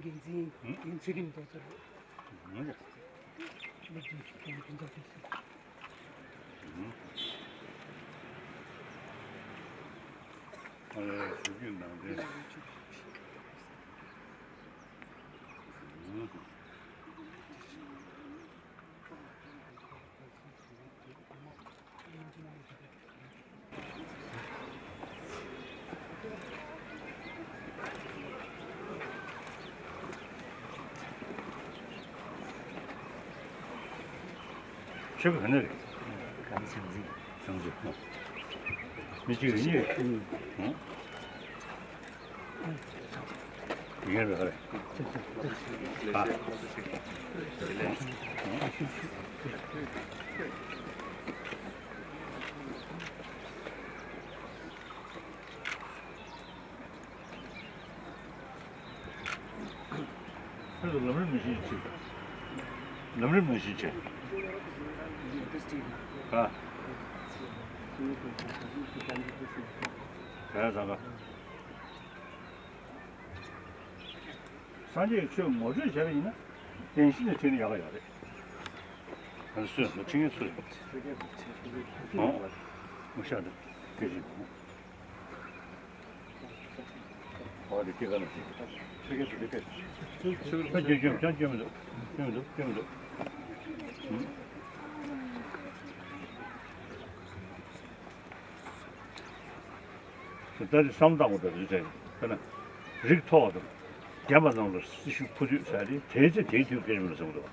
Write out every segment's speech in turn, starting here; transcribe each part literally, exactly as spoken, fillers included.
འགན་འཛིན་འགན་འཛིན་རིམ་མདོ་ཚོར། ལོ་རྒྱུས་ཀྱི་ཕན་ཚོགས་ཕན་ཚོགས། ཨ་ལས་ཞུ་རྒྱུ་ནང་དོན། ཁྱོད་ག་ནས་རེད། གངས་བྱང་རྩེ། བྱང་རྩེ། མི་གཅིག་རེད་གཉིས་རེད། ཨང་། ཡིན་རེད་རེད། ཨ། ཁྱོད་ཚོ་ལམ་རིམ་ནང་བཞིན་བྱེད། ལམ་རིམ་ནང་བཞིན་བྱེད། ཨ། ག་ཡ་ཟ་ག་སངས་རྒྱས་ཀྱི་ཆོས་ངོ་སྤྲོད་བྱས་པ་ཡིན་ན། བདེན་བཞི་ནས་ཁྲིད་ན་ཡག་ག་ཡག་རེད། ང་ཚོ་སུ་ཡང་ཁྲིད་མཁན་སུ་རེད། ཨོ། མུ་ཤ་དང་སྐད་ཆ་དང་། ཨོ་དེ་སྐྱེ་ཀ་ན་ཞིག་ཁྱོད་ཀྱི་དེ་སྐད་ཆ་ཁྱོད་ཀྱི་ཁྱོད་ཀྱི་ཁྱོད་མི་འདུག་ཁྱོད་མི་འདུག་ཁྱོད་མི་འདུག་ཁྱོད་མི་འདུག་ད་རེས་བསམ་བཏང་བ་དང་རེད་ཟེར། དཔེར་ན། རིགས་མཐོ་བ་དང་། རྒན་པ་རྣམས་ལ་སྲི་ཞུ་ཕུལ་དུས་ཟེར་ཏེ་དེའི་ཚེ་དེའི་དུས་སྐད་ཆ་མི་གསུང་འདུག་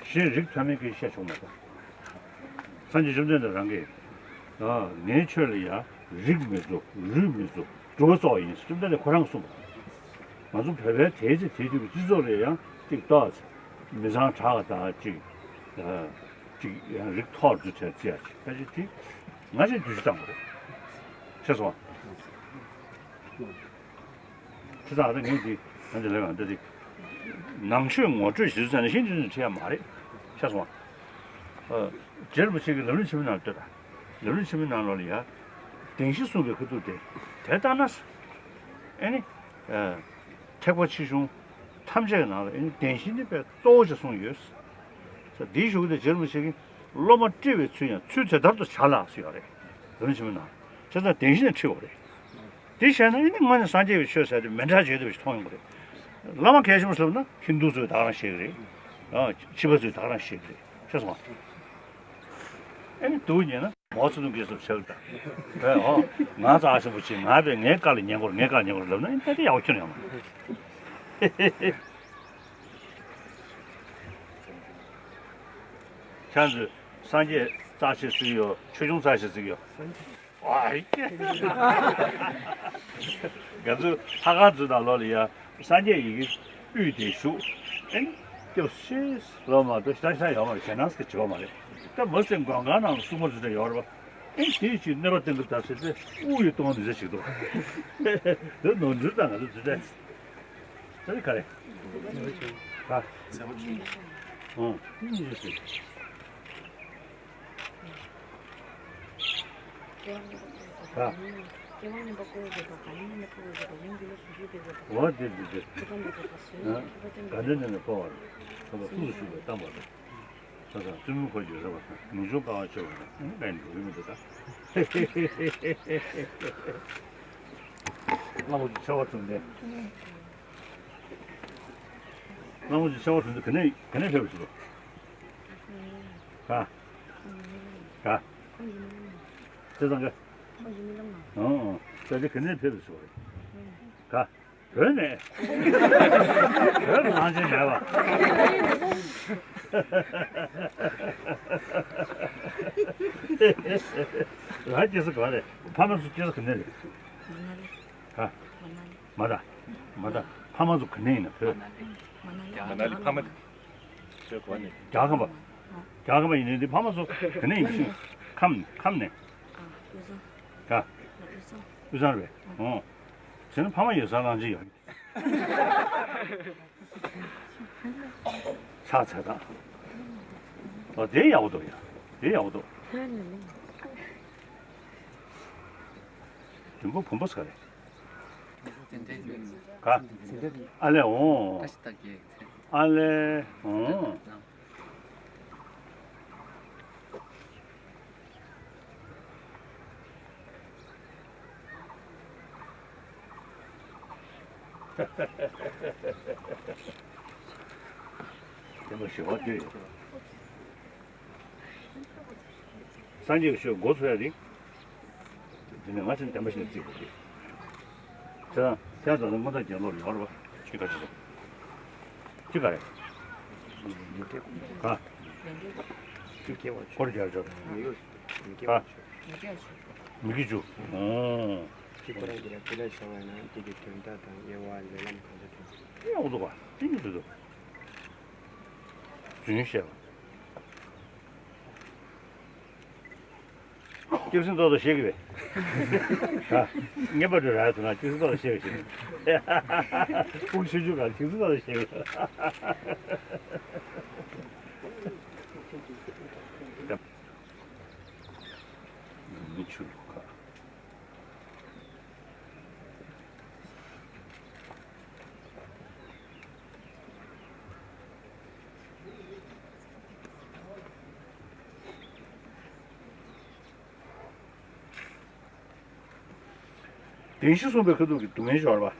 གཞན་རིགས་མཐོ་དམན་སྐད་ཆ་བཤད་ཆོག་མ་གཏོགས། སངས་རྒྱས་བཅོམ་ལྡན་འདས་རང་གིས། ཨ། ངའི་ཆོས་ལ་ཡང་རིགས་མི་བཙུགས། རུས་མི་བཙུགས། སྒྲུབ་པ་གཙོ་བོ་ཡིན་ཟེར་བཅོམ་ལྡན་འདས་ཁོ་རང་གསུངས་པ། ང་ཚོ་བོད་པའི་དེའི་ཚེ་དེའི་དུས་ཀྱི་སྤྱི་ཚོགས་ལ་ཡང་ཅིག་ལྟོས། མི་ཚང་དྲག་ག་དང་ཅིག་ཨ། ཅིག་ཡང་རིགས་མཐོ་རུ་བྱས་བརྩི་ཡ་ཅིག་ཕལ་ཆེར་དེ་ང་ཚོས་བསྡུས་གཞི་བཏང་བ་རེད། ཤེས་སོང་ཨ། ཁྱེད་ཚོ་ཨ་ད་ངས་འདི་ང་འདི་ལབ་ཡང་འདི་རེད། ནང་ཆོས་ངོ་སྤྲོད་ཞེས་ཟེར་ནས་ཤིན་ཏུ་ནས་ཁྲིད་ཡ་མ་རེད། ཤེས་སོང་ཨ། ཨ། རྗེ་རིན་པོ་ཆེ་གིས་ལམ་རིམ་ཆེན་མོའི་ནང་ལ་ལྟོས་དང་། ལམ་རིམ་ཆེན་མོའི་ནང་ལོགས་ལ་ཡ། བདེན་བཞི་གསུངས་པའི་ཁ་ཐུག་དེ། དེ་ལྟ་ན། ཨེ་ནི། ཨ། ཐེག་པ་ཆེ་ཆུང་ཐམས་ཅད་ཀྱི་ནང་ལ་ཨེ་ནི་བདེན་བཞི་ནི་དཔེ་གཙོ་བོ་ཞིག་གསུངས་ཡོད། ས་འདིའི་གཞུག་གུ་དེ་རྗེ་རིན་པོ་ཆེ་གིས་སློབ་མ་དཀྲི་བའི་ཚུལ་ཡང་ཚུལ་དེ་ལྟར་དུ་བྱ་ལགས་ཟེར་ཡོད་རེད། ལམ་རིམ་ཆེན་མོའི་ནང་། བྱས་ཙང་བདེན་བཞི་ནས་ཁྲིད་དགོས་རེད། དེ་བྱས་ན་ཨེ་ནི་དངོས་གནས་སངས་རྒྱས་པའི་ཆོས་ཟེར་དེ་མི་འདྲ་བྱེད་ཐུབ་པ་ཞིག་མཐོང་ཡོང་གི་རེད། བླ་མ་གལ་ཆེན་པོ་ཞིག་ལབ་ན་ཧིན་དུ་ཚོས་ད་ག་རང་བཤད་ཀྱི་རེད། ཨ། ཕྱི་པ་ཚོས་ད་ག་རང་བཤད་ཀྱི་རེད། ཤེས་སོང་ཨ། ཨེ་ནི་འདུག་ཉན་ན་མའོ་ཙེ་ཏུང་གིས་སོགས་བྱས་པ་འདྲ། ཨེ་ཨོ། ང་རྩ་ཆེན་པོ་ཆེ། ང་བས་ངའི་བཀའ་ལ་ཉན་དགོས་རེད། ངའི་བཀའ་ལ་ཉན་དགོས་རེད་ལབ་ན་ཨེ་ནི་ད་དེ་ཡག་པོ་ཁྱོན་ནས་ཡོང་མ་རེད། ཁྱེད་ཚོས་སངས་རྒྱས་ རྩ་ཆེ་ཟིག་ཡོད། ཆོས་འབྱུང་རྩ་ཆེ་ཟིག་ཡོད། ཨ་ཡེ། ང་ཚོ་ལྷ་ཁང་ཚོའི་ནང་ལོགས་ལ་ཡ་སངས་རྒྱས་ཡི་གེ་དབུས་དེ་བཞུགས། ཨེ། སྐྱབས་སུ་མཆི་ལབ་མ་གཏོགས་ཞེ་དྲག་ཡོད་མ་རེད། ཞེད་སྣང་ཟེར་གྱི་བྱེད་པ་མ་རེད། ད་མ་ཟད་མགོན་ཁང་ནང་ལ་སྲུང་མ་ཚོ་འདྲ་ཡོད་རེད་པ། ཨེ། དེའི་ཕྱིར་གནོད་པ་གཏོང་གི་ད་ཟེར་ཏེ་དབུགས་ཡི་གཏོང་བ་འདི་འདྲ་ཞིག་འདུག། དེ་ནོར་འཁྲུལ་དང་ང་ཚོ་འདི་འདྲ། ད་ནི་ག་རེ། ག་ཨང་། ག་འོ་དེ་དེ་དེ། ག་འདི་ནས་ནས་སྤོ་བ་རེད། ཁོ་ལ་ཐུགས་སུ་ཆུད་པའི་གཏམ་པ་རེད། ས་དང་བཙུན་མོ་འཁོར་གྱི་རེ་བ་དང་ངུ་ཆུང་དཀའ་བ་ཆེ་བ་དང་ཨ་ནི་འགྲོ་གི་མི་འདུག་ད། གླང་པོ་ཆེ་ཆེ་བ་བྱུང་ནས། གླང་པོ་ཆེ་ཆེ་བ་བྱུང་ནས་ག་ནས་ག་ནས་ཕེབས་པ་ཞིག་ལ། ག་ག་བྱས་ཙང་ག་ཨང་ཨང་། ད་དེ་ག་ནས་ཕེབས་པ་ཞིག་ལ། ག་བོད་ནས། བོད་ལ་གླང་ཆེན་མེད་པ། ར་སྐྱེས་ས་ག་རེད། ཕ་མ་ཚོ་སྐྱེས་ས་ག་ནས་རེད། མ་ན་ལི། ག་མ་ན་ལི། མ་ད། མ་ད། ཕ་མ་ཚོ་ག་ནས་ཡིན་ན་བོད། མ་ན་ལི། མ་ན་ལི་ཕ་མ། བོད་ག་ནས། རྒྱ་གམ་པ། རྒྱ་གམ་པ་ཡིན་ནའི་འདི་ཕ་མ་ཚོ་ག་ནས་ཡིན་ནའི་ཁམས་ཁམས་ནས། ཨ། དབུས་གཙང་། ག་དབུས་གཙང་། དབུས་གཙང་རེད། ཨོ། བྱས་ན་ཕ་མ་ཡོད་སར་གླང་ཆེན་ཡོད། ཕྱག་འཚལ་དང་། ཨོ་དེ་ཡག་པོ་འདུག་ཡ། དེ་ཡག་པོ་འདུག། ལྷ་ལ་ལ། དུས་འཁོར་བུམ་པ་ཟེར་ག་རེད། ག་ཨ་ལས་འོང་། ཨ་ལས་འོང་། དེ་མ་ཞི་བ་སྟོད་ཡོད། སངས་རྒྱས་ཀྱི་ཆོས་འགོ་ཚུགས་ཡ་རེད། དེ་ནས་ང་ཚོས་བདེན་པ་ཞིག་ལ་བརྩི་དགོས་ཀྱི། དེ་དང་དེ་ཡང་ད་ལྟ་སྔོན་བདག་གྱེན་ལོག་ཡོད་རེད་པ། ཅི་ག་ཅི་རེད། ཅི་ག་རེད། ག་ཅི་སྐྱེ་བ་ཆོས། འཁོར་རྒྱལ་ཆོས། མི་སྐྱེ་བ་ཆོས། མི་སྐྱེ་བ་ཆོས། ཨོ། ཅི་ཁོ་རང་གིས་ར་དེ་ལ་བྱ་བ་ཡིན་ན་དེ་གི་དོན་དག་དང་དབྱེ་བ་ལས་ལམ་གང་འདྲ་ཐོན། ཨེ་འོ་འདུག་ག་དེ་གཉིས་སུ་འདུག། རྫུན་བཤད་པ། སྐྱབས་སེམས་ཏོག་ཏོག་བཤད་ཀྱི་རེད། ད་ངན་པ་འདྲ་རག་སོང་ན་སྐྱབས་སེམས་ཏོག་ཏོག་བཤད་ཀྱི་རེད། དབུགས་ཆུ་ཆུ་ག་སྐྱབས་སེམས་ཏོག་ཏོག་བཤད་ཀྱི་རེད། མི་ཆུ་ལུག་ཁ། བདེན་བཞི་གསུངས་པའི་ཁ་ཐུག་གི་སྡུག་བསྔལ་ཤོར་བ། རེད་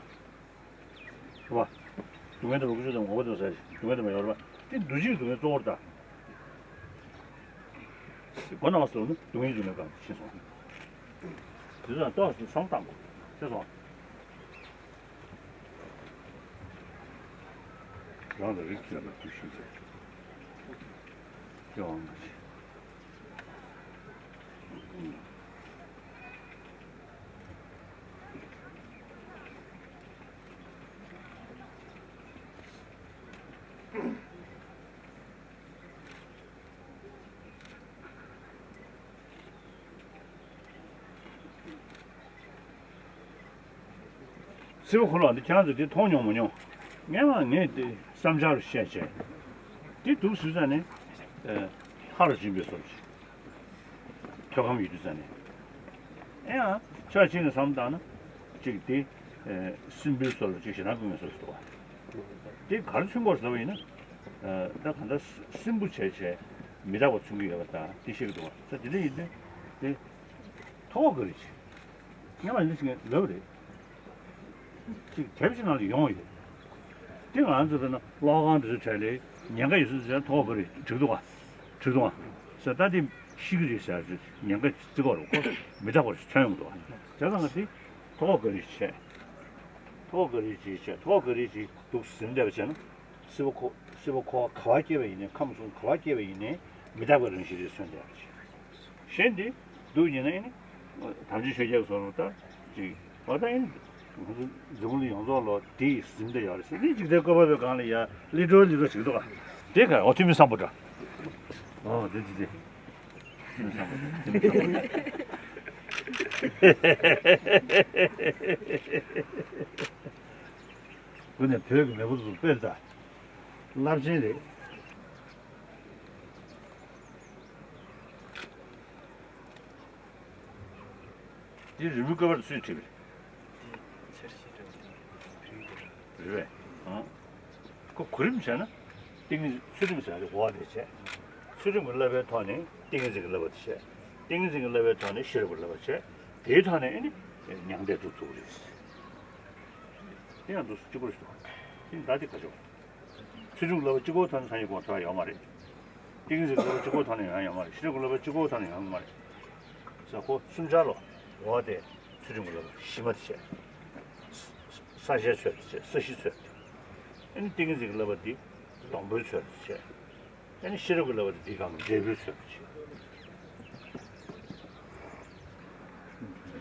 པ། སྡུག་བསྔལ་དང་འོག་གི་སྡུག་བསྔལ་ཟེར། སྡུག་བསྔལ་དང་མ་ཡོར་བ། དེ་འདུ་བྱེད་ཀྱི་སྡུག་བསྔལ་གཙོ་བོར་ལྟ། སྒོ་ནང་སོང་ན་སྡུག་བསྔལ་གྱི་སྡུག་བསྔལ་གང་ཤེས་སོང་། དེ་ཚོ་ལ་ཏོག་ཙམ་བསམ་བཏང་དགོས། ཤེས་སོང་། རང་ལ་རིགས་ཁྱོད་ལ་དུ་ཤེས་ཚེ། སྐྱེ་བ་མ་བྱེད། སྲིད་པ་འཁོར་བ་འདི་ཁྱེད་རང་ཚོ་འདི་མཐོང་མྱོང་མ་མྱོང་། ངས་མ་ངས་འདི་བསམ་འཆར་རུ་བཤད་བྱས། འདི་འདུག་ཟེར་ཙང་ནས། ལྷ་རུ་སྦྱིན་པའི་བཟོ་ཅིག། ཐོད་སྐམ་ཡོད་དུས་ཙང་ནས། ཨེ་ཡང་ཕྱོགས་གཅིག་ནས་བསམ་བཏང་ན། གཅིག་འདི། སྲིན་པོའི་བཟོ་ལ་གཅིག་ཞེ་སྡང་ཀུན་གྱི་བཟོ་ཞིག་འདུག་བ། འདི་ག་རེ་མཚོན་དགོས་ཟེར་བ་ཡིན་ན། ད་གང་ལྟར་སྲིན་པོ་བྱས་བྱས་མི་རྟག་པ་མཚོན་གྱི་ཡོད་པ་དང་འདི་བཤད་ཀྱི་འདུག་བ། ས་དེ་འདྲ་ཡིན་དུས། འདི། ཐོག་ག་རེ་བྱེད། སྔོན་མ་འདི་ཞིག་ལབ་རེད། ཅིག་དེབ་ཅིག་ནང་ལ་ཡོང་བ་ཡོད། དེ་ང་ཚོ་དཔེར་ན་ཀློག་ཁང་འདི་ཚོ་གྲས་ལས་ཉེན་ཁ་ཡོད་ཚུལ་ཟེར་ཐོག་ག་རེ་འགྲིག་འདུག་ག་འགྲིག་འདུག་ག་ཟེར་ད་དེ་ཤི་གི་རེད་ཟེར་ཉེན་ཁ་བརྩི་གི་རེད་ཁོ་མི་རྟག་པ་རེད་མཚོན་ཡོང་འདུག་ག་བྱས་ཙང་ང་དེ་ཐོག་ག་རེ་བྱེད། ཐོག་ག་རེ་བྱེད་བྱས་ཐོག་ག་རེ་བྱེད་འདུག་ཟིན་བསྡད་པ་བྱས་ན་སྲིད་པ་ཁོ་སྲིད་པ་ཁོ་ག་བ་སྐྱེ་བ་ཡིན་ནའི་ཁམས་གསུམ་ག་བ་སྐྱེ་བ་ཡིན་ནའི་མི་རྟག་པའི་རང་བཞིན་རེད་མཚོན་བསྡད་པ་བྱས། གཞན་དེ་སྡུག་ཉེས་ན་ཨེ་ནི་དམ་ཆོས་ཆོས་རྒྱལ་གྱི་བཟོ་ལུགས་ལྟར་ཅིག་འོ་ད་ཨེ་ནི་ང་ཚོ་འཛམ་བུ་གླིང་ཡོངས་རྫོགས་ལོ་དེ་ཡིས་ཟིན་བསྡད་ཡོད་རེད་ཟེར་ནས་འཇིག་རྟེན་བཀོད་པ་པོའི་སྒང་ལ་ཡ་ལི་ཏྲོ་ལི་ཏྲོ་བྱེད་འདུག་ག་དེ་ག་འོ་ཐུ་མི་སམ་བྷོ་ཊ། འོ་དེ་དེ་དེ། ཐུ་མི་སམ་བྷོ་ཊ། ཐུ་མི་སམ་བྷོ་ཊ། དངོས་གནས་བོད་ཀྱི་མེས་པོ་ཚོ་དཔེ་ལྟ། རླབས་ཆེན་རེད། འདི་རི་མོའི་བཀོད་པ་ལ་སུས་བྲིས་པ་རེད། རེད་པས། ཨང་། ཁོ་གོ་རིམ་བྱས་ན། ཏིང་ངེ་ཚུལ་ཁྲིམས་ཟེར་ཡག་དེ་གོ་བ་དེ་བྱས། ཚུལ་ཁྲིམས་ཀྱི་བསླབ་པའི་ཐོག་ནས་ཏིང་ངེ་འཛིན་གྱི་བསླབ་པ་དེ་བྱས། ཏིང་ངེ་འཛིན་གྱི་བསླབ་པའི་ཐོག་ནས་ཤེས་རབ་ཀྱི་བསླབ་པ་བྱས། དེའི་ཐོག་ནས་ཨེ་ནི་མྱང་འདས་སྒྲུབ་ཐུབ་ཀྱི་རེད། དེ་ཡང་འདུག་སེ་གཅིག་པོ་རེད་འདུག་དེ་ད་དེ་ག་ཆོག་ཚུལ་ཁྲིམས་ཀྱི་བསླབ་པ་གཅིག་པོའི་ཐོག་ནས་སངས་རྒྱས་གོ་ཐུབ་ཡ་ཡོད་མ་རེད། ཏིང་ངེ་འཛིན་གྱི་བསླབ་པ་གཅིག་པོའི་ཐོག་ནས་ཡོང་ཡ་ཡོད་མ་རེད། ཤེས་རབ་ཀྱི་བསླབ་པ་གཅིག་པོའི་ཐོག་ནས་ཡོང་གི་མ་རེད། ས་ཁོ་གསུམ་ཆར་ལོ། འོ་དེ་ཚུལ་ཁྲིམས་ཀྱི་བསླབ་པ་གཞི་མ་དེ་བྱས། ས་ཞེས་ཚོལ་དེ་བྱས། ས་གཞི་ཚོལ་དེ། ཨ་ནི་ཏིང་ངེ་འཛིན་གྱི་བསླབ་པ་འདི་སྡོང་པོའི་ཚོལ་དེ་བྱས། ཨ་ནི་ཤེས་རབ་ཀྱི་བསླབ་པ་འདི་འདི་གང་གི་འབྲས་བུའི་ཚོལ་དེ་བྱས།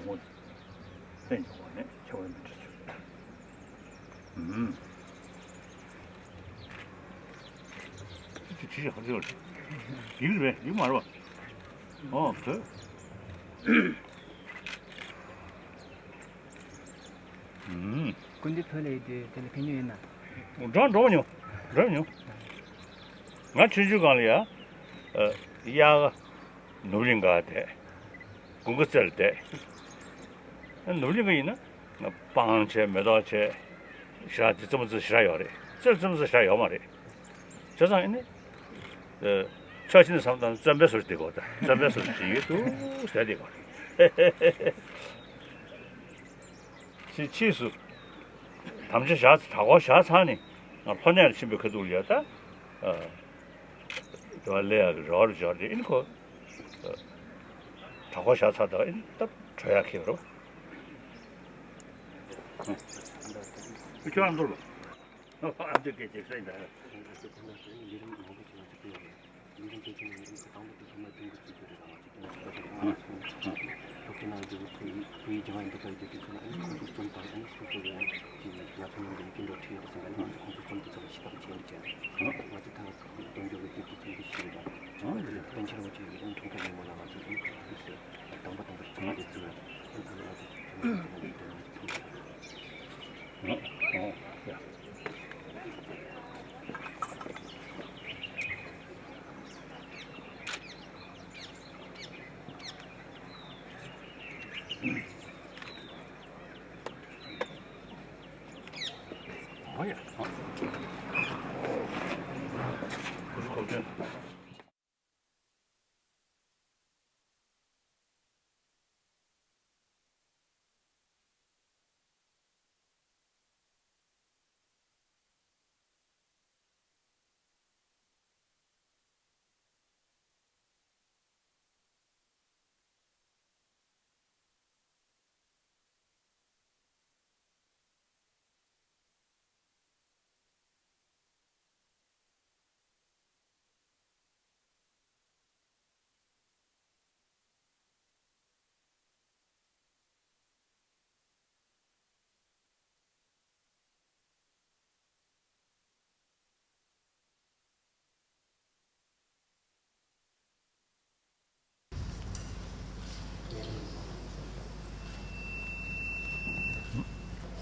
ངོ་བོ་དེ་བསྟན་ཀྱང་བ་ནས་ཁྱད་པར་མི་འདྲ་ཚོལ། ཨུམ། ཅི་ཅི་ཧ་ཅི་ཡིག་རེད། ཡིག་མ་རེད་པ། ཨོ་བོད། ཨུམ། སྐུ་མདུན་བོད་ལ་ཡོད་དུས་དེ་ལ་ཕེབས་མྱོང་ཡོད་ན། འགྲོ་འགྲོ་མྱོང་། འགྲོ་མྱོང་། ང་ཆུང་ཆུང་སྒང་ལ་ཡ། ཨ། གཡག་ནོར་གླིང་ག་བསྡད། དགུན་ཁ་རྩེ་ལ་བསྡད། ནོར་གླིང་ག་ཡིན་ན་སྤང་བྱས་མེ་ཏོག་བྱས། ཞེ་དྲག་དེ་རྩེད་མོ་རྩེ་ཞེ་དྲག་ཡོད་རེད། རྩེད་རྩེད་མོ་རྩེ་ཞེ་དྲག་ཡོད་མ་རེད། བྱས་ཙང་ཨེ་ནི། ཨ། ཕྱོགས་གཅིག་ནས་བསམ་བཏང་ན་བཙོན་པའི་བཟོ་འདྲ་བསྡད་དགོས་ད། བཙོན་པའི་བཟོ་འདྲ་བྱེད་ཀྱི་འདུག་ཟེར་བསྡད་དགོས་རེད། ཕྱིས་ཕྱིས་སུ་དམ་བཅའ་བཞག་གྲྭ་སྐོར་བཞག་ཚར་ནས་ང་ལྷོ་གནས་ལ་ཕྱིན་པའི་ཁ་ཐུག་ལ་ཡ་ད། ཨ། དེ་བ་ལས་ཡག་གི་རེ་བ་རུ་འཇོག་རེད། ཨིན་ཁོ། ཨ། གྲྭ་སྐོར་བཞག་ཚར་ད་ཨིན་སྟབས་བྲོ་ཡག་ཁེལ་བ་རེད། ཁྱོད་ཨ་མདོ་ལ། ཨ་མདོ་སྐད་ཆ་ཤེས་ད། ད་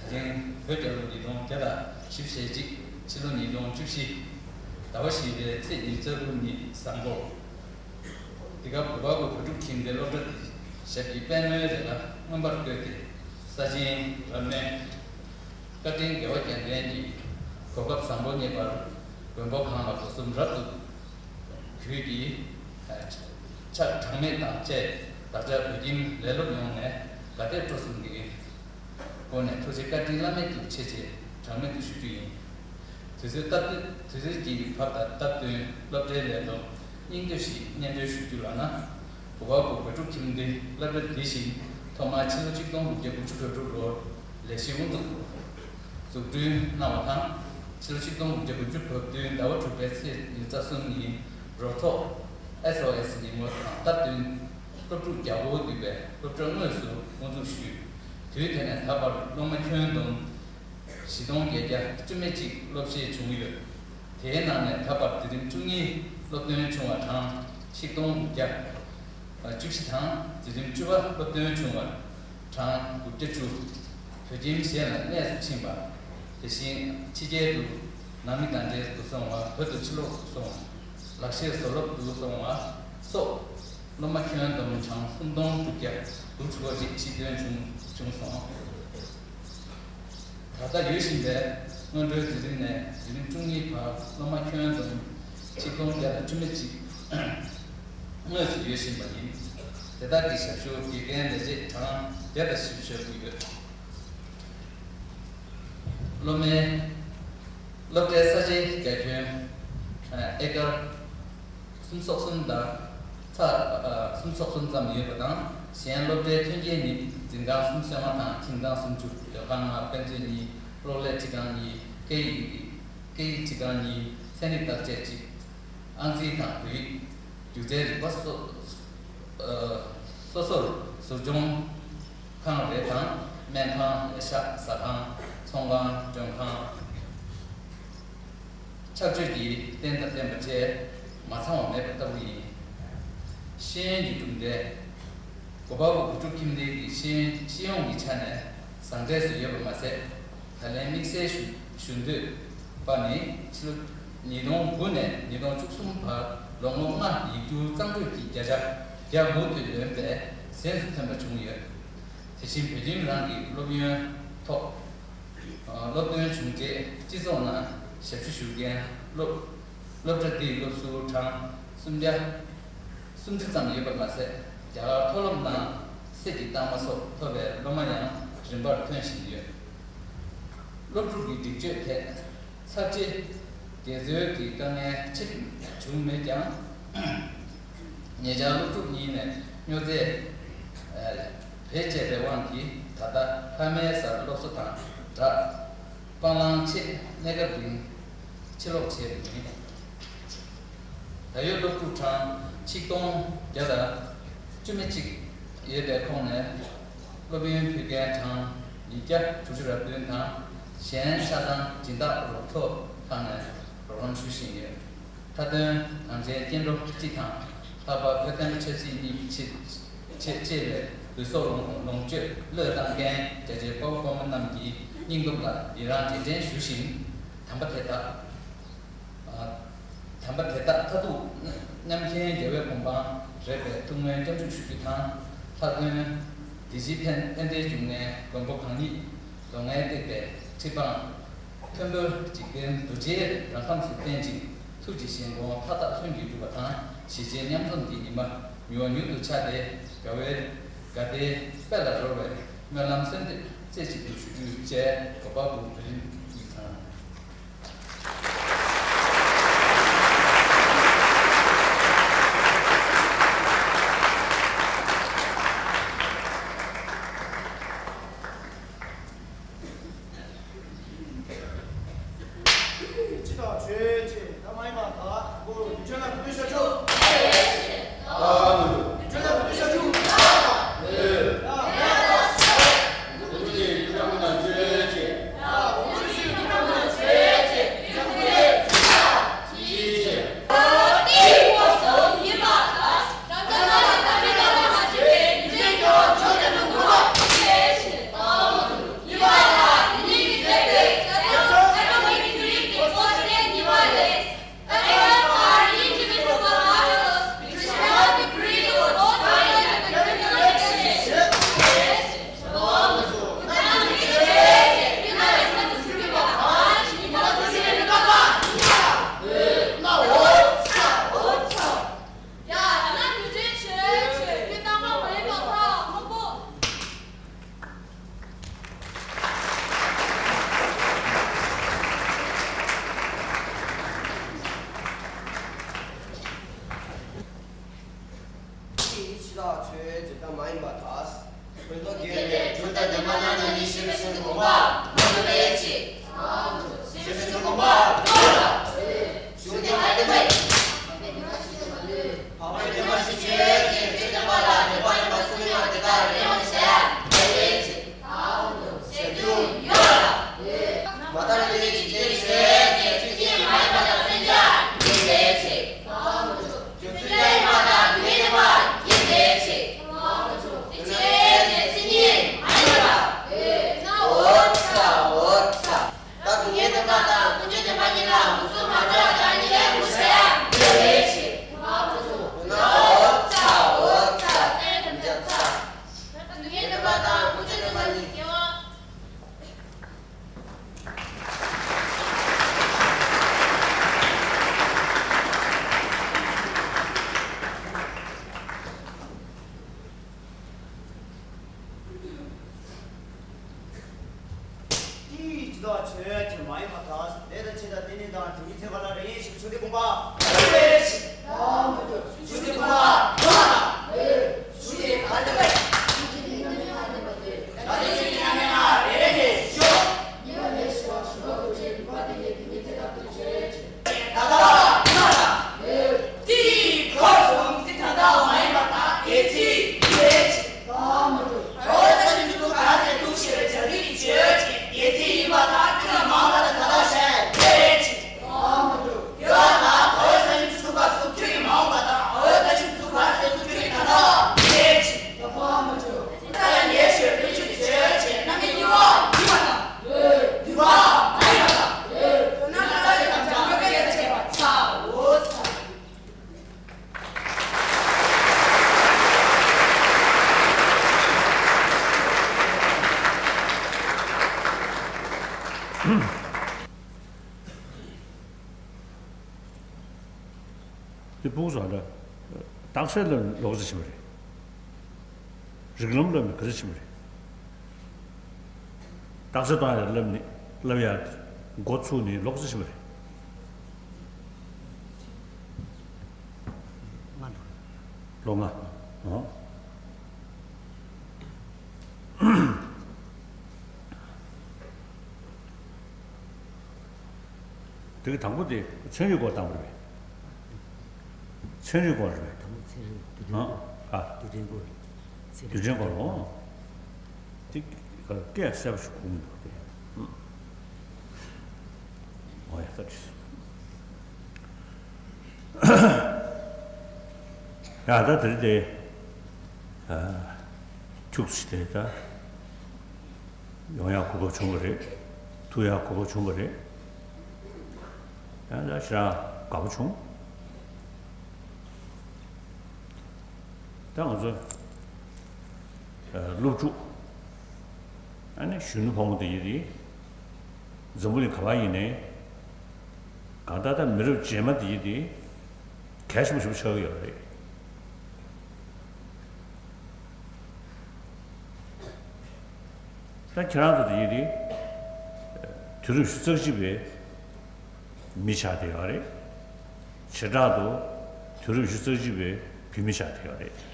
ཐེངས་བོད་རྒྱལ་ལོ་ཉིས་སྟོང་བརྒྱ་དང་བཞི་བཅུ་ཞེ་གཅིག་ཕྱི་ལོ་ཉིས་སྟོང་བཅུ་བཞི། ཟླ་བ་བཞི་པའི་ཚེས་ཉེར་དྲུག་ཉིན་བཟང་པོར། འདི་ག་བུ་ག་གུ་བོད་ཕྲུག་ཁྱིམ་སྡེའི་སློབ་གྲྭ་དེ་ཞབས་ཀྱི་པད་མོའི་རི་ལ་མངོན་པར་བཀོད་དེ། ས་ཆེན་རབ་གནས། བཀའ་དྲིན་དགེ་བ་རྒྱལ་མཚན་གྱིས་གོ་སྐབས་བཟང་པོ་རྙེད་པར། མགོན་པོ་གང་ལ་སྒོ་གསུམ་རབ་ཏུ་གུས་ཀྱིས། ཕྱག་གྲངས་མེད་དང་བཅས་བདག་ཅག་བོད་ཁྱིམ་ལས་སློབ་ཡོངས་ནས་དགའ་དད་སྤྲོ་གསུམ་གྱི་སྒོ་ནས་ཐུགས་རྗེ་བཀའ་དྲིན་བླ་མེད་དུ་ཆེ་ཞེས་གྲངས་མེད་དུ་ཞུ་རྒྱུ་ཡིན། དུས་ཚོད་སྟབས་བདེ། དུས་ཚོད་ཀྱི་བབ་དང་སྟབས་བསྟུན་སློབ་གྲྭའི་ལས་སློབ་སྙིང་བསྡུས་ཤིག་སྙན་སྒྲོན་ཞུ་རྒྱུ་ལགས་ན། བུ་ག་གུ་བོད་ཕྲུག་ཁྱིམ་སྡེ་སློབ་གྲྭ་འདི་བཞིན་ཐོག་མར་ཕྱི་ལོ་ཆིག་སྟོང་དགུ་བརྒྱ་དགུ་བཅུ་གོ་དྲུག་ལོར་ལས་གཞི་དབུ་འཛུགས་འཛུགས་སྐྲུན་གནང་བ་དང་། ཕྱི་ལོ་ཆིག་སྟོང་དགུ་བརྒྱ་དགུ་བཅུ་གོ་བདུན་ཟླ་བ་དྲུག་པའི་ཚེས་ཉེར་གསུམ་ཉིན་རོགས་ཚོགས་ཨེས་ཨོ་ཨེས་ཉིན་མོ་དང་སྟབས་བསྟུན་ སློབ་ཕྲུག་བརྒྱ་སྐོར་བསྡུས་པའི་སློབ་གྲྭ་དངོས་སུ་དབུ་འཛུགས་ཞུས། དུས་དེ་ནས་ད་བར་སློབ་མ་ཁྱོན་བསྡོམས་བཞི་སྟོང་བརྒྱད་བརྒྱ་བཅུ་མེད་གཅིག་སློབ་བཤེར་བྱུང་ཡོད། དེའི་ནང་ནས་ད་བར་འཛིན་རིམ་བཅུ་གཉིས་སློབ་ཐོན་བྱུང་བ་གྲངས་ཆིག་སྟོང་དགུ་བརྒྱ་བཅུ་བཞི་དང་། འཛིན་རིམ་བཅུ་པ་སློབ་ཐོན་བྱུང་བ་གྲངས་དགུ་བརྒྱ་བཅུ། བོད་ཁྱིམ་གཞན་ལ་གནས་སུ་ཕྱིན་པ། དེ་བཞིན་ཕྱི་རྒྱལ་དུ་ནང་མི་དང་འབྲེལ་དུ་སོང་བ། བོད་དུ་ཕྱིར་ལོག་ཏུ་སོང་བ། ལག་ཤེས་བཟོ་སློབ་ཏུ་སོང་བ་སོགས། སློབ་མ་ཁྱོན་བསྡོམས་གྲངས་སུམ་སྟོང་དྲུག་བརྒྱ་དྲུག་ཅུ་གོ་གཅིག་ཕྱིར་ཐོན་བྱུང་བྱུང་སོང་། ད་ལྟ་ཡོད་བཞིན་པའི་སྔོན་འགྲོའི་འཛིན་རིམ་ནས་འཛིན་རིམ་བཅུ་གཉིས་བར་སློབ་མ་ཁྱོན་བསྡོམས་ཆིག་སྟོང་བརྒྱ་དང་བཅུ་མེད་གཅིག་དངོས་སུ་ཡོད་བཞིན་པ་ཡིན། དེ་དག་གི་ཞབས་ཞུ་དགེ་རྒན་ལས་བྱེད་གྲངས་བརྒྱ་དང་བཞི་བཅུ་ཞེ་དགུ་ཡོད། སློབ་མའི་སློབ་གྲྭའི་ས་ཆའི་རྒྱ་ཁྱོན་ཨེ་ཀར་སུམ་ཅུ་སོ་གསུམ་དང་ཚ་ཨ་སུམ་ཅུ་སོ་གསུམ་ཙམ་ཡོད་པ་དང་། གཞན་སློབ་གྲྭའི་མཐུན་རྐྱེན་ནི་འཛིན་ཁང་གསུམ། གསོལ་ཁང་དང་ཁྱིམ་ཚང་སུམ་ཅུ། སྡོད་ཁང་ལྔ། དཔེ་མཛོད་གཉིས། གློག་ཀླད་འཕྲུལ་ཁང་གཉིས། སྐད་ཡིག་སྐད་ཡིག་འཕྲུལ་ཁང་གཉིས། ཚན་རིག་བརྟག་དཔྱད་གཅིག། ཨང་རྩིས་དང་བོད་ཡིག་སྒྱུ་རྩལ་རིག་པ་སོ་ཨ་སོ་སོར་ཟུར་སྦྱོང་ཁང་རེ་དང་། སྨན་ཁང་། ལས་ཤག་ཟ་ཁང་། ཚོང་ཁང་། མགྲོན་ཁང་། ཆགས་སྤྱོད་ཀྱི་རྟེན་དང་བརྟེན་པ་བཅས་མ་ཚང་བ་མེད་པ་ལྟ་བུ་ཡིན། ཤེས་ཡོན་གྱི་གྲུབ་འབྲས། གོ་པལ་པུར་དགུ་ཕྲུག་ཁྱིམ་སྡེ་གི་ཤེས་ཡོན་སྤྱི་ཡོངས་ཀྱི་ཆ་ནས་བཟང་གྲས་སུ་ཡོད་པ་མ་ཟད། ད་ལན་དམིགས་བསལ་ཞུ་ཞུ་འདོད་པ་ནི། ཕྱི་ལོ་ཉིས་སྟོང་དགུ་ནས་ཉིས་སྟོང་བཅུ་གསུམ་བར་ལོ་ངོ་ལྔ་ཡིག་སྒྱུར་གཙང་སྤྲོད་ཀྱི་བརྒྱ་ཆ་བརྒྱ་དགུ་དེ་ལོན་པའི་གཟེངས་སུ་ཐོན་པ་བྱུང་ཡོད། དེ་བཞིན་བོད་ཁྱིམ་རང་གི་སློབ་ཡོན་ཐོག་སློབ་ཐོན་བྱུང་རྗེས་སྤྱི་ཚོགས་ནང་ཞབས་ཞུ་ཞུ་མཁན་སློབ་སློབ་གྲྭ་འདིའི་སློབ་ཟུར་གྲངས་སུམ་བརྒྱ་སུམ་ཅུ་ཙམ་ཡོད་པ་མ་ཟད། རྒྱ་གར་མཐོ་སློབ་ནང་སྲིད་ཀྱི་རྟགས་མ་སོགས་ཐོབ་པའི་སློབ་མ་ཡང་རིམ་པར་ཐོན་བཞིན་ཡོད། སློབ་ཕྲུག་གི་སྒྲིག་སྤྱོད་ཐད་ཚབས་ཆེ་དགེ་འཚོལ་གྱི་དཀའ་ངལ་ཆེ་བྱུང་མེད་ཀྱང་། ཉེ་ཆར་སློབ་ཕྲུག་གཉིས་ནས་སྨྱོ་རྫས་བེད་སྤྱད་པའི་དབང་གིས། ད་ལྟ་ལྷ་མལ་སར་སློབ་གསོ་དང་སྦྲགས། སྤང་བླང་ཆེད་གནས་སྐབས་རིང་ཕྱིར་ལོག་བྱས་པ་ཡིན། ད་ཡོད་སློབ་ཕྲུག་གྲངས་ཆིག་སྟོང་བརྒྱ་དང་བཅུ་མེད་གཅིག་ཡོད་པའི་ཁོངས་ནས། སློབ་ཡོན་ཕུལ་མཁན་གྲངས་ཉིས་བརྒྱ་དྲུག་ཅུ་རེ་བདུན་དང་། གཞན་ཆ་ཚང་སྦྱིན་བདག་རོགས་ཚོགས་ཁང་ནས་རོགས་རམ་ཞུ་བཞིན་ཡོད། མཐའ་དོན་གངས་ཅན་སྐྱེ་འགྲོ་སྤྱི་དང་། ལྷག་པར་བོད་བསྟན་པ་ཆབ་སྲིད་གཉིས་ཀྱི་ཆེད་ཆེད་གཅེས་པའི་ལུས་སྲོག་ལོངས་ལོངས་སྤྱོད་བློས་བཏང་མཁན་རྒྱ་ཆེའི་དཔའ་བོ་དཔའ་མོ་རྣམས་ཀྱི་སྙིང་སྟོབས་ལ་ཡི་རངས་རྗེས་དྲན་ཞུ་བཞིན། དམ་པ་དེ་དག་ཨ། དམ་པ་དེ་དག་མཐར་ཐུག་རྣམ་མཁྱེན་རྒྱལ་བའི་གོ་འཕང་རེག་པའི་ཐུགས་སྨོན་སྐྱབས་འཇུག་ཞུ་རྒྱུ་དང་། ལྷ་དོན་སྡེ་བཞིའི་ཕན་ཕན་བདེའི་འབྱུང་གནས་མགོན་པོ་གང་ཉིད་སྡུག་བསྔལ་བཏེགས་པའི་ཁྲི་འཕང་། མཐོན་པོའི་འཇིག་རྟེན་རྡོ་རྗེའི་རང་ཁམས་སུ་བརྟན་ཅིང་། ཐུགས་ཀྱི་བཞེད་དགོངས་མཐའ་དག་ལྷུན་གྱིས་གྲུབ་པ་དང་། ཞི་བྱེད་མཉམ་འཛོམས་ཀྱི་ཉི་མ་མྱུར་བ་མྱུར་དུ་འཆར་ཏེ། དགའ་བའི་དགའ་བདེའི་དཔལ་ལ་རོལ་བའི་སྨོན་ལམ་གསོལ་འདེབས་རྩེ་གཅིག་ཏུ་ཞུ་རྒྱུ་བཅས། གོ་པལ་པུར་བོད་རིགས་མི་ཚང་། སྤྱི་དང་ཆོས་ཅན། ད་མ་ཡིན་པ་དག་གོ། ཆོས་ལ་གུས་ཞབས་ཞུ། ཆོས་ལ་གུས་ཞབས་ཞུ། ཕྱི་དང་ཆོས་ཅན། ད་མ་ཡིན་པ་དག་བོད་ལ་དགེ་བའི་གྲུབ་མཐའ་བདེན་པ་རྣམས་ནི། ཤེས་པའི་སེམས་ཀྱི་དགོངས་པ་མ་ལུས་པའི་ཕྱིར། ཤེས་པའི་སེམས་ཀྱི་དགོངས་པ་མ་ལུས་པ། གཞུང་འདི་མ་ཡིན་པའི། འཕགས་པའི་བདེན་པ་ཞེས་བརྗོད་ཅིང་། ཆོས་བདེན་པ་ལ་བདེན་ ཆོས་ཅན་མ་ཡིན་པར་ཐལ། དེ་དང་ཕྱི་དང་དེ་ནི་དང་དེ་ཉིད་ཚེ་ག་ལ་རེ་ཡིན་ཞིང་ཆུ་དེ་དགོངས་པ། ཆུ་དེ་དགོངས་པ། ཆུ་དེ་ག་ལ་རེ་ཡིན་ཞིང་ཆུ་དེ་ག་ལ་རེ་ཡིན། དེ་ཕུགས་སུ་ལ་རྟགས་གསལ་ལ་ལོག་ཟེར་ཞིག་མ་རེད། རིགས་ལམ་ལ་ནི་ག་རེ་ཞིག་མ་རེད། རྟགས་གསལ་བཏང་ཡ་ལབ་ནི་ལབ་ཡ་འགོ་ཚུགས་ནི་ལོག་ཟེར་ཞིག་མ་རེད། ལོ་ལྔ། ཨོ། དེ་གི་དང་པོ་དེ་ཚན་རིག་སྐོར་བཏང་བ་རེད་པས། ཚན་རིག་སྐོར་རེད་པས། དང་པོ་ཚན་རིག་རྡུལ་ཕྲན་སྐོར། ཨ། རྡུལ་ཕྲན་སྐོར་རེད། རྡུལ་ཕྲན་སྐོར་རོ། དེ་སྐད་གསལ་པོ་ཞིག་གོ་མི་འདུག་སྟེ། ཨོ་ཡ་ད་དྲིས། ཡ་ད་དེ་རེད་དེ། ཨ། ཁྱུག་ཙམ་དེ་ད། ཡོང་ཡག་གོ་སྐབས་བྱུང་བ་རེད། ཐུག་ཡག་གོ་སྐབས་བྱུང་བ་རེད། ཡང་ད་ཞེ་དྲག་དགའ་པོ་བྱུང་། ད་ང་ཚོ་སློབ་ཕྲུག་ཨ་ནི་གཞོན་ནུ་ཕོ་མོ་དེ་ཡིན་དེ། འཛམ་བུ་གླིང་ག་པར་ཡིན་ནའི་གང་ལྟར་ད་མི་རབས་རྗེས་མ་དེ་ཡིན་དེ། གལ་ཆེན་པོ་ཞིག་ཆགས་ཀྱི་ཡོད་རེད། ད་ཁྱེད་རང་ཚོ་དེ་ཡིན་དེ། དུས་རབས་ཉི་ཤུ་རྩ་གཅིག་པའི་མི་ཆགས་བསྡད་ཡོད་རེད། བྱེ་བྲག་ཏུ་དུས་རབས་ཉི་ཤུ་རྩ་གཅིག་པའི་བུད་མེད་ཆགས་བསྡད་ཡོད་རེད།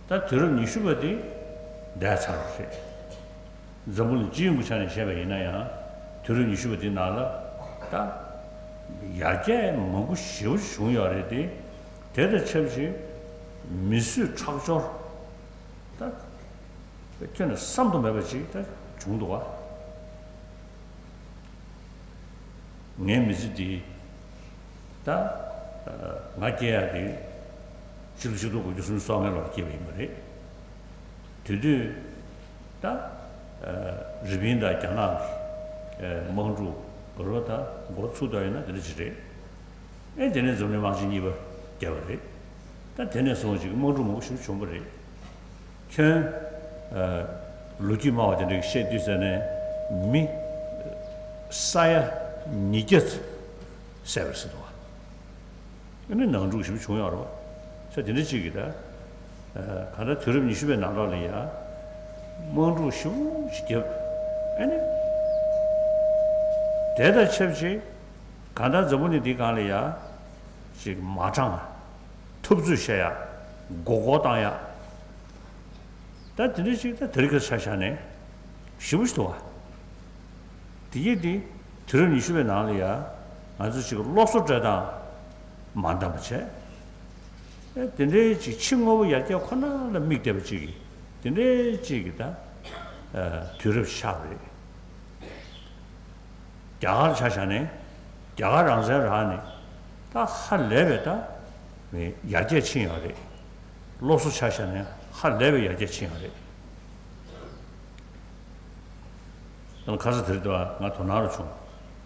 ད་དུས་རབས་ཉི་ཤུ་པ་དེ་འདས་ཚར་བ་རེད། འཛམ་བུ་གླིང་སྤྱི་ཡོངས་ཀྱི་ཆ་ནས་བཤད་པ་ཡིན་ན་ཡང་དུས་རབས་ཉི་ཤུ་པ་དེ་ནང་ལ་ད་ཡར་རྒྱས་མང་པོ་ཞེ་པོ་བྱུང་ཡོད་རེད་དེ། དེ་དང་ཆབས་ཅིག་མི་གསོད་ཁྲག་སྦྱོར་ད་ཁྱོན་ནས་བསམ་དུ་མེད་པ་ཅིག་ད་བྱུང་འདུག་བ། ངའི་མི་ཚེ་འདི་ད་ང་སྐྱེ་ཡག་དེ་ཕྱི་ལོ་ཆིག་སྟོང་དགུ་བརྒྱ་སུམ་ཅུ་སོ་ལྔ་ལོར་སྐྱེས་པ་ཡིན་པ་རེད། དེ་དུས་ད་རི་པིན་དང་རྒྱ་ནག་གི་དམག་འཁྲུག་ག་རེ་ད་འགོ་ཚུགས་དོན་ཡིན་ན་དེ་འདྲ་ཅིག་རེད། ཨེ་དེ་ནས་འཛམ་གླིང་དམག་ཆེན་གཉིས་པ་བརྒྱབ་པ་རེད། ད་དེ་ནས་བཟུང་ཅིག་དམག་འཁྲུག་མང་པོ་ཞིག་བྱུང་བ་རེད། ཁྱོན། ཨ། ལོ་རྒྱུས་སྨྲ་བ་དེ་འདྲ་གིས་བཤད་དུས་ཙ་ནས་མི་ས་ཡ་ཉིས་བརྒྱ་བསད་པ་ཟེར་འདུག་བ། ཨ་ནི་ནང་འཁྲུག་ཞིག་བྱུང་ཡོད་རེད་བ། ས་དེ་འདྲ་གཅིག་གིས་ད། ཨ། གང་ལྟར་དུས་རབས་ཉི་ཤུ་པའི་ནང་ལོགས་ལ་ཡ། དམག་འཁྲུག་ཞེ་པོ་ཞིག་བརྒྱབ། ཨ་ནི། དེ་དང་ཆབས་ཅིག་གང་ལྟར་འཛམ་བུ་གླིང་འདིའི་སྒང་ལ་ཡ། ཅིག་མ་དྲང་། འཐབ་རྩོད་བྱེད་ཡ། མགོ་སྐོར་བཏང་ཡ། ད་དེ་འདྲ་ཞིག་ད་དེ་རིང་ཁ་སང་ཆ་བཞག་ནས་ཞེ་པོ་ཞིག་འདུག་བ། དེ་ཡིན་དེ་དུས་རབས་ཉི་ཤུ་པའི་ནང་ལ་ཡ་ང་ཚོ་ཅིག་སློབ་གསོ་སྤྲད་སྟངས་མ་འདང་བ་བྱས། ཨེ་དེ་འདྲའི་ཅིག་ཕྱི་དངོས་པོ་ཡར་རྒྱས་ཁོ་ན་ལ་དམིགས་བསྡད་པ་ཅིག་གིས་དེ་འདྲའི་ཅིག་གིས་ད་ཨ་དུས་རབས་ཆགས་པ་རེད། རྒྱ་གར་ཆ་བཞག་ནས་རྒྱ་གར་རང་བཙན་རག་ནས་ད་ཧ་ལས་པའི་ད་ཡར་རྒྱས་ཕྱིན་ཡོད་རེད། སློབ་གསོ་ཆ་བཞག་ནས་ཧ་ལས་པའི་ཡར་རྒྱས་ཕྱིན་ཡོད་རེད། ཨ་ནི་ཁ་ས་དེར་དུ་ང་དོ་སྣང་རུ་བྱུང་།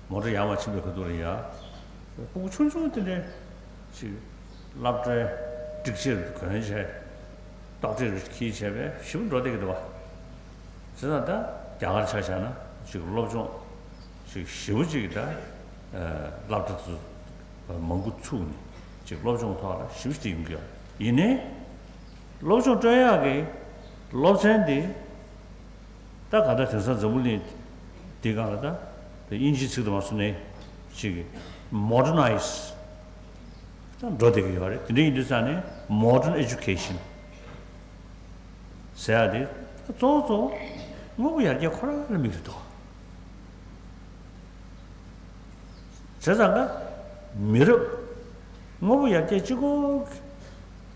མོ་ཊ་ཡར་མར་ཕྱིན་པའི་ཁ་ཐུག་ལ་ཡ། སྤུ་གུ་ཆུང་ཆུང་དེ་འདྲའི་ཅིག་སློབ་གྲྭའི་སྒྲིག་ཆས་གོན་བྱས། ཏོག་ཙེ་རུ་འཁྱེར་བྱས་པས་ཞེ་པོ་འགྲོ་བསྡད་ཀྱི་འདུག་བ། བྱས་ཙང་ད་རྒྱ་གར་ཆ་བཞག་ན་ཅིག་སློབ་སྦྱོང་ཅིག་ཞེ་པོ་ཅིག་ད་སློབ་གྲྭ་ཚོ་མང་པོ་ཚུགས་ནས་ཅིག་སློབ་སྦྱོང་ཐོག་ལ་ཞེ་པོ་ཅིག་ཡོང་གི་ཡོད། ཡིན་ནའི་སློབ་སྦྱོང་སྤྲོད་ཡག་གི་སློབ་ཚན་དེ་ ད་ག་ད་དེང་སང་འཛམ་བུ་གླིང་འདི་སྒང་ལ་ད་དབྱིན་ཇིའི་ཚིག་དུ་མ་སོང་ནས་ཅིག་མོ་ཌ་ནའི་ཛི་ད་འགྲོ་བསྡད་ཀྱི་ཡོད་རེད། དེ་འདྲ་ཡིན་དུས་ཙང་ནས་མོ་ཌརན་ཨེ་ཌུ་ཀེ་ཤན་ཟེར་ཡག་དེ་གཙོ་བོ་གཙོ་བོ་དངོས་པོ་ཡར་རྒྱས་ཁོ་རང་ལ་དམིགས་ཏེ་འདུག་བྱས་ཙང་ཀ་མི་རབས་དངོས་པོ་ཡར་རྒྱས་གཅིག་པོ་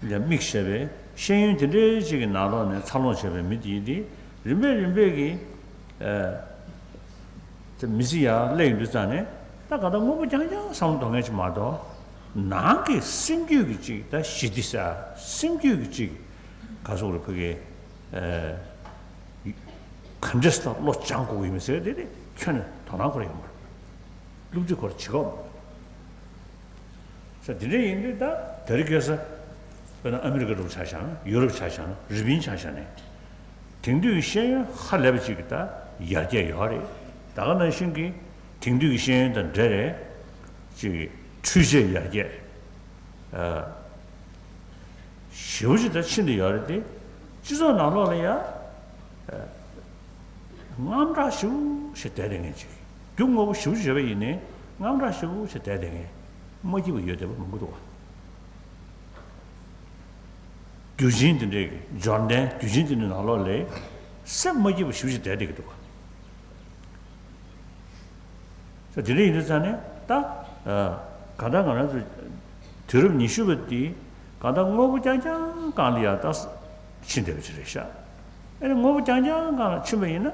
ལ་དམིགས་བྱས་པའི་ཤེས་ཡོན་དེ་འདྲའི་ཅིག་གི་ནང་ལོགས་ནས་འཚར་ལོངས་བྱས་པའི་མི་དེ་ཡིན་དེ། རིམ་པས་རིམ་པས་ཀྱི་ཨ་དེ་མི་ཚེ་ཡར་སླེབས་ཡོང་དུས་ཙང་ནས་ད་ག་ད་དངོས་པོ་རྐྱང་རྐྱང་བསམ་བློ་གཏོང་མཁན་ཅིག་མ་གཏོགས། ནང་གི་སེམས་རྒྱུད་ཀྱི་ཅིག་ད་ཞི་བདེ་ཟེར་སེམས་རྒྱུད་ཀྱི་ཅིག་ག་སོགས་རེ་ཕ་གི་ཨ་ག་འདྲས་ད་བློ་སྦྱང་དགོས་ཀྱི་ཡིན་མིན་ཟེར་དེ་དེ་ཁྱོན་ནས་དོ་སྣང་ཁོ་ར་ཡོད་མ་རེད། སློབ་ཁྲིད་ཁོ་ར་བྱེད་ཀྱི་ཡོད་མ་རེད། ས་དེ་འདྲ་ཡིན་དུས་ད་དེ་རིང་ཁ་སང་དཔེར་ན་ཨ་མི་རི་ཀ་འདྲ་བོ་ཆ་བཞག་ན། ཡུ་རོབ་ཆ་བཞག་ན། རི་པིན་ཆ་བཞག་ནས་དེང་དུས་ཀྱི་ཤེས་ཡོན་ཧ་ལས་པ་ཅིག་གི་ད་ཡར་རྒྱས་ཡོད་རེད། ད་ག་ནང་བཞིན་གྱི་དེང་དུས་ཀྱི་ཤེས་ཡོན་དང་འབྲེལ་རེད། ཅིག་འཕྲུལ་ཆས་ཡར་རྒྱས་ཨ། ཞེ་པོ་ཅིག་ད་ཕྱིན་བསྡད་ཡོད་རེད་དེ། སྤྱི་ཚོགས་ནང་ལོགས་ལ་ཡ་ཨ་དངངས་སྐྲག་ཞེ་པོ་ཞིག་བསྡད་བསྡད་མཁན་ཅིག་རྒྱུ་དངོས་པོ་ཞེ་པོ་ཅིག་ཡོད་པ་ཡིན་ནའི་དངངས་སྐྲག་ཞེ་པོ་ཞིག་བསྡད་བསྡད་མཁན་མ་སྐྱིད་པ་ཡོད་བསྡད་པ་མང་པོ་འདུག་བ། རྒྱུ་ཆེན་དེ་འདྲའི་གི་འབྱོར་ལྡན་རྒྱུ་ཆེན་དེ་འདྲའི་ནང་ལོགས་ལ་སེམས་མ་སྐྱིད་པ་ཞེ་པོ་ཅིག་བསྡད་བསྡད་ཀྱི་འདུག་བ། ས་དེ་འདྲ་ཡིན་དུས་ཙང་ནས་ད་ཨ་གང་ལྟར་ང་རང་ཚོ་དུས་རབས་ཉི་ཤུ་པ་འདི་གང་ལྟར་དངོས་པོ་རྐྱང་རྐྱང་སྒང་ལ་ཡ་ད་ཕྱིན་བསྡད་པ་ཅིག་རེད་ཤག་ཨ་ནི་དངོས་པོ་རྐྱང་རྐྱང་སྒང་ལ་ཕྱིན་པ་ཡིན་ན་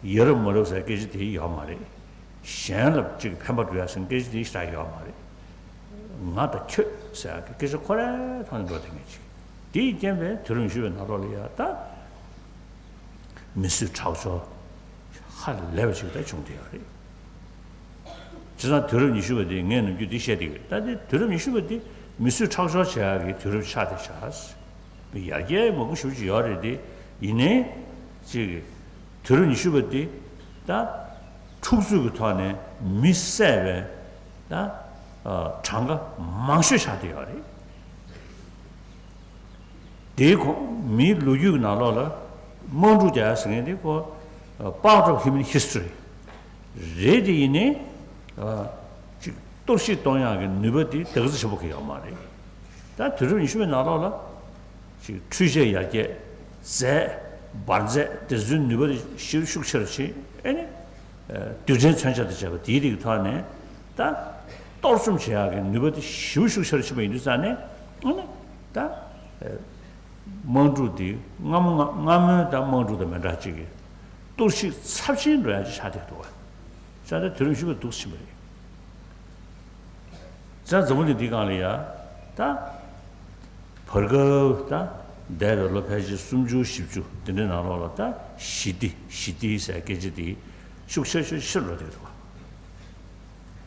ཡ་རབས་མ་རབས་ཟེར་སྐད་ཆ་དེ་ཡོད་མ་རེད། གཞན་ལ་ཅིག་ཕན་པ་འགྲོ་ཡ་ཟེར་སྐད་ཆ་དེ་ཞེ་དྲག་ཡོད་མ་རེད། ང་དང་ཁྱོད་ཟེར་ཡ་གི་སྐད་ཆ་ཁོ་རའི་ཐོག་ནས་འགྲོ་བསྡད་མཁན་ཅིག་དེ་ཡི་རྐྱེན་པས་དུས་རབས་ཉི་ཤུ་པའི་ནང་ལོགས་ལ་ཡ་ད། མི་གསོད་ཁྲག་སྦྱོར་ཧ་ལས་པ་ཅིག་ད་བྱུང་བསྡད་ཡོད་རེད། བྱས་ཙང་དུས་རབས་ཉི་ཤུ་པ་འདི་ངས་ནམ་རྒྱུན་འདི་བཤད་བསྡད་ཀྱི་ཡོད། ད་འདི་དུས་རབས་ཉི་ཤུ་པ་འདི་མི་གསོད་ཁྲག་སྦྱོར་བྱེད་ཡག་གི་དུས་རབས་ཆགས་བསྡད་ཤག་ཡར་རྒྱས་མང་པོ་ཞེ་པོ་ཅིག་ཡོད་རེད་དེ། ཡིན་ནའི་ཅིག་དུས་རབས་ཉི་ཤུ་པ་འདི་ད་འཁྲུག་རྩོད་ཀྱི་ཐོག་ནས་མི་བསད་པའི་ད་གྲངས་ཀ་མང་ཤོས་ཆགས་བསྡད་ཡོད་རེད། དེའི་གོང་མིའི་ལོ་རྒྱུས་ཀྱི་ནང་ལོགས་ལ་དམག་འཁྲུག་རྒྱག་ཡ་ཟེར་མཁན་དེ་ཁོ་part of human history རེད་དེ། ཡིན་ནའི་ཅིག་གཏོར་བཤིག་གཏོང་ཡག་གི་ནུས་པ་དེ་ད་ག་ཚོད་ཆེན་པོ་གི་ཡོད་མ་རེད། ད་དུས་རབས་ཉི་ཤུ་པའི་ནང་ལོགས་ལ་ཅིག་འཕྲུལ་ཆས་ཡར་རྒྱས། རྫས་འབར་རྫས་དེ་ཚོའི་ནུས་པ་དེ་ཤུགས་ཤུགས་ཆེ་རུ་ཕྱིན། ཨེ་ནི་རྡུལ་ཕྲན་མཚོན་ཆ་དང་བཅས་པ་དེའི་རིགས་ཐོག་ནས་ད་གཏོར་བཅོམ་བྱེད་ཡག་གི་ནུས་པ་དེ་ཞེ་པོ་ཤུགས་ཆེ་རུ་ཕྱིན་པ་ཡིན་དུས་ཙང་ནས། ཨ་ནི་ད་དམག་འཁྲུག་འདི་སྔ་མོ་སྔ་སྔ་མོའི་ད་དམག་འཁྲུག་དང་མི་འདྲ་ཅིག་གི་གཏོར་བཤིག་ཚབས་ཆེན་འགྲོ་ཡག་ཅིག་ཆགས་བསྡད་འདུག་བ། ས་ད་དུས་རབས་ཉི་ཤུ་པའི་འདུག་ཕྱིན་པ་རེད། ཙང་འཛམ་བུ་གླིང་འདིའི་སྒང་ལ་ཡ་ད་བར་སྐབས་ད་འདས་པའི་ལོ་ཕལ་ཆེར་སུམ་ཅུ་བཞི་བཅུ་འདི་འདྲའི་ནང་ལོགས་ལ་ད་ཞི་བདེ་ཞི་བདེ་ཟེར་སྐད་ཆ་འདི་ཤུགས་ཆེ་ཤུགས་ཆེ་རུ་འགྲོ་བསྡད་འདུག་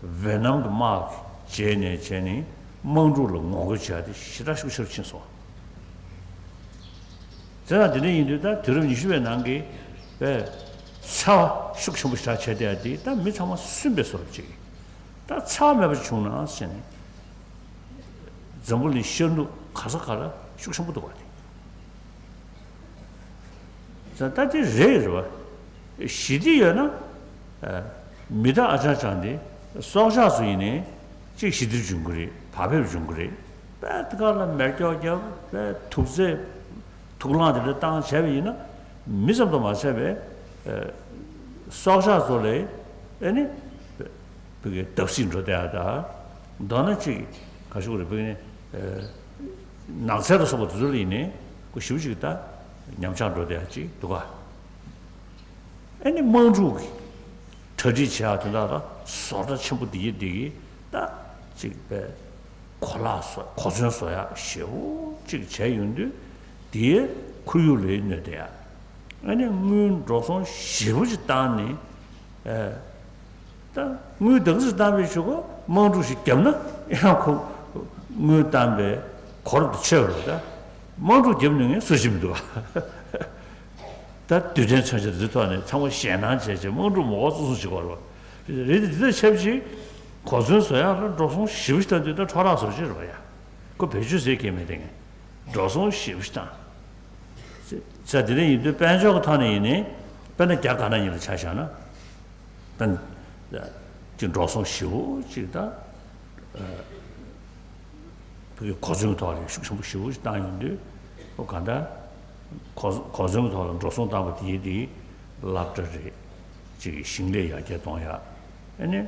བ། ཝེ་ནམ་གྱི་དམག་གི་རྗེས་ནས་བྱས་ནས་དམག་འཁྲུག་ལ་ངོ་རྒོལ་བྱས་ཏེ་ཞེ་དྲག་ཤུགས་ཆེ་རུ་ཕྱིན་སོང་། དེ་དང་དེ་འདྲ་ཡིན་དུས་ད་དུས་རབས་ཉི་ཤུ་པའི་ནང་གི་པའི་འཚེ་བ་ཤུགས་ཆེན་པོ་ཞེ་དྲག་བྱས་བསྡད་ཡ་དེ་ད་མི་ཚང་མ་སུན་པའི་བཟོ་འདྲ་ཅིག་ད་འཚེ་བ་མེད་པ་བྱུང་ན་ཟེར་ནས་འཛམ་བུ་གླིང་ཤར་ནུབ་ག་ས་ག་ལ་ཤུགས་ཆེན་པོ་འདུག་བ་དེ། ད་ལྟ་དེ་རེད་རེད་བ། ཞི་བདེ་ཡོད་ན། མི་དང་ཨ་ཅང་ཅང་དེ་སྲོག་ཆགས་ཚོ་ཡིན་ནའི་གཅིག་ཞི་བདེ་འབྱུང་གི་རེད། བག་ཕེབས་འབྱུང་གི་རེད། དཔེ་དེ་ག་ལ་མེ་སྒྱོགས་བརྒྱབ། དཔེ་དུག་རྫས་དུག་རླངས་དེ་འདྲ་བཏང་བྱས་པ་ཡིན་ན་མི་ཙམ་དུ་མ་ཟད་པའི་སྲོག་ཆགས་ཚོ་ལ་ཨེ་ནི་བི་གའི་བརྡབ་གསིག་འགྲོ་བསྡད་ཡ་ད། མདོར་ན་གཅིག་ག་ཤུག་རེད་བི་གའི་ནི་ནགས་ཚལ་ལ་སོགས་པ་དེ་ཚོ་ལ་ཡིན་ནའི་ཁོ་ཞེ་པོ་ཅིག་ད་ཉམས་ཆག་འགྲོ་བསྡད་ཡ་ཅིག་འདུག་ག་ཨེ་ནི་དམག་འཁྲུག་གི་གྲ་སྒྲིག་བྱེད་ཡག་དོན་དག་ལ་བཟོ་གྲྭ་ཆེན་པོ་འདི་ཡི་འདི་གི་ད་ཅིག་པའི་གོ་ལག་བཟོ་གོ་མཚོན་བཟོ་ཡག་ཞེ་པོ་ཅིག་བྱས་ཡོང་དུས་དེའི་ཁོར་ཡུག་ལ་གནོད་བསྡད་ཡག་ཨ་ནི་དངུལ་འགྲོ་སོང་ཞེ་པོ་ཅིག་བཏང་ནས་ཨེ། ད་དངུལ་ད་ག་ཚོད་བཏང་བའི་ཆུ་ཁོ་དམག་འཁྲུག་ཞིག་བརྒྱབ་ན་ཡང་ཁོ་དངུལ་བཏང་པའི་གོ་རབ་ཏུ་ཆེ་བ་རེད། ད་དམག་འཁྲུག་བརྒྱབ་ནས་ངས་སུ་ཞིག་མི་འདུག་བ། ད་རྡུལ་ཕྲན་མཚོན་ཆ་དེ་ཚོའི་ཐོག་ནས་ཚང་མ་ཞེད་སྣང་བྱས་བྱས་དམག་འཁྲུག་མ་འགོར་སོ་སོ་ཞིག་གོ་རེད་བ། རེད་དེ་འདི་ལྟར་ཆབས་ཅིག་གོ་མཚོན་བཟོ་ཡག་ལ་འགྲོ་སོང་ཞེ་པོ་ཞིག་བཏང་དུས་ད་འཕྲོ་བརླག་བཟོ་ཅིག་རེད་བ་ཡ། ཁོ་བེད་སྤྱོད་ཟེར་མཁན་མེད་དེ་ངས་འགྲོ་སོང་ཞེ་པོ་ཞིག་བཏང་། ས་དེ་འདྲ་ཡིན་དུས་དཔལ་འབྱོར་གྱི་ཐོག་ནས་ཡིན་ནའི་ དཔེར་ན་རྒྱ་དཀར་ནག་གཉིས་ལ་ཆ་བཞག་ན། དཔེར་ན་ཅིག་འགྲོ་སོང་ཞེ་པོ་ཅིག་དང་། བོད་ཀྱི་གོ་མཚོན་གྱི་ཐོག་ལ་ཤུགས་ཆེན་པོ་ཞེ་པོ་ཅིག་བཏང་ཡོང་དུས། ཨོ་གང་ལྟར་གོ་གོ་མཚོན་གྱི་ཐོག་ལ་འགྲོ་སོང་བཏང་པ་དེ་ཡིན་དེ། སློབ་གྲྭ་རེད། ཅིག་ཞིང་ལས་ཡར་རྒྱས་གཏོང་ཡག་ཨ་ནི་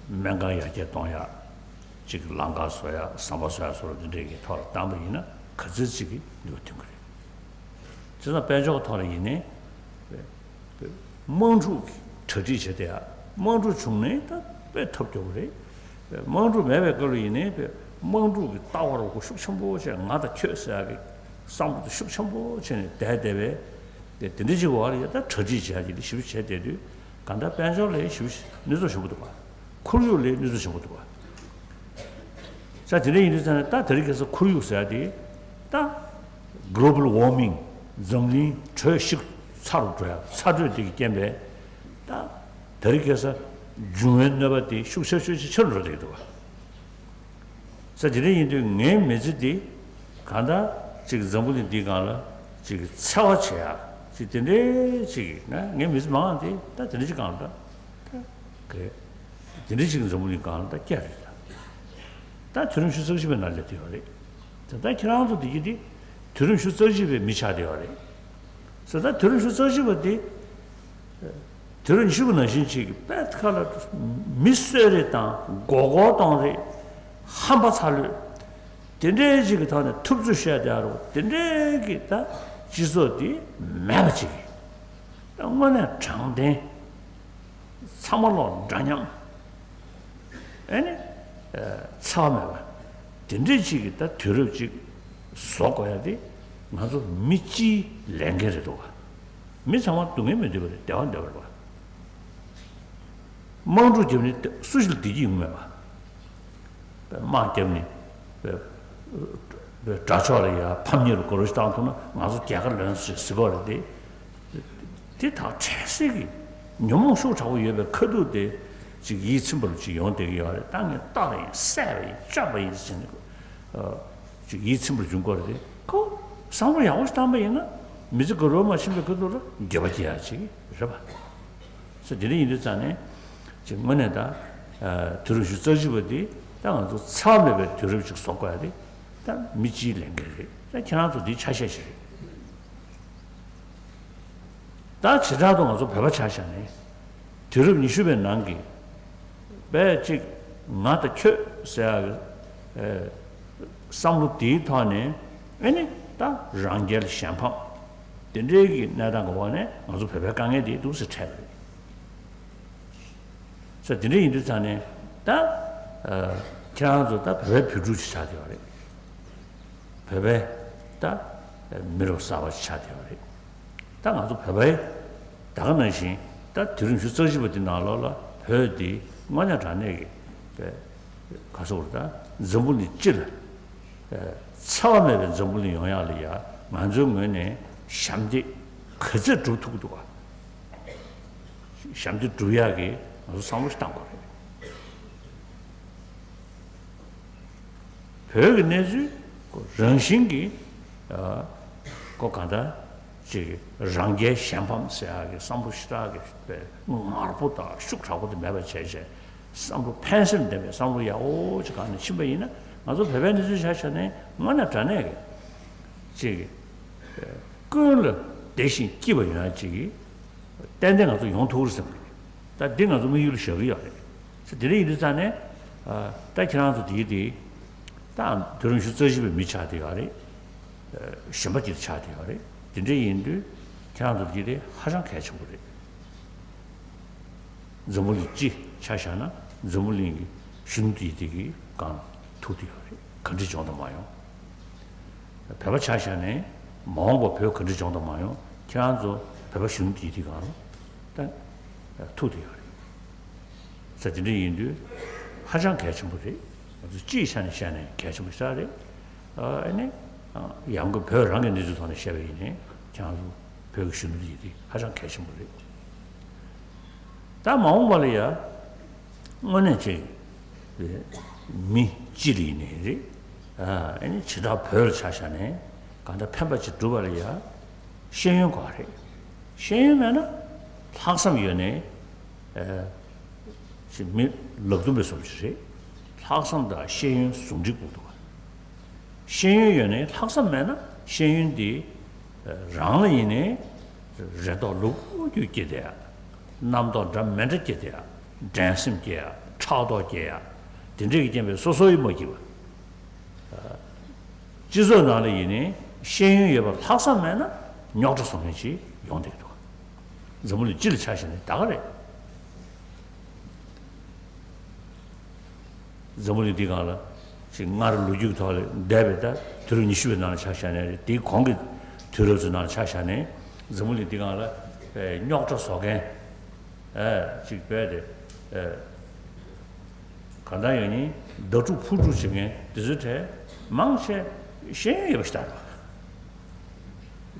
སྨན་ཁང་ཡར་རྒྱས་གཏོང་ཡག་ཅིག་ལམ་ཁ་བཟོ་ཡག་ཟམ་པ་བཟོ་ཡག་སོགས་འདི་འདྲའི་གི་ཐོག་ལ་བཏང་པ་ཡིན་ན་ག་ཚོད་ཅིག་གི་ནུས་པ་ཐོན་གི་རེད། བྱས་ཙང་དཔལ་འབྱོར་གྱི་ཐོག་ལ་ཡིན་ནའི། དམངས་ཁྲོད་ཀྱི་གྲ་སྒྲིག་བྱས་ཏེ་ཡ། དམངས་ཁྲོད་བྱུང་ནས་ད་དཔེ་ཐབས་སྐྱོ་པོ་རེད། དམངས་ཁྲོད་མེད་པའི་སྐབས་ལ་ཡིན་ནའི་དཔེ་དམངས་ཁྲོད་ཀྱི་ལྟ་བ་རོགས་པ་ཤུགས་ཆེན་པོ་བྱས། ང་དང་ཁྱོད་ཟེར་ཡག་གི་བསམ་བློ་དེ་ཤུགས་ཆེན་པོ་བྱས་ནས་བསྡད་བསྡད་པས། དེ་དེ་འདྲ་ཅིག་བར་ལ་ཡ་ད་གྲ་སྒྲིག་བྱས་ཡག་དེ་ཞིབ་བྱས་བསྡད་དུས་གང་ལྟར་དཔལ་འབྱོར་ལ་ཞིབ་གནོད་འཚེ་ཆེན་པོ་འདུག་ག་ཁོར་ཡུག་ལ་གནོད་འཚེ་ཆེན་པོ་འདུག་ག་ས་དེ་འདྲ་ཡིན་དུས་ཙང་ནས་ད་དེ་རིང་ཁ་སང་ཁོར་ཡུག་ཟེར་ཡག་དེ་ད་Global Warming འཛམ་གླིང་དྲོད་ཤུགས་ཚ་རུ་འགྲོ་ཡག་ཚ་དྲོད་དེ་གི་རྐྱེན་པས། ད་དེ་རིང་ཁ་སང་འབྱུང་བའི་གནོད་པ་དེ་ཤུགས་ཆེ་ཤོས་ཅིག་ཆེ་རུ་འགྲོ་བསྡད་ཀྱི་འདུག་ག་ས་དེ་འདྲ་ཡིན་དུས་ངའི་མི་ཚེ་འདི་གང་ལྟར་ཅིག་འཛམ་བུ་གླིང་འདིའི་སྒང་ལ་ཅིག་འཚེ་བ་བྱེད་ཡག་ཅིག་དེ་འདྲའི་ཅིག་ན་ངའི་མི་ཚེ་མང་བ་འདི་ད་དེ་འདྲ་ཅིག་སྒང་ལ་ད་ག་དེ་འདྲ་ཅིག་འཛམ་བུ་གླིང་སྒང་ལ་ད་བསྐྱལ་རེད། ད་ད་དུས་རིམ་ཉི་ཤུ་རྩ་བཞི་པའི་ནང་སླེབས་བསྡད་ཡོད་རེད། ད་ད་ཁྱེད་རང་ཚོ་འདི་གི་འདི་དུས་རིམ་ཉི་ཤུ་རྩ་བཞི་པའི་མི་ཆགས་བསྡད་ཡོད་རེད། ས་ད་དུས་རིམ་ཉི་ཤུ་རྩ་བཞི་པ་འདི། དུས་རབས་ཉི་ཤུ་པ་ནང་བཞིན་ཅིག་གི་དཔེ་ཁ་ལ་མི་གསོད་རེས་དང་མགོ་སྐོར་གཏོང་རེས། ཧམ་པ་ཚ་ལོས། དེ་འདྲའི་ཅིག་གི་ཐོག་ནས་ཐུབ་ཚོད་བཤད་བསྡད་རོགས་དེ་འདྲའི་གི་ད་སྤྱི་ཚོགས་འདི་མེད་པ་ཅིག་གི་དངོས་གནས་དྲང་བདེན། ཚང་མ་ལོག་འདྲ་མཉམ། ཨེ་ནི། འཚེ་བ་མེད་པ། དེ་འདྲའི་ཅིག་གི་ད་དུས་རབས་ཅིག་བཟོ་དགོས་ཡ་དེ་ང་ཚོ་མི་སྤྱིའི་ལས་འགན་རེད་འདུག་ག་མི་ཚང་མ་སྡུག་བསྔལ་མི་འདོད་པ་རེད། བདེ་བ་འདོད་པ་རེད་པ། དམག་འཁྲུག་བརྒྱབ་ནས་སུ་ཞིག་ལ་བདེ་སྐྱིད་ཡོང་མེད་པ། དམག་བརྒྱབ་ནས་དགྲ་ཕྱོགས་ལ་ཡ་ཕམ་ཉེས་ལ་གོ་རོ་ཞིག་བཏང་ཐུབ་ན་ང་ཚོ་རྒྱལ་ཁ་ལོན་སྲིད་ཟེར་གོ་རེད་དེ། དེ་དག་འཕྲལ་སེལ་གྱི་ཉོན་མོངས་ཤུགས་དྲག་པོ་ཡོད་པའི་ཁ་ཐུག་དེ་ཅིག་ཡིད་ཚིམ་པ་ཅིག་ཡོང་བསྡད་ཀྱི་ཡོད་རེད། ད་ངས་བལྟས་པ་ཡིན། བསད་པ་ཡིན། བཅག་པ་ཡིན་ཟེར་ནས་ཅིག་ཡིད་ཚིམ་པ་བྱུང་གི་རེད་དེ། ཁོ་བསམ་བློ་ཡག་པོ་ཞིག་བཏང་པ་ཡིན་ན་མི་ཚེ་ག་རོ་མ་ཕྱིན་པའི་ཁ་ཐུག་ལ་འགྱོད་པ་སྐྱེ་ཡག་ཅིག་རེད་པ། ས་དེ་འདྲ་ཡིན་དུས་ཙང་ནས་ཅིག་དངོས་གནས་ད་དུས་རབས་ཉི་ཤུ་རྩ་བཞི་པ་འདི་ད་ང་ཚོ་འཚེ་བ་མེད་པའི་དུས་རབས་ཅིག་བཟོ་དགོས་ཡ་དེ་ད་མི་སྤྱིའི་ལས་འགན་རེད། ད་ཁྱེད་རང་ཚོ་འདི་ཆ་ཤས་ཤིག་རེད། ད་བྱེ་བྲག་ཏུ་ང་ཚོ་བོད་པ་ཆ་བཞག་ནས་དུས་རབས་ཉི་ཤུ་པའི་ནང་གི་དཔེ་གཅིག་ང་དང་ཁྱོད་ཟེར་ཡག་གི་བསམ་བློ་དེའི་ཐོག་ནས་ཨེ་ནི་ད་རང་རྒྱལ་གཞན་ཕམ་དེ་འདྲའི་གི་གནས་སྟངས་ཀྱི་འོག་ནས་ང་ཚོ་བོད་པའི་དཀའ་ངལ་དེ་འདུག་སེ་འཕྲད་པ་རེད། ས་དེ་འདྲ་ཡིན་དུས་ཙང་ནས་ད་ཁྱེད་རང་ཚོ་ད་བོད་པའི་བོད་ཕྲུག་ཅིག་ཆགས་བསྡད་པ་རེད། བོད་པའི་ད་མི་རབས་གསར་པ་ཆགས་བསྡད་པ་རེད། ད་ང་ཚོ་བོད་པའི་ད་ག་ནང་བཞིན་ད་དུས་རབས་ཉི་ཤུ་རྩ་བཞི་པ་འདི་ནང་ལོགས་ལ་བོད་འདི་དངོས་གནས་དྲང་གནས་ཀྱི་ག་ཟེར་དགོས་རེད། ད་འཛམ་བུ་གླིང་སྤྱི་ལ་འཚེ་བ་མེད་པའི་འཛམ་བུ་གླིང་ཡོང་ཡག་ལ་ཡ་ང་ཚོའི་ངོས་ནས་ཞབས་འདེགས་ག་ཚོད་སྒྲུབ་ཐུབ་ཀྱི་འདུག་ག་ཞབས་འདེགས་སྒྲུབ་ཡག་གི་ང་ཚོ་བསམ་བློ་ཞིག་བཏང་དགོས་རེད། བོད་ཀྱི་གནས་ཚུལ་རང་བཞིན་གྱིས་ཨ་ཁོ་གང་ལྟར་ཅིག་རང་རྒྱལ་གཞན་ཕམ་ཟེར་ཡག་གི་བསམ་བློ་ཞེ་དྲག་གི་ངར་པོ་དང་ཤུགས་དྲག་པོ་དེ་མེད་པ་བྱས་བྱས་བསམ་བློ་ཕན་སེམས་ལྡན་པའི་བསམ་བློ་ཡག་པོ་ཅིག་གང་ནས་ཕྱིན་པ་ཡིན་ན་ང་ཚོ་བོད་པའི་གནས་ཚུལ་ཆ་བཞག་ནས་དངོས་གནས་དྲང་གནས་ཀྱི་ཅིག་ཀུན་ལ་བདེ་ཞིང་སྐྱིད་པ་ཡོང་ཡག་ཅིག་གི་ཏན་ཏན་ང་ཚོ་ཡོང་ཐུབ་རེད་བསམ་གི་རེད། ད་འདི་ང་ཚོ་དམིགས་ཡུལ་ལ་བཞག་གི་ཡོད་རེད། ས་དེ་འདྲ་ཡིན་དུས་ཙང་ནས་ཨ་ད་ཁྱེད་རང་ཚོ་དེ་གི་དེ་ད་དུས་རབས་ཉི་ཤུ་རྩ་བཞི་པའི་མི་ཆགས་བསྡད་ཡོད་རེད། ཨ་གཞོན་པ་ཅིག་ཆགས་བསྡད་ཡོད་རེད། དེ་འདྲ་ཡིན་དུས་ཁྱེད་རང་ཚོ་དེ་གི་དེ་ཧ་ཅང་གལ་ཆེན་པོ་རེད། འཛམ་བུ་གླིང་སྤྱི་ཆ་བཞག་ན་འཛམ་བུ་གླིང་གི་གཞོན་ནུ་དེ་གི་དེ་གི་སྒང་ཐུག་བསྡད་ཡོད་རེད། ག་འདྲ་བྱུང་དང་མ་བྱུང་། བོད་པ་ཆ་བཞག་ནས་མ་འོངས་པ་བོད་ག་འདྲ་བྱུང་དང་མ་བྱུང་ཁྱེད་རང་ཚོ་བོད་པ་གཞོན་ནུ་དེ་དེ་སྒང་ལ་ད་ཐུག་བསྡད་ཡོད་རེད། ས་དེ་འདྲ་ཡིན་དུས་ཧ་ཅང་གལ་ཆེན་པོ་རེད། ང་ཚོ་སྤྱིའི་ཆ་ནས་བཤད་ནས་གལ་ཆེན་པོ་ཞེ་དྲག་རེད། ཨ་ནི་ཡང་སྒོས་བོད་རང་གི་གནས་ཚུལ་ཐོག་ནས་བཤད་པ་ཡིན་ནའི་ཁྱེད་རང་ཚོ་བོད་ཀྱི་གཞོན་ནུ་དེ་དེ་ཧ་ཅང་གལ་ཆེན་པོ་རེད། ད་མ་འོངས་པ་ལ་ཡ་དངོས་གནས་ཅིག་མི་སྤྱི་ལ་ཡིན་ནའི་རེད། ཨ་ནི་བྱེ་བྲག་བོད་ལ་ཆ་བཞག་ནས་གང་ལྟར་ཕན་པ་ཅིག་སྒྲུབ་པ་ལ་ཡ་ཤེས་ཡོན་དགོས་རེད། ཤེས་ཡོན་མེད་ན་ ལྷག་བསམ་ཡོད་ནས་ཨ་ཅིག་མི་ལག་རྡུམ་པའི་བཟོ་འདྲ་ཞིག་རེད། ལྷག་བསམ་དང་ཤེས་ཡོན་ཟུང་འབྲེལ་དགོས་འདུག་ཤེས་ཡོན་ཡོད་ནས་ལྷག་བསམ་མེད་ན་ཤེས་ཡོན་དེ་རང་ལ་ཡིན་ནའི་རེ་དོགས་ལུག་རྒྱུ་སྐྱེ་བསྡད་ཡ། རྣམ་རྟོག་འདྲ་མི་འདྲ་སྐྱེ་བསྡད་ཡ། འགྲན་སེམས་སྐྱེ་ཡ། ཕྲག་དོག་སྐྱེ་ཡ། དེ་འདྲས་ཀྱི་རྐྱེན་པས་སོ་སོ་ཡི་མ་སྐྱིད་པ། སྤྱི་ཚོགས་ནང་ལ་ཡིན་ནའི་ཤེས་ཡོན་ཡོད་པ་ལྷག་བསམ་མེད་ན་རྙོག་དྲ་བཟོ་མཁན་ཅིག་ཡོང་བསྡད་འདུག་འཛམ་བུ་གླིང་སྤྱི་ལ་ཆ་བཞག་ནས་ད་ག་རེད། འཛམ་བུ་གླིང་འདི་སྒང་ལ་ཅིག་སྔར་ལོ་རྒྱུས་ཀྱི་ཐོག་ལ་འདས་པའི་ད་དུས་རབས་ཉི་ཤུ་པའི་ནང་ལ་ཆ་བཞག་ནས་རེད། དེའི་གོང་གི་དུས་རབས་ཚོའི་ནང་ལ་ཆ་བཞག་ནས་འཛམ་བུ་གླིང་འདི་སྒང་ལ་ཨེ་རྙོག་དྲ་བཟོ་མཁན་ཨེ་ཅིག་བས་ཏེ་ཨེ་གང་ལྟར་ཡང་ནི་ཟླ་དཀྲུག་ཕུ་དཀྲུག་བྱེད་མཁན་དེ་ཚོའི་གྲས་མང་ཆེ་ཤེས་ཡོན་ཡོད་པ་ཞིག་ལྟར་བ།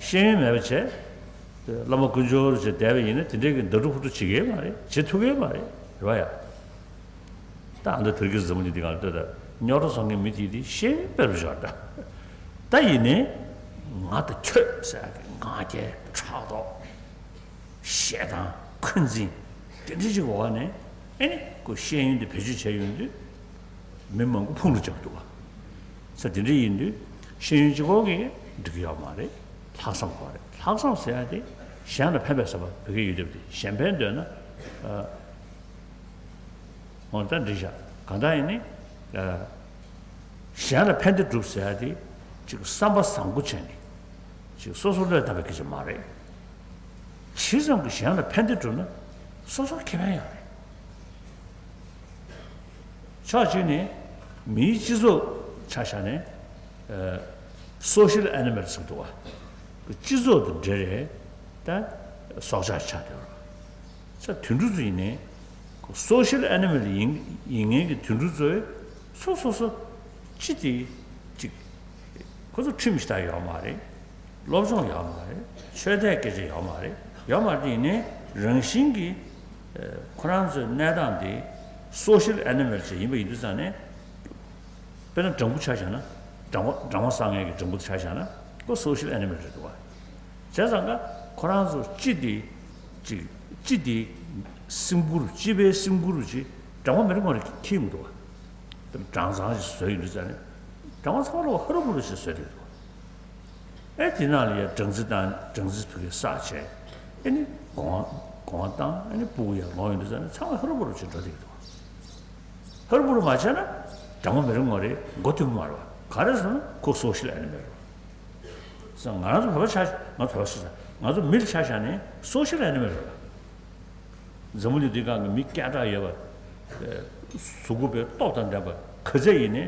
ཤེས་ཡོན་མེད་པ་བྱས། བླ་མ་དཀོན་མཆོག་རུ་བྱས་བསྡད་པ་ཡིན་ན་དེ་འདྲའི་གི་ཟླ་དཀྲུག་ཕུ་དཀྲུག་བྱེད་ཀྱི་མ་རེད། བྱེད་ཐུབ་ཀྱི་མ་རེད། རེད་བ་ཡ། ད་ཨ་མདའ་དུར་གྱི་འཛམ་བུ་གླིང་འདི་སྒང་ལ་ལྟོས་དང་རྙོག་དྲ་བཟོ་མཁན་མི་དེ་དེ་ཤེས་ཡོན་དཔེ་རུ་ཤོར་ད། ད་ཡིན་ནའི་ང་དང་ཁྱོད་ཟེར་ཡ་གི་ང་རྒྱལ་ཕྲག་དོག་ཞེ་སྡང་འཁོན་འཛིན་དེ་འདྲ་ཞིག་འོག་ནས་ཨེ་ནི་ཁོ་ཤེས་ཡོན་དེ་བེད་སྤྱོད་བྱས་ཡོང་དུས་མི་མང་པོ་ཕུང་དུ་བཅུག་འདུག་བ། ས་དེ་འདྲ་ཡིན་དུས་ཤེས་ཡོན་གཅིག་པོ་གིས་འགྲིག་གི་ཡོད་མ་རེད། ལྷག་བསམ་དགོས་རེད། ལྷག་བསམ་ཟེར་ཡ་དེ་གཞན་ལ་ཕན་པའི་བསམ་པ་བོད་སྐད་ཡོད་དེ་བ་དེ་གཞན་ཕན་འདོད་ན་ཨ། འོ་ད་འགྲིག་བཞག་གང་ལྟར་ཡིན་ནི། ཨ། གཞན་ལ་ཕན་བདེ་སྒྲུབ་ཟེར་ཡ་དེ་ཅིག་བསམ་པ་བཟང་པོ་བྱས་ནས་ཅིག་སོ་སོ་བློས་བཏང་བའི་སྐད་ཆ་མ་རེད། ཇི་ཙམ་གྱིས་གཞན་ལ་ཕན་བདེ་སྒྲུབ་ན་སོ་སོར་ཁེ་ཕན་ཡོད་རེད། ཕྱོགས་གཅིག་ནས་མིའི་སྤྱི་ཚོགས་ཆ་བཞག་ནས་ཨ། སོ་ཤལ་ཨེ་ནི་མལ་ཟེར་འདུག་བ། སྤྱི་ཚོགས་དང་འབྲེལ་རེད། ད་སྲོག་ཆགས་ཆགས་བསྡད་ཡོད་རེད། ས་དུད་འགྲོ་ཚོ་ཡིན་ནའི་སོ་ཤལ་ཨེ་ནི་མལ་ཡིན་ཡིན་མཁན་གྱི་དུད་འགྲོ་ཚོས་སོ་སོ་སོ་སྤྱི་དེ་གཅིག་ཁོ་ཚོ་ཁྲིམས་ཞིག་ད་ཡོད་མ་རེད། སློབ་སྦྱོང་ཡོད་མ་རེད། ཆོས་དད་སྐད་ཆ་ཡོད་མ་རེད། ཡོད་མ་རེད། ཡིན་ནའི་རང་བཞིན་གྱིས་ཨ་ཁོ་རང་ཚོའི་གནས་སྟངས་དེ་སོ་ཤལ་ཨེ་ནི་མལ་ཅིག་ཡིན་པ་ཡིན་དུས་ཙང་ནས། དཔེར་ན་སྦྲང་བུ་ཆ་བཞག་ན། སྦྲང་བ་སྦྲང་བ་བསགས་མཁན་གྱི་སྦྲང་བུ་ཆ་བཞག་ན་ཁོ་སོ་ཤལ་ཨེ་ནི་མལ་རེད་འདུག་བ། བྱས་ཙང་ཀ་ཁོ་རང་ཚོ་སྤྱི་དེ་ཅིག་སྤྱི་དེ་སེམས་ཁུར་སྤྱི་པའི་སེམས་ཁུར་ཅིག་སྦྲང་བ་མི་རེ་ངོ་རེ་འཁྱེར་མི་འདུག་བ། དེ་སྦྲང་ཚང་ཞིག་བཟོས་ཡོད་དུས་ཙང་ནས་སྦྲང་བ་ཚང་མ་ལོག་ཧ་རུ་བུ་རུ་ཞིག་བཟོས་བསྡད་འདུག་བ། ཨེ་དེ་ནང་ལ་ཡ་སྦྲང་རྩི་དང་སྦྲང་རྩི་ཕུད་ཀྱི་བསགས་བྱས་ཨེ་ནི་གོང་གོང་བཏང་ཨེ་ནི་སྤུ་གུ་ཡར་ལོང་ཡོང་དུས་ཙང་ནས་ཚང་མ་ཧ་རུ་བུ་རུ་ཞིག་འགྲོ་བསྡད་འདུག་བ། ཧུར་པུར་མ་བྱས་ན་སྦྲང་མ་མི་རུང་བ་རེད། མགོ་ཐོན་གྱི་མ་རེད་བ། ག་རེ་ཟེར་ན་ཁོ་སོ་ཤལ་ཨེ་ནི་མལ་རེད་བ། ང་རང་ཚོ་བོད་པ་ཆ་ང་ཚོ་བོད་པ་ཟེར་ང་ཚོ་མི་ལ་ཆ་བཞག་ནས་སོ་ཤལ་ཨེ་ནི་མལ་རེད་བ། འཛམ་བུ་གླིང་འདི་སྒང་གི་མི་སྐད་གྲགས་ཡོད་པ། གཟུགས་པོ་དཔེ་སྟོབས་དང་ལྡན་པ་ག་ཚད་ཡིན་ནའི་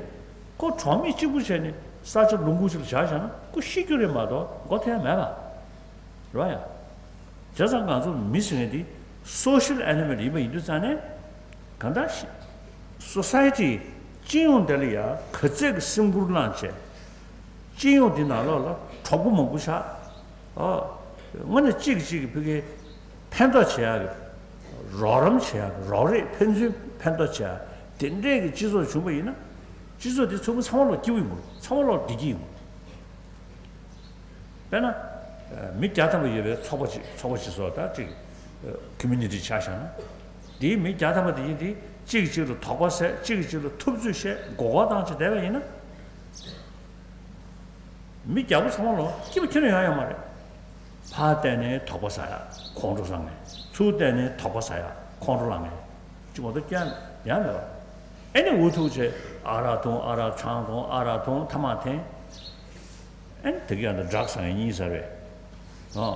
ཁོ་གྲོགས་མེད་གཅིག་པུ་བྱས་ནས་ས་ཆ་ལུང་ཁུག་ཅིག་ལ་བཞག་བཞག་ན་ཁོ་ཤི་རྒྱུ་རེད་མ་གཏོགས་མགོ་ཐོན་ཡ་མེད་པ། རེད་བ་ཡ། བྱས་ཙང་ང་ཚོ་མི་ཟེར་མཁན་འདི་སོ་ཤལ་ཨེ་ནི་མལ་ཡིན་པ་ཡིན་དུས་ཙང་ནས་གང་ལྟར་སོ་སའི་ཊི་སྤྱི་ཡོངས་དེ་ལ་ཡ་ག་ཚད་ཀྱི་སེམས་ཁུར་བླངས་བྱས་སྤྱི་ཡོངས་འདི་ནང་ལོགས་ལ་གྲོགས་པོ་མང་པོ་ཆགས། ཨོ། དངོས་གནས་གཅིག་གིས་གཅིག་གི་ཕ་གིའི་ཕན་ཐོགས་བྱེད་ཡག་གི་རོགས་རམ་བྱེད་ཡག་གི་རོགས་རེས་ཕན་ཚུན་ཕན་ཐོགས་བྱེད་ཡག་དེ་འདྲས་ཀྱི་སྤྱི་ཚོགས་བྱུང་པ་ཡིན་ན་སྤྱི་ཚོགས་འདི་ཚོགས་མི་ཚང་མ་ལོག་སྐྱིད་པོ་ཡིན་དགོས། ཚང་མ་ལོག་བདེ་སྐྱིད་ཡིན་དགོས། དཔེར་ན། མི་བརྒྱ་ཐམ་པ་ཡོད་པའི་ཚོགས་པ་གཅིག་ཚོགས་པ་གཅིག་བཟོ་ད་གཅིག་ཁོ་མུ་ནི་ཊི་ཆ་བཞག་ན། དེའི་མི་བརྒྱ་ཐམ་པ་དེ་ཡིན་དེ་གཅིག་གིས་གཅིག་ལ་དོགས་པ་ཟད་གཅིག་གིས་གཅིག་ལ་ཐུབ་ཚོད་བཤད་མགོ་སྐོར་བཏང་བྱས་བསྡད་པ་ཡིན་ན། མི་བརྒྱ་པོ་ཚང་མ་ལོ་སྐྱིད་པོ་ཁྱོན་ནས་ཡོང་ཡོད་མ་རེད། ཕར་བལྟས་ནས་དོགས་པ་ཟ་ཡ་ཁོང་ཁྲོ་ཟ་ངེས། ཚུར་བལྟས་ནས་དོགས་པ་ཟ་ཡ་ཁོང་ཁྲོ་ལངས་ངེས། གཅིག་མ་གཏོགས་ཀྱང་ཡང་མེད་པ། ཨེ་ནི་འུ་ཐུག་བྱས་ཨ་རག་འཐུང་ཨ་རག་ཆང་འཐུང་ཨ་རག་འཐུང་ཐ་མག་འཐེན། ཨེ་ནི་དེ་ག་ཡང་ད་ཌྲག་ཟ་མཁན་གཉིས་ཟ་བས། ཨོ།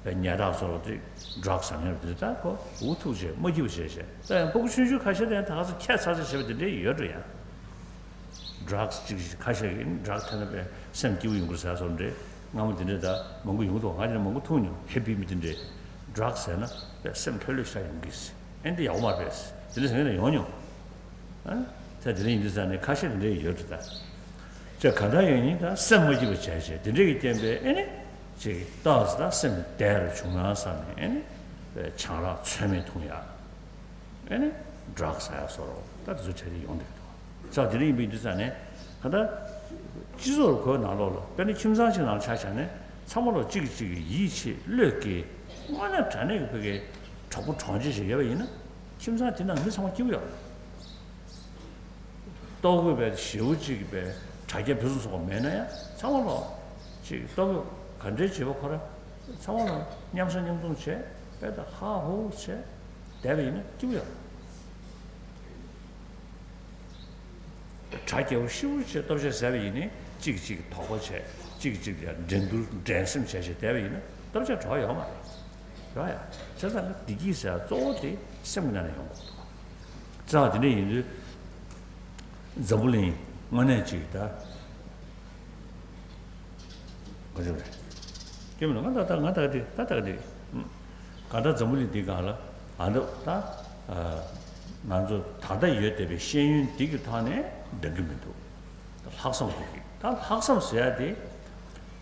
བས་ཉལ་ཐག་ཚོ་ལ་དེ་ཌྲག་ཟ་མཁན་རེད་དེ་ད་ཁོ་འུ་ཐུག་བྱས་མ་སྐྱིད་པ་བྱས་བྱས་ད་ཡང་ཕྲུ་གུ་ཆུང་ཆུང་ཁ་ཤས་དེ་ཡང་ད་ག་ཚོད་ཁྱད་མཚར་ཆ་བྱས་པ་དེ་འདྲའི་ཡོད་འགྲོ་ཡང་། ཌྲག་གཅིག་ཁ་ཤས་ཀྱིས་ཌྲག་འཐེན་ན་དཔེ་སེམས་སྐྱིད་པོ་ཡོང་གི་རེད་ཟེར་སོང་རེད། སྔ་མོ་དེ་འདྲས་ད་མང་པོ་ཡོང་གི་འདུག་ང་ཡང་མང་པོ་མཐོང་མྱོང་ཧེ་པི་མི་དེ་འདྲས་ཌྲག་ཟས་ན་དཔེ་སེམས་ལྷོད་ལྷོད་ཤ་ཡོང་གི་ཟེར་ཨེ་འདི་ཡག་པོ་མ་རེད་ཟེར་དེ་འདྲས་ཟེར་མཁན་ཡང་ཡོང་མྱོང་། ཨ་ད་དེ་འདྲས་ཡིན་དུས་ཙང་ནས་ཁ་ཤས་དེ་འདྲས་ཡོད་རེད་ད། ཅེས་གང་ལྟར་ཡང་ཡིན་ད་སེམས་མ་སྐྱིད་པ་བྱས་བྱས་དེ་འདྲས་ཀྱི་རྐྱེན་པས་ཨེ་ནི་ཅིག་ཏོག་ཙམ་ད་སེམས་བདེ་རུ་བྱུང་ན་བསམ་ནས་ཨེ་ནི་དཔེ་ཆང་རག་ཚོད་མེད་འཐུང་ཡག་ཨེ་ནི་ཌྲག་ཟ་ཡག་སོགས་ད་དེ་ཚོ་འཕྲད་དེ་ཡོང་བསྡད་འདུག་ཙང་དེ་འདྲ་ཡིན་པའི་དུས་ཙང་ནས་ད་ལྟ་སྤྱི་ཚོགས་ཁོའི་ནང་ལོགས་ལ་དཔེར་ན་ཁྱིམ་ཚང་ཞིག་ནང་ཆ་བཞག་ནས་ཚང་མ་ལོག་གཅིག་གིས་གཅིག་གི་ཡིད་ཆེས་བློས་འགེལ་དངོས་གནས་དྲང་གནས་ཀྱི་ཕ་གིའི་ གྲོགས་པོ་གྲོགས་མཆེད་ཞིག་ཡོད་པ་ཡིན་ན། ཁྱིམ་ཚང་དེ་ནང་མི་ཚང་མ་སྐྱིད་པོ་ཡོད་རེད། ལྟོ་གོས་པའི་ཞེ་པོ་ཅིག་པའི་དྲ་རྒྱ་ཕུན་སུམ་ཚོགས་པ་མེད་ན་ཡང་། ཚང་མ་ལོ་ཅིག་ལྟོ་གོས་ག་འདྲའི་བྱེད་པ་ཁོ་ར། ཚང་མ་ལོ་མཉམ་ཟ་མཉམ་འཐུང་བྱས་པས་ད་ཧ་ཧུ་བྱས་བསྡད་པ་ཡིན་ན་སྐྱིད་པོ་ཡོད་རེད། དྲ་རྒྱ་བོ་ཤིའུ་བྱས་ལྟོ་ཆས་ཟས་པ་ཡིན་ནའི། གཅིག་གཅིག་དོགས་པ་བྱས། གཅིག་གཅིག་ལ་འགྲན་བསྡུར་འགྲན་སེམས་བྱས་བྱས་བསྡད་པ་ཡིན་ན། ལྟོ་ཆས་གྲོགས་ཡོད་མ་རེད། ཡོད་ཡ། བྱས་ཙང་བདེ་སྐྱིད་ཟེར་གཙོ་བོ་དེ་སེམས་ཀྱི་ནང་ནས་ཡོང་དགོས་འདུག། བྱས་ཙང་དེ་འདྲ་ཡིན་དུས་འཛམ་བུ་གླིང་དངོས་གནས་ཅིག་ད། ག་ཚོད་རེད། སྐྱེ་མི་ལ་ང་ད་ལྟ་ང་ད་དེ་ད་ད་དེ། ག་ད་འཛམ་བུ་གླིང་འདི་སྒང་ལ་ཨ་འདི་ད། ང་ཚོ་ད་ལྟ་ཡོད་བསྡད་པའི་ཤེས་ཡོན་འདི་གི་ཐོག་ནས་འགྲིག་གི་མི་འདུག། ལྷག་བསམ་དགོས་ཀྱི། ད་ལྷག་བསམ་ཟེར་ཡ་དེ།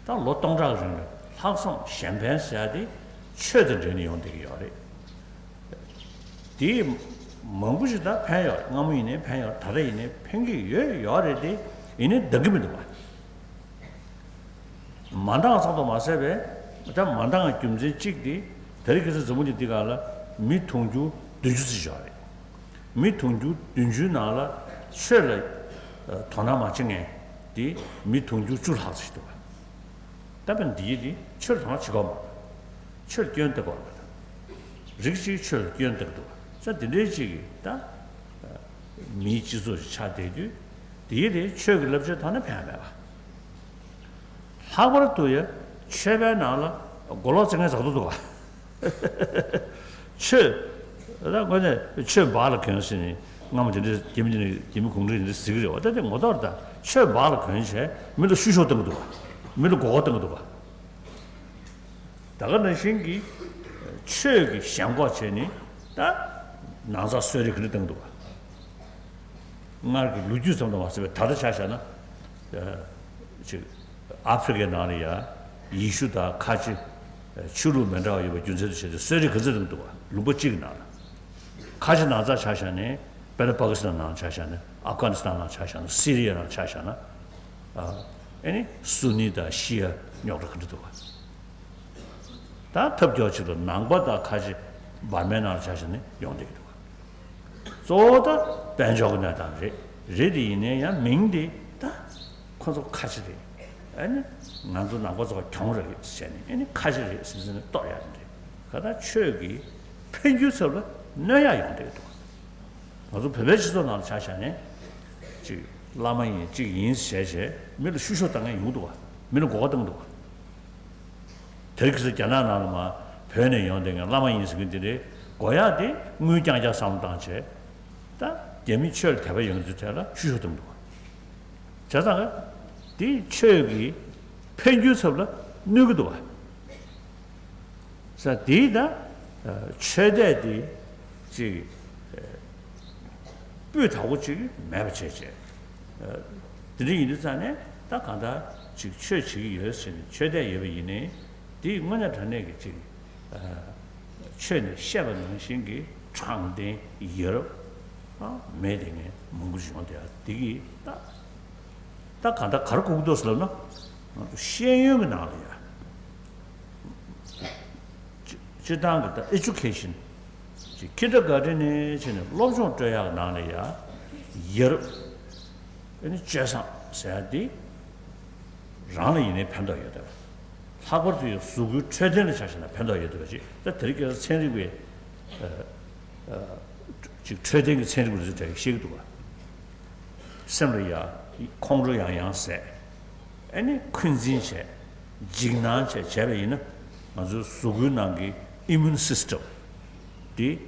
ད་ལོ་སྟོང་ཕྲག་རིང་ལ་ལྷག་བསམ་གཞན་ཕན་ཟེར་ཡ་དེ་ཆོས་དང་འབྲེལ་ནས་ཡོང་བསྡད་ཀྱི་ཡོད་རེད། དེ་མང་པོ་ཞིག་ད་ཕན་ཡོད། སྔ་མོ་ཡིན་ནའི་ཕན་ཡོད། ད་ལྟ་ཡིན་ནའི་ཕན་གྱི་ཡོད་ཡོད་རེད་དེ། ཡིན་ནའི་འདང་གི་མི་འདུག་བ། མ་འདང་ཙམ་དུ་མ་ཟད་པའི། ད་མ་འདང་རྒྱུ་མཚན་གཅིག་དེ། དེ་རིང་ཁ་སང་འཛམ་བུ་གླིང་འདི་སྒང་ལ་མི་དུང་ཕྱུར་བདུན་ཅུ་ཙམ་ཞིག་ཡོད་རེད། མི་དུང་ཕྱུར་བདུན་ཅུའི་ནང་ལ་ཆོས་ལ་དོ་སྣང་མ་བྱེད་མཁན་དེ་མི་དུང་ཕྱུར་བཅུ་ལྷག་ཙམ་ཞིག་འདུག་བ། ད་དཔེར་ན་འདི་ཡི་དེ་ཆོས་ལ་དོ་སྣང་བྱེད་དགོས་མ་རེད། ཆོས་ལ་སྐྱོན་བརྡབ་དགོས་མ་རེད། རིགས་གཅིག་ཆོས་ལ་སྐྱོན་བརྡབ་འདུག་བ། ས་དེ་འདྲའི་གཅིག་གིས་ད་མིའི་སྤྱི་ཚོགས་ཤིག་ཆགས་བསྡད་དུས། དེ་ཡི་དེ་ཆོས་ཀྱི་བསླབ་བྱའི་ཐོག་ནས་ཕན་མེད་པ། ལྷག་པར་དུ་ཡང་ཆོས་པའི་ནང་ལ་མགོ་ལོག་བརྩི་མཁན་ཟག་འདུག་འདུག་བ། ཆོས། ད་དངོས་གནས་ཆོས་འབག་ལ་གྱོན་ཟེར་ནས་སྔ་མོ་དེ་འདྲའི་རྒྱ་མི་དེ་འདྲའི་རྒྱ་མི་གུང་ཁྲན་དེ་འདྲ་ཟེར་གྱི་རེད་བ། ད་དེ་ངོ་ཐོག་ད་ཆོས་འབག་ལ་གྱོན་བྱས་མི་ལ་བཤུ་གཞོག་གཏོང་གི་འདུག་བ། མི་ལ་མགོ་སྐོར་གཏོང་གི་འདུག་བ། ད་ག་ནང་བཞིན་གྱི་ཆོས་ཀྱི་ཞེན་ཁོག་བྱས་ནས་ད་ནང་ཚགས་གསོད་རེས་ག་འདྲ་གཏོང་གི་འདུག་བ། སྔར་གྱི་ལོ་རྒྱུས་ཙམ་དུ་མ་ཟད་པའི་ད་ལྟ་ཆ་བཞག་ན། ཅིག་ཨ་ཧྥེ་རི་ཁའི་ནང་ལ་ཡ་ཡེ་ཤུ་དང་ཁ་ཆེ་ཆོས་ལུགས་མི་འདྲ་བ་ཡོད་པའི་རྒྱུ་མཚན་དུ་བྱས་ཏེ་གསོད་རེས་ག་ཚོད་གཏོང་གི་འདུག་བ། ལུང་པ་གཅིག་གི་ནང་ལ། ཁ་ཆེ་ནང་ཚགས་ཆ་བཞག་ནས་དཔེར་ན་པ་ཀི་སི་ཐན་ནང་ཆ་བཞག་ནས། ཨབ་གྷ་ནི་སི་ཐན་ནང་ཆ་བཞག་ན། སི་རི་ཡ་ནང་ཆ་བཞག་ན། ཨ་ཨེ་ནི་སུ་ནི་དང་ཤི་ཡ་རྙོག་དྲ་ག་འདྲ་འདུག་བ། ད་ཐབས་སྐྱོ་ཆེད་དུ་ནང་པ་དང་ཁ་ཆེ་འབར་མའི་ནང་ལ་ཆ་བཞག་ནས་ཡོང་བསྡད་ཀྱི་འདུག་བ། གཙོ་བོ་ད་དཔལ་འབྱོར་གྱི་གནས་སྟངས་རེད། རེད་དེ་ཡིན་ནའི་ཡང་མིང་དེ་ད་ཁོ་ཚོ་ཁ་ཆེ་རེད། ཨ་ནི་ང་ཚོ་ནང་པ་ཚོ་གྱོང་རག་གི་ཟེར་ནས། ཨ་ནི་ཁ་ཆེ་རེད་ཟེར་ཟེར་ནས་གཏོར་ཡག་རེད། ག་ད་ཆོས་ཀྱི་འཕེལ་འགྱུར་ཚབ་ལ་གནོད་ཡག་ཡོང་བསྡད་ཀྱི་འདུག་ང་ཚོ་བོད་པའི་སྤྱི་ཚོགས་ནང་ལ་ཆ་བཞག་ནས་ཅིག་བླ་མ་ཡིན་ཅིག་ཡིན་ཟེར་བྱས་མི་ལ་བཤུ་གཞོག་བཏང་མཁན་ཡོང་གི་འདུག་བ། མི་ལ་མགོ་སྐོར་བཏང་གི་འདུག་བ། དེ་རིང་ཁ་སང་རྒྱ་ནག་ནང་ལ་མར་བོད་ནས་ཡོང་བསྡད་མཁན་བླ་མ་ཡིན་ཟེར་མཁན་དེ་འདྲའི་དགོས་ཡག་དེ་དངུལ་རྐྱང་རྐྱང་བསམ་བློ་བཏང་བྱས། ད་རྒྱ་མིས་ཆོས་ལ་དད་པ་ཡོད་མཁན་ཚོའི་གྲས་ལ་བཤུ་གཞོག་བཏང་གི་འདུག་བ། བྱས་ཙང་དེ་ཆོས་ཀྱི་འཕེལ་འགྱུར་ཚབ་ལ་གནོད་ཀྱི་འདུག་བ། ས་དེའི་ད་ཆོས་དད་དེ་ཅིག་སྤུས་དག་པོ་ཅིག་མེད་པ་བྱས་བྱས། དེ་འདྲ་ཡིན་དུས་ཙང་ནས་ད་གང་ལྟར་ཅིག་ཆོས་བྱེད་ཀྱི་ཡོད་ཟེར་ནས་ཆོས་དད་ཡོད་པ་ཡིན་ནའི། དེའི་དངོས་གནས་དྲང་གནས་ཀྱི་ཅིག་ཆོས་ནས་བཤད་པ་ནང་བཞིན་གྱི་དྲང་བདེན་ཡ་རབས་མེད་དེ་ངས་མང་པོ་ཞིག་ཡོང་བསྡད་ཡ་དེ་གིས་ད། ད་གང་ལྟར་ག་རེ་གོ་གི་འདུག་ཟེར་ལབ་ན། ང་ཚོ་ཤེས་ཡོན་གྱི་ནང་ལ་ཡ། སྤྱི་སྤྱིར་བཏང་གི་ད་ཨེ་ཌུ་ཁེ་ཤན། ཅིག་ཁིན་ཌར་གྷར་ཌེན་ནས་བྱས་ནས་སློབ་སྦྱོང་སྤྲོད་ཡག་གི་ནང་ལ་ཡ། ཡ་རབས། ཨེ་ནི་སྤྱོད་བཟང་ཟེར་ཡ་འདི་རང་ལ་ཡིན་ནའི་ཕན་ཐོགས་ཡོད་བསྡད་པ། ལྷག་པར་དུ་ཡང་གཟུགས་པོའི་འཕྲོད་བསྟེན་ལ་ཆ་བཞག་ན་ཕན་ཐོགས་ཡོད་བསྡད་པ་ཅིག་ད་དེ་རིང་ཁ་སང་ཚན་རིག་པའི། ཨ། ཨ། ཅིག་འཕྲོད་བསྟེན་གྱི་ཚན་རིག་པ་ཚོས་དེ་བཤད་ཀྱི་འདུག་བ། སེམས་ལ་ཡ་ཁོང་ཁྲོ་ཡང་ཡང་ཟད། ཨ་ནི་འཁོན་འཛིན་བྱས། འཇིགས་སྣང་བྱས་བྱས་པ་ཡིན་ན། ང་ཚོའི་གཟུགས་པོའི་ནང་གི་ཨི་མུན་སིས་ཊམ་དེ་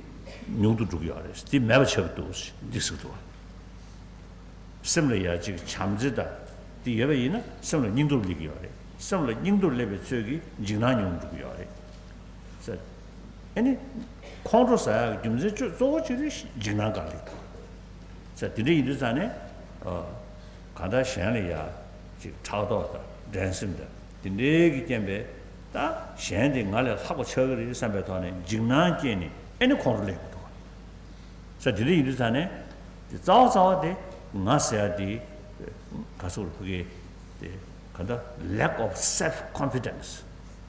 ཉུང་དུ་འགྲོ་གི་ཡོད་རེད། དེ་མེད་པ་ཆགས་ཀྱི་འདུག་འདི་ཟེར་གྱི་འདུག་བ། སེམས་ལ་ཡ་གཅིག་བྱམས་བརྩེ་དང་དེ་ཡོད་པ་ཡིན་ན་སེམས་ལ་སྙིང་སྟོབས་སླེབས་ཀྱི་ཡོད་རེད། སེམས་ལ་སྙིང་སྟོབས་སླེབས་པའི་ཚོད་ཀྱིས་འཇིགས་སྣང་ཉུང་འགྲོ་གི་ཡོད་རེད། ཟེར། ཨ་ནི། ཁོང་ཁྲོ་ཟ་ཡག་གི་རྒྱུ་མཚན་གཙོ་བོ་གཅིག་དེ་འཇིགས་སྣང་སྒང་སླེབས་འདུག་ཟེར། དེ་འདྲ་ཡིན་དུས་ཙང་ནས། ཨ། གང་ལྟར་གཞན་ལ་ཡ་གཅིག་ཕྲག་དོག་དང་འགྲན་སེམས་དང་དེ་འདྲའི་གི་རྐྱེན་པས། ད་གཞན་དེ་ང་ལས་ལྷག་པ་ཆགས་ཀྱི་རེད་བསམ་པའི་ཐོག་ནས་འཇིགས་སྣང་སྐྱེས་ནས་ཨ་ནི་ཁོང་ཁྲོ་སླེབས་ཀྱི་འདུག་བ། ས་དེ་འདྲ་ཡིན་དུས་ཙང་ནས། དེ་རྩ་བ་རྩ་བ་དེ་ང་ཟེར་ཡ་དེ། ག་ཟེར་བ་ཕ་གི་དེ་ག་འདྲ། lack of self confidence།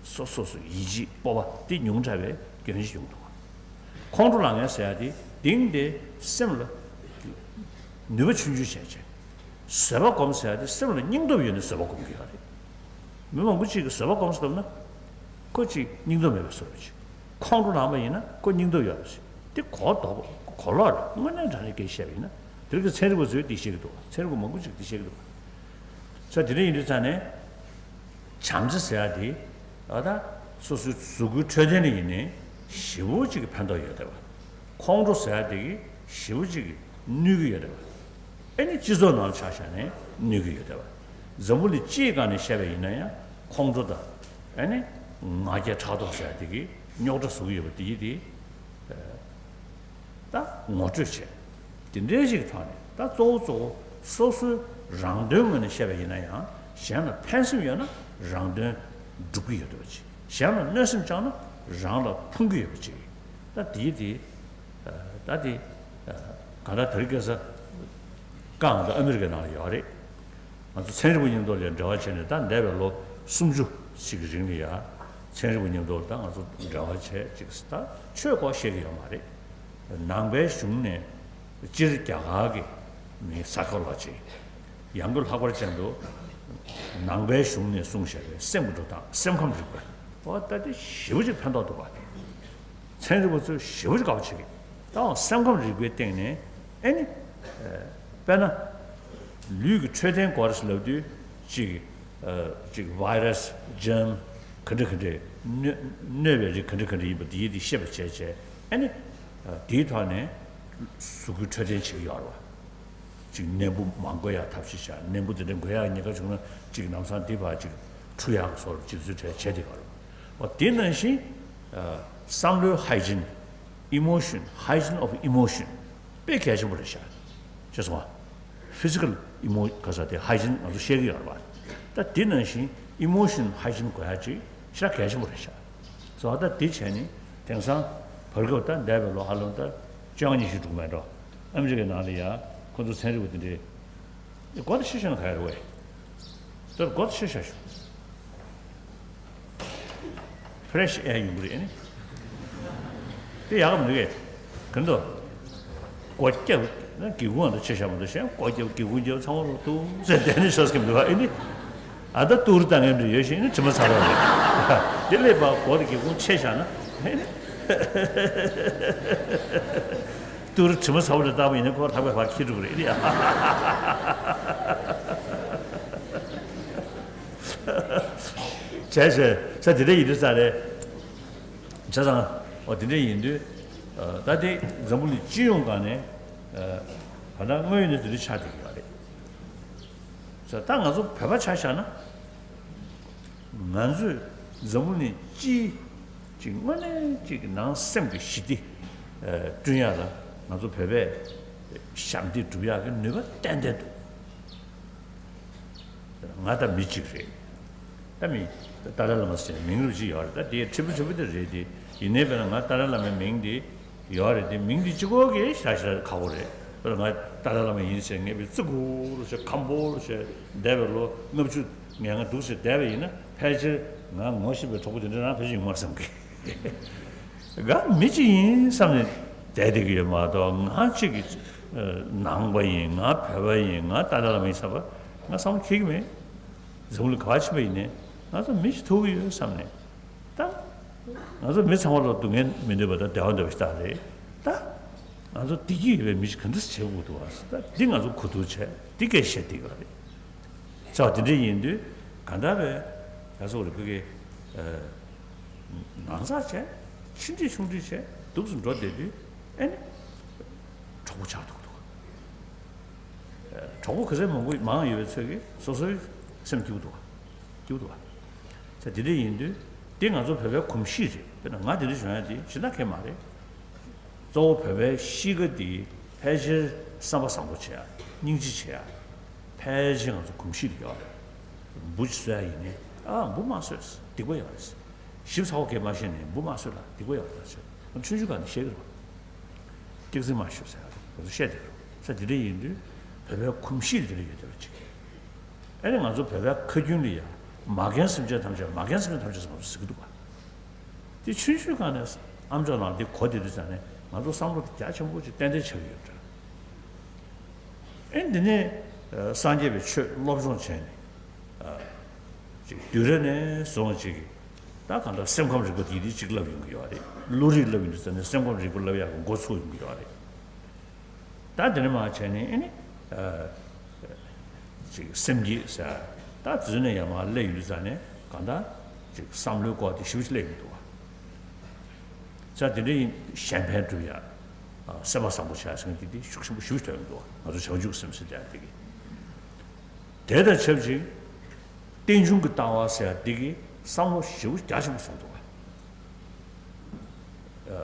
སོ་སོ་སོ་ཡིད་ཆེས་སྤོབས་པ་དེ་ཉུང་དྲགས་པའི་སྐྱོན་ཞིག་ཡོང་འདུག་ཁོང་ཁྲོ་ལངས་མཁན་ཟེར་ཡ་དེ་གཏིང་དེ་སེམས་ལ་ནུས་པ་ཆུང་ཆུང་བྱས་བྱས། བཟོད་པ་སྒོམ་ཟེར་ཡ་དེ་སེམས་ལ་སྙིང་སྟོབས་ཡོད་ནས་བཟོད་པ་སྒོམ་གྱི་ཡོད་རེད། མི་མང་པོ་ཅིག་གིས་བཟོད་པ་སྒོམ་ཟེར་ལབ་ན། ཁོ་ཅིག་སྙིང་སྟོབས་མེད་པའི་བཟོ་འདྲ་ཅིག་ཁོང་ཁྲོ་ལངས་པ་ཡིན་ན་ཁོ་སྙིང་སྟོབས་ཡོད་པ་ཅིག་དེ་གོ་ལྡོག་པ་གོ་ལོག་རེད། དངོས་གནས་དྲང་གནས་སྐད་ཆ་བཤད་པ་ཡིན་ན། དེ་རིང་གི་ཚན་རིག་པ་ཚོས་འདི་བཤད་ཀྱི་འདུག་ཚན་རིག་པ་མང་པོ་ཅིག་འདི་བཤད་ཀྱི་འདུག་ས་དེ་འདྲ་ཡིན་དུས་ཙང་ནས། བྱམས་བརྩེ་ཟེར་ཡ་དེ། ཨ་ད། སོ་སོའི་གཟུགས་པོའི་འཕྲོད་བསྟེན་ལ་ཡིན་ནའི་ཞེ་པོ་ཅིག་གི་ཕན་ཐོགས་ཡོད་བསྡད་པ། ཁོང་ཁྲོ་ཟེར་ཡ་དེ་གིས་ཞེ་པོ་ཅིག་གི་གནོད་ཀྱི་ཡོད་བསྡད་པ། ཨེ་ནི་སྤྱི་ཚོགས་ནང་ལ་ཆ་བཞག་ནའི་གནོད་ཀྱི་ཡོད་བསྡད་པ། འཛམ་བུ་གླིང་སྤྱིའི་སྒང་ནས་བཤད་པ་ཡིན་ན་ཡང་ཁོང་ཁྲོ་དང་། ཨེ་ནི། ང་རྒྱལ་ཕྲག་དོག་ཟེར་ཡ་དེ་གིས་རྙོག་དྲ་བཟོ་གི་ཡོད་པ་དེ་ཡིན་ཏེ། ད་ངོ་སྤྲོད་བྱས། དེ་འདྲའི་ཞིག་ཐོག་ནས་ད་གཙོ་བོ་གཙོ་བོ་སོ་སོའི་རང་དོན་ངོས་ནས་བཤད་པ་ཡིན་ན་ཡང་གཞན་ལ་ཕན་སེམས་ཡོད་ན་རང་དོན་སྒྲུབ་ཀྱི་ཡོད་བསྡད་པ་ཅིག་གཞན་ལ་གནོད་སེམས་བཅངས་ན་རང་ལ་ཕུང་གི་ཡོད་པ་ཅིག་ད་དེའི་དེ། ད་དེ། གང་ལྟར་དེ་རིང་ཁ་སང་། ཀང་དང་ཨ་མི་རི་ཀའི་ནང་ལ་ཡོད་རེད། ང་ཚོ་ཚན་རིག་པ་མཉམ་དུ་ལ་འབྲེལ་བ་བྱས་ནས་ད་འདས་པའི་ལོ་སུམ་ཅུ་ཞིག་གི་རིང་ལ་ཡ། ཚན་རིག་པ་མཉམ་དུ་ལ་ད་ང་ཚོ་འབྲེལ་བ་བྱས་ཅིག་ད་ཆོས་སྐོར་བཤད་ཀྱི་ཡོད་མ་རེད། ནང་པའི་གཞུང་ནས་སྤྱིར་རྒྱ་གར་གྱི་མི་ས་ཁོ་ལ་ཅིག་ཡང་སྒོས་ལྷག་པར་ཅན་དུ། ནང་པའི་གཞུང་ནས་གསུངས་བཞག་པའི་སེམས་ཀྱི་འགྲོ་སྟངས་སེམས་ཁམས་རིག་པ། འོ་ད་དེ་ཞེ་པོ་ཅིག་ཕན་ཐོགས་འདུག་བ། ཚན་རིག་པ་ཚོས་ཞེ་པོ་ཅིག་དགའ་པོ་བྱེད་ཀྱི། ད་འོ་སེམས་ཁམས་རིག་པའི་སྟེང་ནས་ཨེ་ནི། དཔེར་ན། ལུས་ཀྱི་འཕྲོད་བསྟེན་སྐོར་ལབ་དུས་ཅིག་ཅིག་virus germ ག་འདྲ་ག་འདྲ་གནོད་གནོད་པའི་རིགས་ག་འདྲ་ག་འདྲ་ཡིན་པ་འདི་ཡིན་འདི་ཤེས་པ་བྱས་བྱས་ཨེ་ནི། དེའི་ཐོག་ནས་གཟུགས་པོའི་འཕྲོད་བསྟེན་བྱེད་ཀྱི་ཡོད་རེད་བ། ཅིག་ནད་འབུ་མ་འགོས་ཡག་ཐབས་ཤེས་བྱ། ནད་འབུ་དེ་འདྲ་འགོས་ཡག་ཉེན་ཁ་བྱུང་ན་ཅིག་ལམ་སང་དེ་བར་ཅིག་འཁྲུ་ཡག་སོགས་ཅིག་ཚུལ་བྲལ་བྱས་དེ་ག་རུ། འོ་དེ་ནང་བཞིན། བསམ་བློའི་hygiene, emotion, hygiene of emotion དཔེ་གལ་ཆེན་པོ་རེད་ཤག་ཅེས་སོང་བ། physical emo ག་ས་དེ་hygiene ང་ཚོ་བཤད་ཀྱི་ཡོད་རེད་བ། ད་དེ་ནང་བཞིན་emotion hygiene དགོས་ཡག་ཅིག་ཞེ་དྲག་གལ་ཆེན་པོ་རེད་ཤག་སོ་ད་དེ་བྱས་ནས་དེང་སང་བར་སྐབས་ད་འདས་པའི་ལོ་ཧ་ལམ་ད་བཅོ་ལྔ་ཉི་ཤུ་འགྲོ་གི་མེད་འགྲོ། ཨ་མི་རི་ཀའི་ནང་ལ་ཡ་ཁོ་ཚོ་ཚན་རིག་པ་དེ་འདྲའི་སྒོ་ད་ཤི་ཤ་ན་ག་ཡ་རེད་བས། ད་སྒོ་ད་ཤི་ཤ་ཤོ་fresh air ཡོང་གི་རེད་ཨ་ནི། དེ་ཡག་གམ་འདུག་གས། ག་འདུག་སྒོ་རྒྱབ་ན་སྒེའུ་ཁུང་ད་ཆེ་ཤ་མ་འདུག་གཞན་སྒོ་རྒྱབ་སྒེའུ་ཁུང་རྒྱབ་ཚང་མ་ལོག་ཏུ་ཟེར་བསྡད་ནས་ཤོག་གམ་འདུག་ཨ་ནི། ཨ་ད་ཏུར་བཏང་ངེས་འདྲ་ཡོད་ཤིང་ནི་དྲི་མ་ཚ་བ་རེད། དེ་ལས་པ་སྒོ་དེ་སྒེའུ་ཁུང་ཆེ་བཞག་ན་ཧེ་ནི། ཏུར་དྲི་མ་ཚ་བོ་རེ་བཏང་བ་ཡིན་ན་ཁོ་ལྷག་པའི་བར་ཁྱི་འགྲོ་གི་རེད་ཨ་ནི། བྱས་བྱས་ས་དེ་འདྲ་ཡིན་དུས་ས་རེད། བྱས་ཙང་འོ་དེ་འདྲ་ཡིན་དུས། ད་དེ་འཛམ་བུ་གླིང་སྤྱི་ཡོངས་སྒང་ནས་བར་ན་དངོས་ཡོད་ནས་དེ་འདྲ་ཆགས་བསྡད་ཀྱི་ཡོད་རེད། ས་ད་ང་ཚོ་བོད་པ་ཆ་བཞག་ན། ང་ཚོས་འཛམ་བུ་གླིང་སྤྱིའི་ཅིག་དངོས་གནས་ཅིག་ནང་སེམས་ཀྱི་ཞི་བདེ་བསྐྲུན་ཡག་ལ་ང་ཚོ་བོད་པས་ཞབས་འདེགས་སྒྲུབ་ཡག་གི་ནུས་པ་ཏན་ཏན་འདུག་ང་ད་མི་གཅིག་རེད། ད་མི་ཏཱ་ལའི་བླ་མ་ཟེར་མིང་རུ་གཅིག་ཡོད་རེད། ད་དེ་ཁྲི་པོ་ཁྲི་པོ་དེ་རེད་དེ། ཡིན་ནའི་བས་ན་ང་ཏཱ་ལའི་བླ་མའི་མིང་དེ་ཡོད་རེད་དེ། མིང་དེ་གཅིག་པོ་གིས་ཤ་ཤ་ཁག་པོ་རེད། དཔེར་ན་ང་ཏཱ་ལའི་བླ་མ་ཡིན་ཟེར་ངས་བི་ཙི་གུ་རུ་ཟེར་ཁམ་པོ་རུ་ཟེར་འདས་པའི་ལོ་ལྔ་བཅུ་ང་ལྔ་འདུག་ཟེར་བསྡད་པ་ཡིན་ན་ཕལ་ཆེར་ང་ངོ་ཤེས་པའི་གྲོགས་པོ་དེ་འདྲ་རང་ཕལ་ཆེར་ཡོང་མ་བསམ་གི། ང་མི་གཅིག་ཡིན་བསམ་ནས་བསྡད་བསྡད་ཀྱི་ཡོད་མ་གཏོགས་ང་གཅིག་གི་ནང་པ་ཡིན། ང་བོད་པ་ཡིན། ང་ཏཱ་ལའི་བླ་མ་ཡིན་བསམ་པ་ང་བསམ་བློ་འཁྱེར་གྱི་མེད། འཛམ་བུ་གླིང་ག་པར་ཕྱིན་པ་ཡིན་ནའི་ང་ཚོ་མི་གཅིག་ཐུག་གི་ཡོད་བསམ་ནས། ད་ང་ཚོ་མི་ཚང་མ་ལ་སྡུག་བསྔལ་མི་འདོད་པ་དང་བདེ་བ་འདོད་པ་ཞིག་ད་རེད། ད་ང་ཚོ་བདེ་སྐྱིད་ཡོད་པའི་མི་ཞིག་ག་འདྲ་བྱེད་དགོས་འདུག་བ། ད་འདི་ང་ཚོ་གོ་བསྡུར་བྱས་འདི་སྐད་བཤད་བསྡད་ཀྱི་རེད། ས་དེ་འདྲ་ཡིན་དུས་གང་ལྟར་བས་ད་སོགས་རེ་བོད་ཀྱི་ནང་ཚགས་བྱས་ཕྱི་འགྲིག་ཆུང་འགྲིག་བྱས་འདུག་སེ་འགྲོ་བསྡད་དུས་ཨེ་ནི་གྲོགས་པོ་ཆགས་ཐུབ་འདུག་གྲོགས་པོ་ག་ཚད་མང་པོ་མང་ཡོད་པའི་ཚོད་ཀྱིས་སོ་སོའི་སེམས་སྐྱིད་པོ་འདུག་བ། སྐྱིད་པོ་འདུག་བ། ས་དེ་འདྲ་ཡིན་དུས་འདི་ང་ཚོ་བོད་པའི་གོམས་གཤིས་རེད། དཔེར་ན་ང་དེ་འདྲ་བྱུང་ཡ་དེ་གཞན་དག་གས་མ་རེད། གཙོ་བོ་བོད་པའི་གཤིས་ཀ་འདི་ཕལ་ཆེར་བསམ་པ་བཟང་པོ་བྱེད་ཡ། སྙིང་རྗེ་བྱེད་ཡ། ཕལ་ཆེར་ང་ཚོ་གོམས་གཤིས་ལ་ཡོད་རེད། འབུ་ཅིག་གསོད་ཡ་ཡིན་ནའི་ཨ་འབུ་མ་གསོད། སྡིག་པ་ཡོད་རེད། ཞིབ་ཚགས་པོ་གས་མ་ཤེས་ནའི་འབུ་མ་གསོད་ལ་སྡིག་པ་ཡོད་རེད་ཟེར། ང་ཆུང་ཆུང་སྒང་ནས་བཤད་ཀྱི་རེད། སྐྱག་རྫུན་མ་ཤོད་ཟེར་ཡ་རེད། ང་ཚོ་བཤད་བསྡད་ཀྱི་རེད། ས་དེ་འདྲ་ཡིན་དུས་བོད་པའི་གོམས་གཤིས་དེ་འདྲ་ཡོད་བསྡད་པ་ཅིག་ཨ་ནི་ང་ཚོ་བོད་པའི་ཁ་རྒྱུན་ལ་ཡ་མ་རྒན་སེམས་ཅན་ཐམས་ཅད་མ་རྒན་སེམས་ཅན་ཐམས་ཅད་ཟེར་ང་ཚོ་ཟེར་གྱི་འདུག་ག་དེ་ཆུང་ཆུང་སྒང་ནས་ཨམ་ཅོག་ནང་དེ་གོ་བསྡད་དུས་ཙང་ནས་ ང་ཚོ་བསམ་བློ་དེ་རྒྱ་ཆེན་པོ་ཅིག་ཏན་ཏན་ཆགས་ཡོད་འདྲ། ཨེ་འདི་ནས་ཨ་སངས་རྒྱས་པའི་ཆོས་སློབ་སྦྱོང་བྱས་ནས་ཨ་ཅིག་དུས་རབས་ནས་བཟུང་ཅིག་ད་གང་ལྟར་སེམས་ཁམས་རིག་པ་དེ་དེ་གཅིག་བསླབ་ཡོང་གི་ཡོད་རེད། བློ་རིག་བསླབ་ཡོང་དུས་ཙམ་ནས་སེམས་ཁམས་རིག་པ་བསླབ་ཡག་གི་འགོ་ཚུགས་ཡོང་གི་ཡོད་རེད། ད་དེ་ནས་མར་བྱས་ནས་ཨེ་ནི་ཨ་ཅིག་སེམས་བསྐྱེད་ཟེར་ད་དེ་ཚོ་ནས་ཡར་མར་སླེབས་ཡོང་དུས་ཙམ་ནས་གང་ལྟར་ཅིག་བསམ་བློའི་སྐོར་དེ་ཞེ་པོ་ཅིག་སླེབས་ཡོང་འདུག་བ། ས་དེ་འདྲ་ཡིན་གཞན་ཕན་སྒྲུབ་ཡ། ཨ་སེམས་པ་བཟང་པོ་བྱ་ཟེར་མཁན་དེ་དེ་ཤུགས་ཆེན་པོ་ཞེ་པོ་ཐོན་འདུག་ང་ཚོ་བྱང་ཆུབ་སེམས་ཟེར་དེ་དེ་གི། དེ་དང་ཆབས་ཅིག་རྟེན་འབྱུང་གི་ལྟ་བ་ཟེར་ཡ་དེ་གི་བསམ་བློ་ཞེ་པོ་རྒྱ་ཆེན་པོ་སོང་འདུག་བ། ཨ་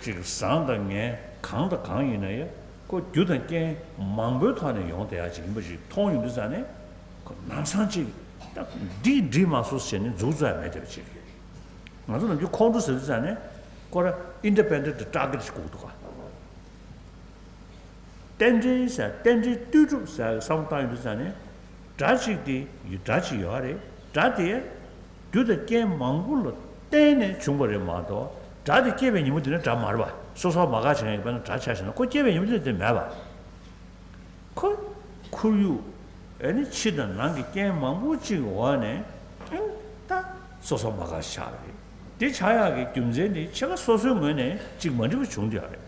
ཅིག་བཟང་དང་ངན་གང་དང་གང་ཡིན་ན་ཡང་ཁོ་རྒྱུ་དང་རྐྱེན་མང་པོའི་ཐོག་ནས་ཡོང་བསྡད་ཡ་ཅིག་ཡིན་པ་ཞིག་མཐོང་ཡོང་དུས་ཙང་ནས་ཁོ་ལམ་སང་ཅིག་ད་འདིས་འགྲིག་མ་སོང་ཟེར་ནས་མཛུབ་བཙུགས་ཡ་མེད་བསྡད་པ་ཅིག་ང་ཚོ་ནམ་རྒྱུན་ཁོང་ཁྲོ་ཟེར་དུས་ཙང་ནས་ཁོ་ར་independent target ཞིག་དགོས་འདུག་ག་རྟེན་འབྲེལ་ཟེར་རྟེན་འབྲེལ་ལྟོས་གྲུབ་ཟེར་བསམ་བློ་བཏང་ཡོང་དུས་ཙང་ནས་སྒྲ་གཅིག་དེ་ཡོད་སྒྲ་གཅིག་ཡོད་རེད། སྒྲ་དེ་རྒྱུ་དང་རྐྱེན་མང་པོ་ལ་བརྟེན་ནས་བྱུང་བ་རེད་མ་གཏོགས་སྒྲ་དེ་སྐྱེས་པའི་ཉིན་མོ་དེ་ནས་སྒྲ་མ་རེད་པ། སོ་སོ་མ་དགའ་བྱེད་མཁན་ཡིན་པ་ན་སྒྲ་ཆགས་ཤིང་ན་ཁོ་སྐྱེས་པའི་ཉིན་མོ་དེ་ནས་དེ་མེད་པ། ཁོ་ཁོར་ཡུག་ཨེ་ནི་ཕྱི་དང་ནང་གི་རྐྱེན་མང་པོ་གཅིག་འོག་ནས་ཨེ་ད་སོ་སོ་མ་དགའ་ཆགས་པ་རེད། དེ་ཆགས་ཡག་གི་རྒྱུ་མཚན་དེ་ཕྱི་ཁ་སོ་སོའི་ངོས་ནས་གཅིག་མ་འགྲིག་པ་བྱུང་བསྡད་ཡོད་རེད།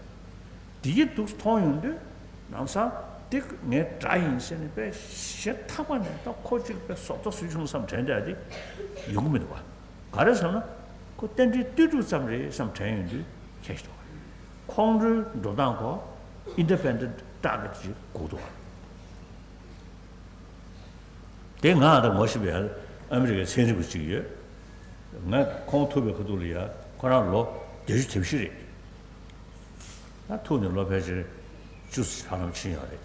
དེ་གི་འདུག་མཐོང་ཡོང་དུས་ལམ་སང་དེ་ངའི་དགྲ་ཡིན་ཟེར་ནས་དཔེ་ཞེ་ཐག་པ་ནས་ད་ཁོ་གཅིག་དཔེ་བཟོ་ལྟ་སུས་བྱུང་བསམ་དྲན་བསྡད་དེ་ཡོང་གི་མི་འདུག་བ། ག་རེ་ཟེར་ན་ཁོ་རྟེན་འབྲེལ་ལྟོས་གྲུབ་ཙམ་རེད་བསམ་དྲན་ཡོང་དུས་ཁྱད་ཞིག་འདུག་བ། ཁོང་ཁྲོའི་འགྲོ་སྟངས་ཁོ་independent target ཅིག་དགོས་འདུག་བ། དེ་ང་ཨ་ད་ངོ་ཤེས་པའི་ཨ་མི་རི་ཀའི་ཚན་རིག་པ་གཅིག་ཡོད། ང་ཁོང་ཐུག་པའི་ཁ་ཐུག་ལ་ཡ་ཁོ་རང་ལོ་བརྒྱད་ཅུ་དེ་བཞི་རེད། ང་ཐུག་ནས་ལོ་ཕལ་ཆེར་བཅུ་ཧ་ལམ་ཕྱིན་ཡོད་རེད།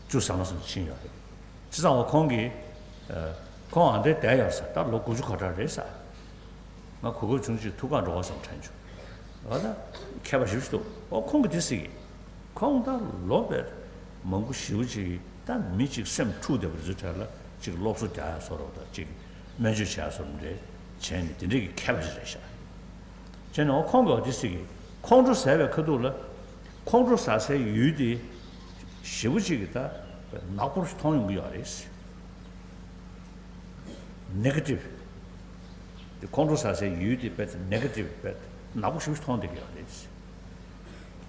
བཅུ་ཟ་མ་ཟིན་ཕྱིན་ཡོད་རེད། བྱས་ཙང་བ་ཁོང་གིས་ཨ་ཁོང་ཨ་འདྲས་བསྡད་ཡོད་ས་ད་ལོ་དགུ་བཅུ་གོ་གྲངས་རེད་ས། ང་གོ་སྐབས་བྱུང་ཅིག་ཐུག་ག་འགྲོ་བ་བསམ་དྲན་བྱུང་། ཨ་ད་མཁས་པ་ཞེ་པོ་ཅིག་འདུག་ཨོ་ཁོང་གིས་དེ་ཟེར་གི། ཁོང་ད་ལོ་བས་མང་པོ་ཞེ་པོ་ཅིག་ད་མི་གཅིག་སེམས་འཁྲུགས་བསྡད་པ་རེད་ཚོའི་གྲས་ལ་གཅིག་སློབ་གསོ་རྒྱག་ཡ་བཟོ་འདྲ་དང་གཅིག་སྨན་བཅོས་བྱེད་ཡ་བཟོ་འདྲ་བྱས་ནས་དེ་འདྲས་ཀྱི་མཁས་པ་ཞིག་རེད་ཤག་བྱས་ནས་ཨོ་ཁོང་གིས་ཨོ་དེ་ཟེར་གི། ཁོང་ཁྲོ་ཟ་བའི་ཁ་ཐུག་ལ་ཁོང་ཁྲོ་ཟ་སའི་ཡུལ་དེ་ཞེ་པོ་ཅིག་གི་ད་ནག་པོ་ཞིག་མཐོང་ཡོང་གི་ཡོད་རེད། ནེ་གེ་ཊིབ། དེ་ཁོང་ཁྲོ་ཟ་སའི་ཡུལ་དེ་དཔེ་ནེ་གེ་ཊིབ་དཔེ་ནག་པོ་ཞིག་མཐོང་བསྡད་ཀྱི་ཡོད་རེད།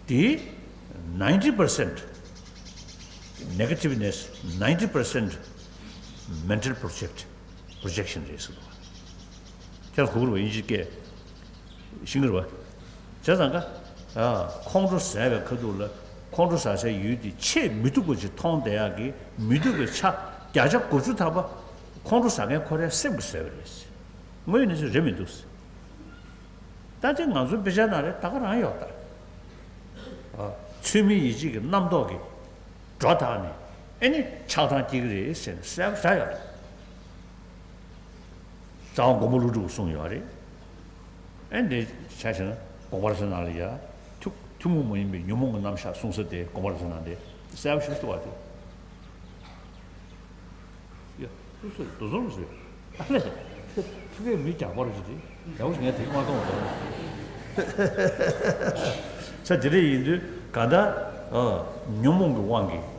དེ་ninety percent negativeness, ninety percent mental project, projection རེད་ཟེར་བ། ཁྱེད་གོ་གི་རེད་པ། དབྱིན་ཇིའི་སྐད། ཤེས་ཀྱི་རེད་པ། བྱས་ཙང་ཀ་ཨ་ཁོང་ཁྲོ་ཟ་བའི་ཁ་ཐུག་ལ་ཁོང་ཁྲོ་ཟ་སའི་ཡུལ་དེ་ཆེས་མི་སྡུག་པ་ཅིག་མཐོང་བསྡད་ཡག་གི་མི་སྡུག་པའི་ཆ་བརྒྱ་ཆ་དགུ་བཅུ་ཐམ་པ་ཁོང་ཁྲོ་ཟ་མཁན་ཁོ་རའི་སེམས་ཀྱིས་བཟོས་པ་རེད། དངོས་ཡོད་གནས་ཚུལ་རེད་མི་འདུག་ད་ལྟ་ང་ཚོའི་དཔེ་ཆ་ནང་ལ་ད་ག་རང་ཡོད་ད། ཨ་ཚུལ་མིན་ཡིད་བྱེད་ཀྱི་རྣམ་རྟོག་གིས་སྒྲོ་བཏགས་ནས་ཨེ་ནི་ཆགས་སྡང་སྐྱེ་གི་རེད་ཟེར་ནས་གསལ་པོ་ཆགས་ཡོད་རེད། རྩ་བ་མགོན་པོ་ཀླུ་སྒྲུབ་གསུངས་ཡོད་རེད། ཨེ་འདི་ཆ་བཞག་ན་དགོངས་པ་རབ་གསལ་ནང་ལ་ཡ། ཐུན་ཐུན་མོང་མ་ཡིན་པའི་ཉོན་མོངས་ཀྱི་རྣམ་གཞག་གསུངས་ས་དེ་དགོངས་པ་རབ་གསལ་ནང་དེ་གསལ་པོ་ཞིག་འདུག་བ་དེ། ཡ། སུ་སུ་རྡོ་ཟོར་ཟེར། ཨ་ལས། ཐུ་གའི་མི་རྒྱག་པ་རུ་ཞིག་དེ། རྒྱག་པ་ཞིག་ངས་དེ་ག་མ་མཐོང་བ་དང་། ས་དེ་འདྲ་ཡིན་དུས་ག་ད། ཨ། ཉོན་མོངས་ཀྱི་དབང་གིས།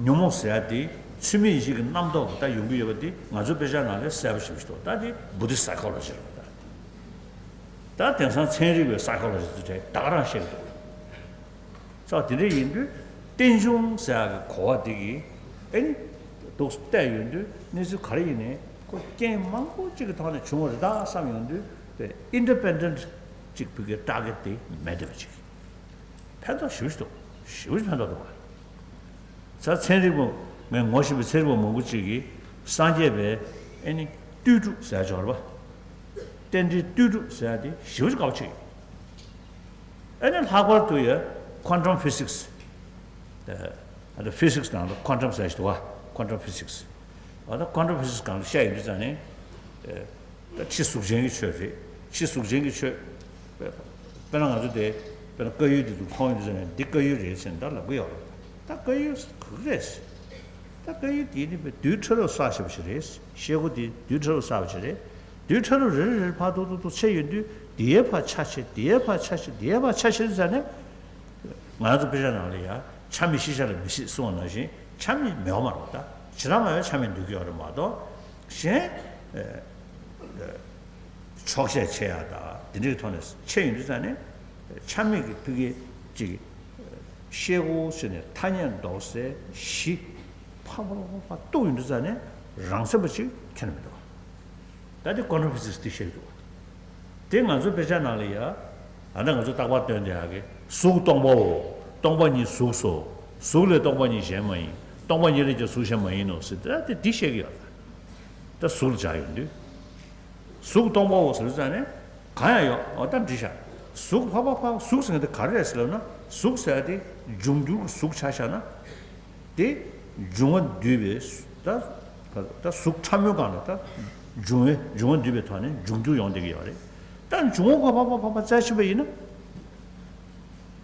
ཉོན་མོངས་ཟེར་ཡ་དེ་ཚུལ་མིན་ཡིད་བྱེད་ཀྱི་རྣམ་རྟོག་གི་ད་ཡོང་གི་ཡོད་པ་དེ་ང་ཚོའི་དཔེ་ཆ་ནང་ལ་གསལ་པོ་ཞིག་འདུག་ད་དེ་བུ་དི་སའི་ཁོ་ལོ་ཇི་རེད་པ་ད། ད་དེང་སང་ཚན་རིག་པའི་སའི་ཁོ་ལོ་ཇི་དེ་ད་ག་རང་བཤད་ཀྱི་འདུག་ཙང་དེ་འདྲ་ཡིན་དུས་རྟེན་འབྱུང་ཟེར་ཡག་གི་གོ་བ་འདི་གིས་ཨེ་ནི་འདུག་བལྟས་ཡོང་དུས་གནས་ཚུལ་ག་རེ་ཡིན་ནའི་ཁོ་རྐྱེན་མང་པོ་གཅིག་གི་ཐོག་ནས་བྱུང་བ་རེད་ད་བསམ་ཡོང་དུས་པའི་ཨིན་ཌི་པེན་ཌེན་ཊི་གཅིག་བོད་སྐད་ཊར་གེ་ཊི་དེ་མེད་བསྡད་པ་གཅིག་ཕན་ཐོགས་ཞེ་པོ་ཞིག་འདུག་ཞེ་པོ་ཞིག་ཕན་ཐོགས་འདུག་བ། ས་ཚན་རིག་པ་ངས་ངོ་ཤེས་པའི་ཚན་རིག་པ་མང་པོ་གཅིག་གིས་སངས་རྒྱས་པའི་ཨེ་ནི་ལྟོས་གྲུབ་ཟེར་ཡག་ཅིག་ཡོད་རེད་པ། རྟེན་འབྲེལ་ལྟོས་གྲུབ་ཟེར་ཡག་དེ་ཞེ་པོ་ཅིག་དགའ་པོ་བྱེད་ཀྱི། ཨ་ནི་ལྷག་པར་དུ་ཡ་ཁོན་ཊམ་ཕི་སིག་སི། ཨ་ད་ཕི་སིག་སི་ནང་ལ་ཁོན་ཊམ་ཟེར་ཞིག་འདུག་བ། ཁོན་ཊམ་ཕི་སིག་སི། ཨ་ད་ཁོན་ཊམ་ཕི་སིག་སི་སྒང་ལ་བཤད་ཡོང་དུས་ཙང་ནས། ད་ཕྱི་གཟུགས་ཅན་གྱི་ཆོས་རེད། ཕྱི་གཟུགས་ཅན་གྱི་ཆོས། དཔེར་ན་ང་ཚོ་དེ་དཔེར་ན་དཀར་ཡོལ་དེ་འདུག་མཐོང་ཡོང་དུས་ཙང་ནས་འདི་དཀར་ཡོལ་རེད་ཟེར་ནས་ད་ལབ་གི་ཡོད་རེད། ད་དཀར་ཡོལ་ག་གི་རེད། ད་དཀར་ཡོལ་དེ་ནི་དཔེ་རྡུལ་ཕྲ་རབ་བསགས་བཞག་པ་ཞིག་རེད། ཤེལ་སྒོ་དེ་རྡུལ་ཕྲ་རབ་བསགས་པ་ཞིག་རེད། དུས་ཕྲ་རབ་རེ་རེ་རེ་ཕར་ཏོག་ཏོག་ཏོག་ཕྱེ་ཡོང་དུས། དེའི་ཕར་ཆ་ཕྱེ། དེའི་ཕར་ཆ་ཕྱེ། དེའི་ཕར་ཆ་ཕྱེ་ཟེར་ནས། ང་ཚོ་དཔེ་ཆ་ནང་ལ་ཡང་ཆ་མེད་ཤེས་བྱ་ལ་མི་སྲིད་གསུངས་པ་ནང་བཞིན། ཆ་མེད་མེད་པ་མ་རེད་པ། ད་ཇི་ལྟར་མ་ཡོད་ཆ་མེད་འདུག་གི་ཡོད་རེད་མ་གཏོགས། གཞན་ཨ་ཨ་འཕྱོག་བཤད་བྱེད་ཡ་དང་དེ་འདྲའི་ཐོག་ནས་ཕྱེ་ཡོང་དུས་ཙང་ནས། ཆ་མེད་ཀྱི་ཕ་གི་ཅིག་ཤེལ་སྒོ་ཟེར་ནས་ཐ་སྙད་འདོགས་སའི་གཞི་ཕར་ཕར་ཕར་ཕར་གཏུགས་ཡོང་དུས་ཙང་ནས་རང་སེམས་པ་ཅིག་ཁྱོན་ནས་མི་འདུག་པ། ད་དེ་ཀོན་ཊྲ་ཕི་སིས་དེ་བཤད་ཀྱི་འདུག་པ། དེ་ང་ཚོའི་དཔེ་ཆ་ནང་ལ་ཡ། ཨ་ད་ང་ཚོ་རྟག་པར་སྟོན་བསྡད་ཡག་གི་གཟུགས་སྟོང་པའོ། སྟོང་པ་ཉིད་གཟུགས་སོ། གཟུགས་ལས་སྟོང་པ་ཉིད་གཞན་མ་ཡིན། སྟོང་པ་ཉིད་ལས་ཀྱང་གཟུགས་གཞན་མ་ཡིན་ནོ་ཟེར་ཏེ། ད་དེ་འདི་བཤད་ཀྱི་ཡོད་རེད། ད་གཟུགས་ལ་སྦྱར་ཡོང་དུས། གཟུགས་སྟོང་པའོ་ཟེར་ཙང་ནས་གང་ཡང་ཡོད། འོ་ད་འདི་བཞག་གཟུགས་ཕར་ཕར་ཕར་གཟུགས་ཟེར་མཁན་དེ་ག་རེ་རེད་ཟེར་ལབ་ན། གཟུགས་ཟེར་ཡ་དེ་འབྱུང་འགྱུར་གྱི་གཟུགས་ཆ་བཞག་ན། དེ་འབྱུང་བ་འདུས་པའི་ད་ད་གཟུགས་ཕྲ་མོའི་སྒང་ལ། ད་འབྱུང་བའི་འབྱུང་བ་འདུས་པའི་ཐོག་ནས་འབྱུང་འགྱུར་ཡོང་བསྡད་ཀྱི་ཡོད་རེད། ད་འབྱུང་བ་ཕར་ཕར་ཕར་ཕར་ཕར་བཙལ་ཕྱིན་པ་ཡིན་ན།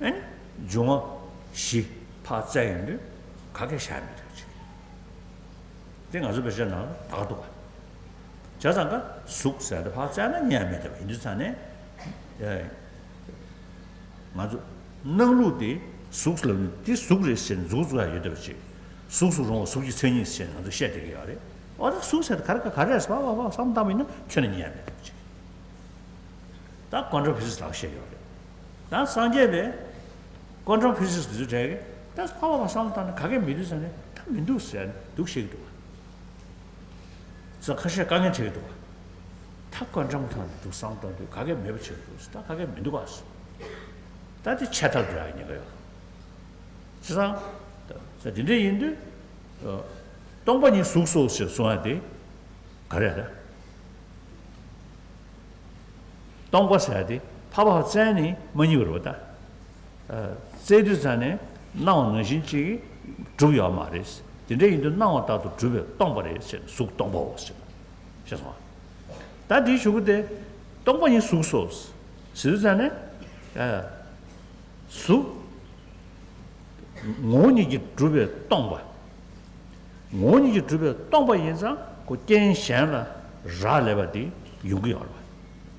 ཨ་ནི་འབྱུང་བ་བཞི་ཕར་བཙལ་ཡོང་དུས་ག་གེ་བཞག་མི་འདུག་ཅིག་དེ་ང་ཚོ་དཔེ་ཆ་ནང་ལ་ད་ག་འདུག་ག་བྱས་ཙང་ཀ་གཟུགས་ཟེར་དེ་ཕར་བཙལ་ན་རྙེད་མི་ཐུབ་པ་ཡིན་དུས་ཙང་ནས། ཨེ། ང་ཚོ་སྣང་ལུགས་དེ་གཟུགས་ལ་དེ་གཟུགས་རེད་ཟེར་ནས་མཛུབ་བཙུགས་ཡ་ཡོད་བསྡད་པ་ཅིག་གཟུགས་སུ་རུང་བ་གཟུགས་ཀྱི་མཚན་ཉིད་ཟེར་ནས་ང་ཚོ་བཤད་བསྡད་ཀྱི་ཡོད་རེད། འོ་ད་གཟུགས་ཟེར་དེ་ག་རེ་ག་ག་རེ་རེད་ཟེར་ཕར་ཕར་ཕར་བསམ་བཏང་བ་ཡིན་ན་ཁྱོན་ནས་རྙེད་མི་ཐུབ་པ་ཅིག་ད་ཀོན་ཊྲ་ཕི་སིས་ལགས་བཤད་ཡོད་རེད། ད་སངས་རྒྱས་པས་ཀོན་ཊྲ་ཕི་སིས་དེ་ཚོ་གྲས་ཀྱིས་ད་ཕར་ཕར་ཕར་བསམ་བློ་བཏང་ན་ག་གེ་མི་འདུག་ཟེར་ནས། ད་མི་འདུག་ཟེར་ནས་འདུག་བཤད་ཀྱི་འདུག་བ། ས་ཁ་ཤས་དཀའ་ངལ་འཕྲད་ཀྱི་འདུག་བ། ད་ཀོན་ཊྲའི་ཐོག་ནས་འདུག་བསམ་བློ་བཏང་དུས་ག་གེ་མེད་པ་བྱེད་ཀྱི་འདུག་ད་ག་གེ་མི་འདུག་ག་ད་དེ་ཆད་མཐར་འགྲོ་ཡག་ཉེན་ཁ་ཡོད། བྱས་ཙང་ད་དེ་འདྲ་ཡིན་དུས། སྟོང་པ་ཉིད་གཟུགས་སོ་ཞེས་གསུང་བ་དེ་ག་རེ་རེད། སྟོང་པ་ཟེར་ཡ་དེ་ཕར་ཕར་བཙལ་ནས་མ་རྙེད་པ་རེད་པ། ད་བཙལ་དུས་ཙང་ནས་སྣང་བ་ནང་བཞིན་ཅིག་གྲུབ་ཡོད་མ་རེད། དེ་འདྲ་ཡིན་དུས་སྣང་བ་ལྟར་དུ་གྲུབ་པས་སྟོང་པ་རེད་ཟེར་ནས་གཟུགས་སྟོང་པའོ་ཟེར། ཤེས་སོང་ང་། ད་དེའི་གཞུག་གུ་དེ་སྟོང་པ་ཉིད་གཟུགས་སོ་ཟེར་དུས་ཙང་ནས། གཟུགས་ངོ་བོ་ཉིད་ཀྱིས་གྲུབ་པས་སྟོང་པ། ངོ་བོ་ཉིད་ཀྱིས་གྲུབ་པས་སྟོང་པ་ཡིན་ཙང་ཁོ་རྐྱེན་གཞན་ལ་རག་ལས་པ་དེ་ཡོང་གི་ཡོད་རེད་པ།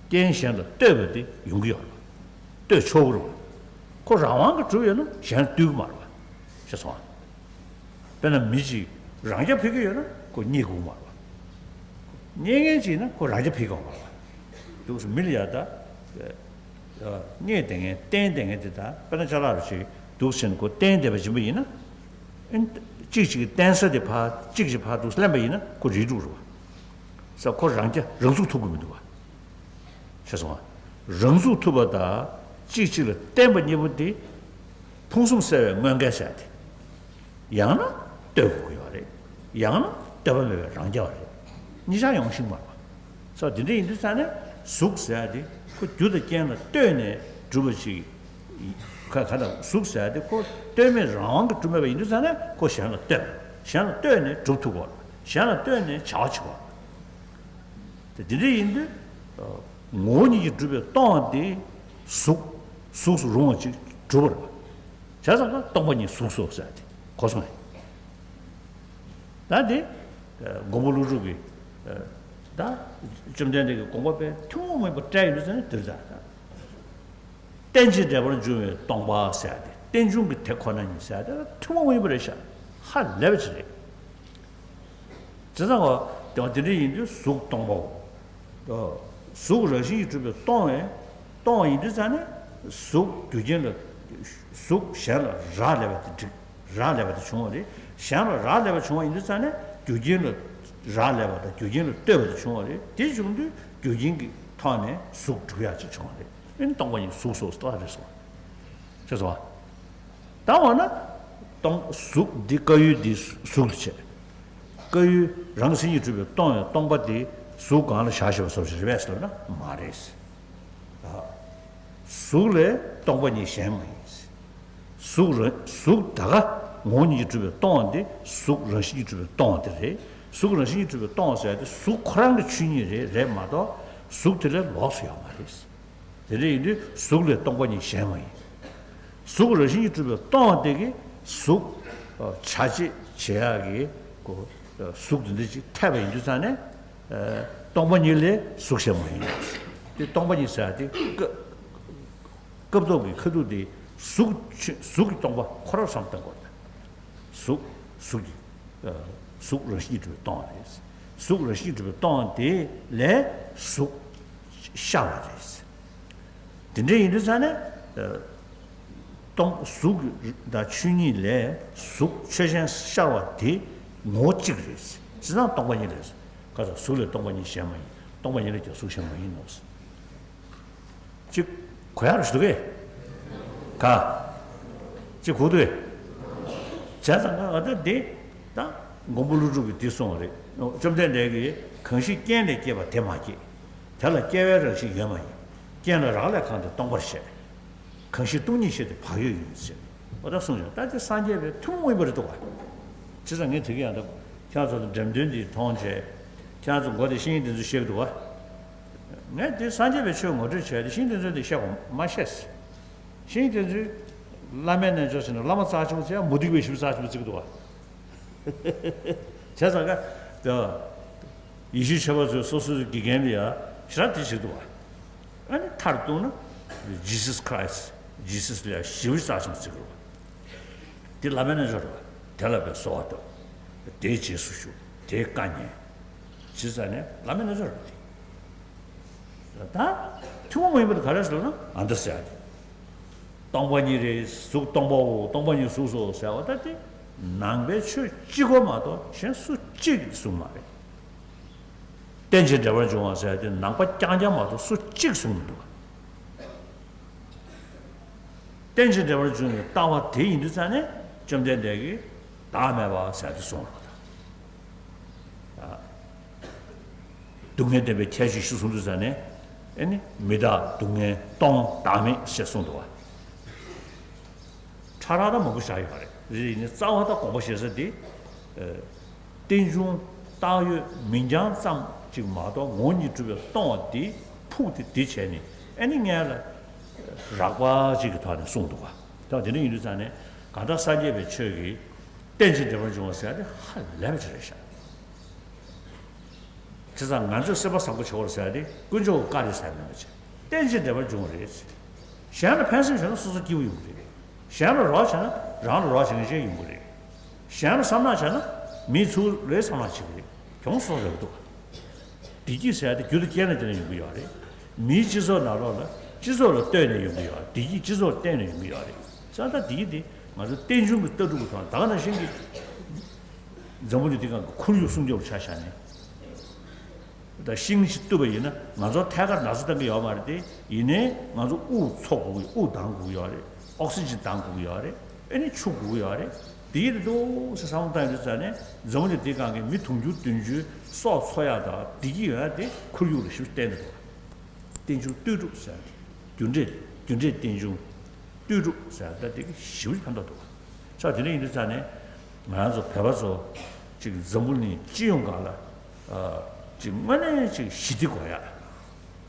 རྐྱེན་གཞན་ལ་ལྟོས་པ་དེ་ཡོང་གི་ཡོད་རེད་པ། ལྟོས་ཆོག་གི་རེད་པ། ཁོ་རང་དབང་གིས་གྲུབ་ཡོད་ན་གཞན་ལ་ལྟོས་ཀྱི་མ་རེད་པ། ཤེས་སོང་ང་། དཔེར་ན་མི་གཅིག་རང་རྐྱ་འཕེར་གྱི་ཡོད་ན་ཁོ་རྙེད་དགོས་ཀྱི་མ་རེད་པ། རྙེད་མཁན་གཅིག་ཡིན་ན་ཁོ་རང་རྐྱ་འཕེར་གྱི་ཡོད་མ་རེད་པ། འདུག་སེ་མི་ལ་ཡ་ད། རྙེད་བསྡད་མཁན་བསྟེན་བསྡད་མཁན་དེ་དག་དཔེར་ན་ཅ་ལག་རུ་ཞིག་འདུག་ཟེར་ནས་ཁོ་བསྟེན་བསྡད་པ་ཡིན་པ་ཡིན་ན། ཨིན། གཅིག་གཅིག་གི་བསྟེན་ས་དེ་ཕར་གཅིག་གཅིག་ཕར་འདུག་སེ་ལེན་པ་ཡིན་ན་ཁོ་རིགས་དྲུག་རེད་པ། ས་ཁོ་རང་རྐྱ་རང་ཚུགས་ཐུབ་ཀྱི་མི་འདུག་པ། ཤེས་སོང་ང་། རང་ཚུགས་ཐུབ་པ་དང་གཅིག་གཅིག་ལ་བརྟེན་པ་གཉིས་པོ་དེ་ཕུང་གསུམ་གསལ་བའི་དངོས་འགལ་བྱ་སྟེ། ཡང་ན་ལྟོས་དགོས་ཀྱི་ཡོད་རེད། ཡང་ན་ལྟོས་པ་མེད་པའི་རང་རྐྱ་བ་རེད། གཉིས་ཆར་ཡོང་ཤེས་ཀྱི་མ་རེད་པ། ས་དེ་འདྲ་ཡིན་དུས་ཙང་ནས་གཟུགས་ཟེར་ཡ་དེ་ཁོ་རྒྱུ་དང་རྐྱེན་ལ་ལྟོས་ནས་གྲུབ་པ་ཞིག་ཁ་ཁ་དང་གཟུགས་ཟེར་ཡ་དེ་ཁོ་ལྟོས་མེད་རང་དབང་གིས་གྲུབ་མེད་པ་ཡིན་དུས་ཙང་ནས་ཁོ་གཞན་ལ་ལྟོས། གཞན་ལ་ལྟོས་ནས་གྲུབ་ཐུབ་དགོས། གཞན་ལ་ལྟོས་ནས་བྱ་བ་བྱེད་དགོས། དེ་དེ་འདྲ་ཡིན་དུས། ངོ་བོ་ཉིད་ཀྱིས་གྲུབ་པས་སྟོང་བ་དེ་གཟུགས། གཟུགས་སུ་རུང་བ་ཅིག་གྲུབ་པ་རེད་པ། བྱས་ཙང་ཀ་སྟོང་པ་ཉིད་གཟུགས་སོ་ཟེར་ཡ་དེ་གོ་སོང་ངས། ད་དེ་མགོན་པོ་ཀླུ་སྒྲུབ་ཀྱིས། ད་བཅོམ་ལྡན་འདས་ཀྱི་དགོངས་པ་དཔེ་ཐུན་མོང་མ་ཡིན་པ་བཀྲལ་ཡོང་དུས་ཙང་ནས་འདིར་ད། རྟེན་ཅིང་འབྲེལ་པར་འབྱུང་བའི་སྟོང་པ་ཟེར་ཡ་དེ། རྟེན་འབྱུང་གི་དེ་ཁོ་ན་ཉིད་ཟེར་ཡ་དེ་ཐུན་མོང་མ་ཡིན་པ་རེད་ཤག་ཧ་ལས་པ་ཅིག་རེད། བྱས་ཙང་ཀ་དེ་བ་དེ་འདྲ་ཡིན་དུས་གཟུགས་སྟོང་པའོ། གཟུགས་རང་བཞིན་གྱིས་གྲུབ་པས་སྟོང་བས། སྟོང་བ་ཡིན་དུས་ཙང་ནས་གཟུགས་རྒྱུ་རྐྱེན་ལ། གཟུགས་གཞན་ལ་རག་ལས་པ་དེ་འགྲིག་རག་ལས་པ་དེ་བྱུང་བ་རེད། གཞན་ལ་རག་ལས་པ་བྱུང་བ་ཡིན་དུས་ཙང་ནས་རྒྱུ་རྐྱེན་ལ་རག་ལས་པ་དང་རྒྱུ་རྐྱེན་ལ་ལྟོས་པ་དེ་བྱུང་བ་རེད། དེ་བྱུང་དུས་རྒྱུ་རྐྱེན་གྱི་ཐོག་ནས་གཟུགས་གྲུབ་ཡག་ཅིག་བྱུང་བ་རེད། ཨེ་ནི་སྟོང་པ་ཉིད་གཟུགས་སོ་ཟེར་བ་རེད་སོ། ཤེས་སོང་ང་། ད་འོ་ན། སྟོང་གཟུགས་འདི་བཀའ་ཡུལ་འདི་གཟུགས་ལ་བྱེད། བཀའ་ཡུལ་རང་མཚན་ཉིད་གྲུབ་པས་སྟོང་བས་སྟོང་པ་དེ་གཟུགས་སྒང་ལ་བཞག་ཞེས་པ་སོགས་ཞིག་རེད་པས་ཟེར་ན་མ་རེད། གཟུགས་ལས་སྟོང་པ་ཉིད་གཞན་མ་ཡིན། གཟུགས་རང་གཟུགས་ད་ག་ངོ་བོ་ཉིད་ཀྱིས་གྲུབ་པས་སྟོང་བ་འདི་གཟུགས་རང་བཞིན་གྱིས་གྲུབ་པས་སྟོང་བ་དེ་རེད། གཟུགས་རང་བཞིན་གྱིས་གྲུབ་པས་སྟོང་བ་ཟེར་ཡ་དེ་གཟུགས་ཁོ་རང་གི་ཆོས་ཉིད་རེད་རེད་མ་གཏོགས་གཟུགས་དེ་ལས་ལོགས་སུ་ཡོད་མ་རེད། དེ་འདྲ་ཡིན་དུས་གཟུགས་ལས་སྟོང་པ་ཉིད་གཞན་མ་ཡིན། གཟུགས་རང་བཞིན་གྱིས་གྲུབ་པས་སྟོང་བ་དེ་གིས་གཟུགས་བྱ་བྱེད་བྱེད་ཡག་གི་གོ་གཟུགས་དེ་འདྲ་ཅིག་འཐད་པ་ཡིན་དུས་ཙང་ནས། སྟོང་པ་ཉིད་ལས་གཟུགས་གཞན་མ་ཡིན་ནོ། དེ་སྟོང་པ་ཉིད་ཟེར་ཡ་དེ་སྐབས་སྐབས་ཐོག་གི་ཁ་ཐུག་དེ་གཟུགས་ཆོས་གཟུགས་ཀྱི་སྟོང་པ་ཁོ་རང་བསམ་བཏང་དགོས་རེད། གཟུགས་གཟུགས་ཀྱི་ཨ་གཟུགས་རང་བཞིན་གྱིས་གྲུབ་པའི་སྟོང་པ་རེད། གཟུགས་རང་བཞིན་གྱིས་གྲུབ་པའི་སྟོང་པ་དེ་ལས་གཟུགས་ཤར་བ་རེད། དེ་འདྲ་ཡིན་དུས་ཙང་ནས་ཨ་སྟོང་གཟུགས་དང་ཆོས་ཉིད་ལས་གཟུགས་ཆོས་ཅན་ཤར་བ་དེ་ངོ་བོ་གཅིག་རེད། བྱས་ཙང་སྟོང་པ་ཉིད་རེད། ཁ་སང་གཟུགས་ལས་སྟོང་པ་ཉིད་གཞན་མ་ཡིན། སྟོང་པ་ཉིད་ལས་ཀྱང་གཟུགས་གཞན་མ་ཡིན་ནོ། གཅིག་གོ་ཡག་རེད་འདུག་གས། ག་གཅིག་གོ་འདུག་གས། བྱས་ཙང་ང་ད་འདི་ད་མགོན་པོ་ཀླུ་སྒྲུབ་ཀྱིས་འདི་གསུངས་པ་རེད། བཅོམ་ལྡན་འདས་ཀྱིས་གང་ཞིག་རྐྱེན་ལས་སྐྱེས་པ་དེ་མ་སྐྱེས། དེ་ལ་སྐྱེ་བའི་རང་བཞིན་ཡོད་མ་ཡིན། རྐྱེན་ལ་རག་ལས་གང་དེ་སྟོང་པར་བཤད། གང་ཞིག་སྟོང་ཉིད་ཤེས་དེ་བག་ཡོད་ཡིན་ཟེར། འོ་ད་གསུངས་ཀྱང་ད་དེ་སངས་རྒྱས་པའི་ཐུན་མོང་མ་ཡིན་པ་རེད་འདུག་ག་བྱས་ཙང་ངས་དེ་ག་ཡང་ད་ཁྱེད་ཚོ་དང་འགྲེམས་སྟོན་འདི་མཐོང་བྱས། ཁྱེད་ཚོ་མགོ་དེ་ཤེས་ཡོན་དེ་ཚོ་བཤད་ཀྱི་འདུག་ག་ངས་དེ་སངས་རྒྱས་པའི་ཆོས་ངོ་སྤྲོད་བྱས་ཏེ་ཤེས་ཡོན་དེ་ཚོ་དེ་བཤད་དགོས་མ་བཤད་ཟེར། ཤེས་ཡོན་དེ་ཚོས་བླ་མའི་རྣལ་འབྱོར་བྱས་ནས་བླ་མ་རྩ་ཆེན་པོ་བྱས། མུ་སྟེགས་པའི་ཞིབ་རྩ་ཆེན་པོ་བརྩི་གི་འདུག་ག་བྱས་ཙང་ཀ་ཡེ་ཤུའི་ཆོས་པ་ཚོས་སོ་སོའི་དགེ་རྒན་ལ་ཡ་ཞེ་དྲག་དེ་བྱེད་འདུག་བ། ཨ་ནི་མཐར་གཏུགས་ན་Jesus Christ, Jesus ལ་ཡ་ཞེ་པོ་རྩ་ཆེན་པོ་བརྩི་གི་རེད་བ། དེ་བླ་མའི་རྣལ་འབྱོར་རེད་བ། དེ་ལ་དཔེ་གསོལ་བ་བཏབ། དེའི་རྗེས་སུ་ཞུགས། དེའི་བཀའ་ཉན། བྱས་ཙང་ནས་བླ་མའི་རྣལ་འབྱོར་རེད་བ། དེ་ད་ཐུན་མོང་མ་ཡིན་པ་དེ་ག་རེ་ཟེར་ན་ཨ་འདི་ཟེར་ཡ་དེ། སྟོང་པ་ཉིད་རེད། གཟུགས་སྟོང་པའོ། སྟོང་པ་ཉིད་གཟུགས་སོ་ཟེར་བ་ད་དེ་ནང་པའི་ཆོས་གཅིག་པོ་མ་གཏོགས་གཞན་སུ་གཅིག་གིས་གསུངས་མ་རེད། རྟེན་ཅིང་འབྲེལ་བར་འབྱུང་བ་ཟེར་ཡ་དེ་ནང་པ་རྐྱང་རྐྱང་མ་གཏོགས་སུ་གཅིག་གསུངས་མི་འདུག་རྟེན་ཅིང་འབྲེལ་བར་འབྱུང་བའི་ལྟ་བ་དེ་ཡིན་དུས་ཙང་ནས་བཅོམ་ལྡན་འདས་ཀྱིས་བདག་མེད་པ་ཟེར་ཡ་དེ་གསུངས་རོགས་དང་། སྡུག་བསྔལ་བདེན་པའི་ཁྱད་ཆོས་བཞི་གསུངས་དུས་ཙང་ནས་ཨེ་ནི་མི་རྟག་སྡུག་བསྔལ་སྟོང་བདག་མེད་ཞེས་གསུངས་འདུག་བ། ཕྲ་རགས་ད་མང་པོ་བཞག་ཡོད་རེད། རེད་ཡིན་ནའི་རྩ་བ་དང་དགོངས་པ་བཞེས་ས་དེ། རྟེན་འབྱུང་བཏགས་ཡོད་མིང་རྐྱང་ཙམ་གཅིག་མ་གཏོགས་ངོ་བོ་ཉིད་གྲུབ་པའི་སྟོང་པ་དེ་ཕུགས་དེ་དེ་བྱས་ནས་ཨེ་ནི་སྔོན་ལ་རགས་པ་གཅིག་གི་ཐོག་ནས་གསུངས་འདུག་བ། ད་དེ་འདྲ་ཡིན་དུས་ཙང་ནས་གང་ལྟར་སངས་རྒྱས་པའི་ཆོས་ཀྱི་རྟེན་ཅིང་འབྲེལ་བར་འབྱུང་བ་ཟེར་ཡ་དེ་ཧ་ལས་པ་ཅིག་རེད་ཤག་བྱས་ཙང་ང་ཚོས་སེམས་པ་བཟང་པོ་བྱེད་དགོས་ཟེར་ཡ་དེ་དཀོན་མཆོག་གི་བཀའ་རེད་ཟེར་ཡ་མིན་པ་བྱས། རྟེན་ཅིང་འབྲེལ་བར་འབྱུང་བ་རེད། གཞན་ལ་ཕན་སེམས་བྱས་ན་སོ་སོ་སྐྱིད་པོ་ཡོང་གི་རེད། གཞན་ལ་རོགས་བྱས་ན་རང་ལ་རོགས་བྱེད་མཁན་ཅིག་ཡོང་གི་རེད། གཞན་ལ་བསམ་ནག་བྱས་ན་མི་ཚུར་རེ་བསམ་ནག་བྱེད་ཀྱི་རེད། གྱོང་སོ་སོར་རེད་འདུག་བདེ་སྐྱིད་ཟེར་ཡ་དེ་རྒྱུ་དང་རྐྱེན་ལ་བརྟེན་ནས་ཡོང་གི་ཡོད་རེད། མིའི་སྤྱི་ཚོགས་ནང་ལོགས་ལ་སྤྱི་ཚོགས་ལ་ལྟོས་ནས་ཡོང་གི་ཡོད་རེད། བདེ་སྐྱིད་སྤྱི་ཚོགས་ལ་བརྟེན་ནས་ཡོང་གི་ཡོད་རེད། བྱས་ཙང་བདེ་སྐྱིད་དེ་ང་ཚོ་རྟེན་འབྱུང་གི་ལྟ་གྲུབ་ཀྱི་ཐོག་ནས་ད་ག་ནང་བཞིན་གྱི་འཛམ་བུ་གླིང་འདི་སྒང་གི་ཁོར་ཡུག་སྲུང་སྐྱོབ་ཆ་བཞག་ནས། ད་ཤིང་ཞིག་གཏུབ་པ་ཡིན་ན་ང་ཚོ་ཐད་ཀར་ན་ཚ་བཏང་གི་ཡོད་མ་རེད་དེ། ཡིན་ནའི་ང་ཚོ་དབུགས་འཚོ་དགོས་ཀྱི། དབུགས་འདང་དགོས་ཀྱི་ཡོད་རེད། ཨོག་སི་ཇན་འདང་དགོས་ཀྱི་ཡོད་རེད། ཨེ་ནི་ཆུ་དགོས་ཀྱི་ཡོད་རེད། དེ་ཡིན་འདུག་ཟེར་བསམ་བློ་བཏང་ཡོད་དུས་ཙང་ནས་འཛམ་བུ་གླིང་འདི་སྒང་གི་མི་དུང་ཕྱུར་བདུན་ཅུ་སྲོག་འཚོ་ཡག་དང་བདེ་སྐྱིད་ཡོང་ཡག་དེ་ཁོར་ཡུག་ལ་ཞིབ་བརྟན་འདུག་རྟེན་འབྱུང་ལྟོས་གྲུབ་ཟེར། རྒྱུ་འབྲས། རྒྱུ་འབྲས་རྟེན་འབྱུང་ལྟོས་གྲུབ་ཟེར་ཡག་དེ་གི་ཞིབ་ཕན་ཐོགས་འདུག་ས་དེ་འདྲ་ཡིན་དུས་ཙང་ནས་ང་རང་ཚོ་བོད་པ་ཚོ་ཅིག་འཛམ་བུ་གླིང་སྤྱི་ཡོངས་སྒང་ལ་ཨ་ཅིག་དངོས་གནས་ཅིག་ཞི་བདེ་དགོས་ཡག་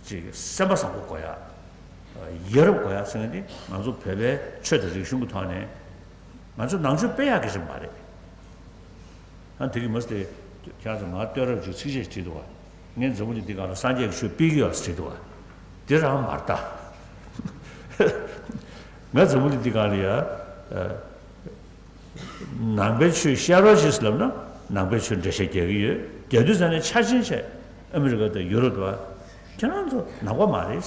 ཅིག་སེམས་པ་བཟང་པོ་དགོས་ཡག་ཡ་རབས་དགོས་ཡག་ཟེར་མཁན་དེ་ང་ཚོ་བོད་པའི་ཆོས་དང་རིག་གཞུང་གི་ཐོག་ནས་ང་ཚོ་ནང་ཆོས་སྤེལ་ཡག་གི་ཞིག་མ་རེད། ཨ་དེ་གི་མ་ཟད་ཁྱེད་ཚོ་ང་བསྟོད་རབས་ཅིག་ཚིགས་བཅད་བྲིས་འདུག་བ། ངས་འཛམ་བུ་གླིང་འདི་སྒང་ལ་སངས་རྒྱས་ཀྱི་ཆོས་སྤེལ་གྱི་ཡོད་ཟེར་འདུག་བ། དེ་རང་མ་རེད་ད། ང་འཛམ་བུ་གླིང་འདི་སྒང་ལ་ཡ། ཨ། ནང་པའི་ཆོས་བཤད་རོགས་བྱེད་ཟེར་ལབ་ན་ནང་པའི་ཆོས་འགྲེལ་བཤད་རྒྱག་གི་ཡོད། རྒྱག་དུས་ཙང་ནས་ཆ་ཆེན་བྱས་ཨ་མི་རི་ཀ་དང་ཡུ་རོབ་དང་། ཁྱེད་རང་ཚོ་ནང་པ་མ་རེད།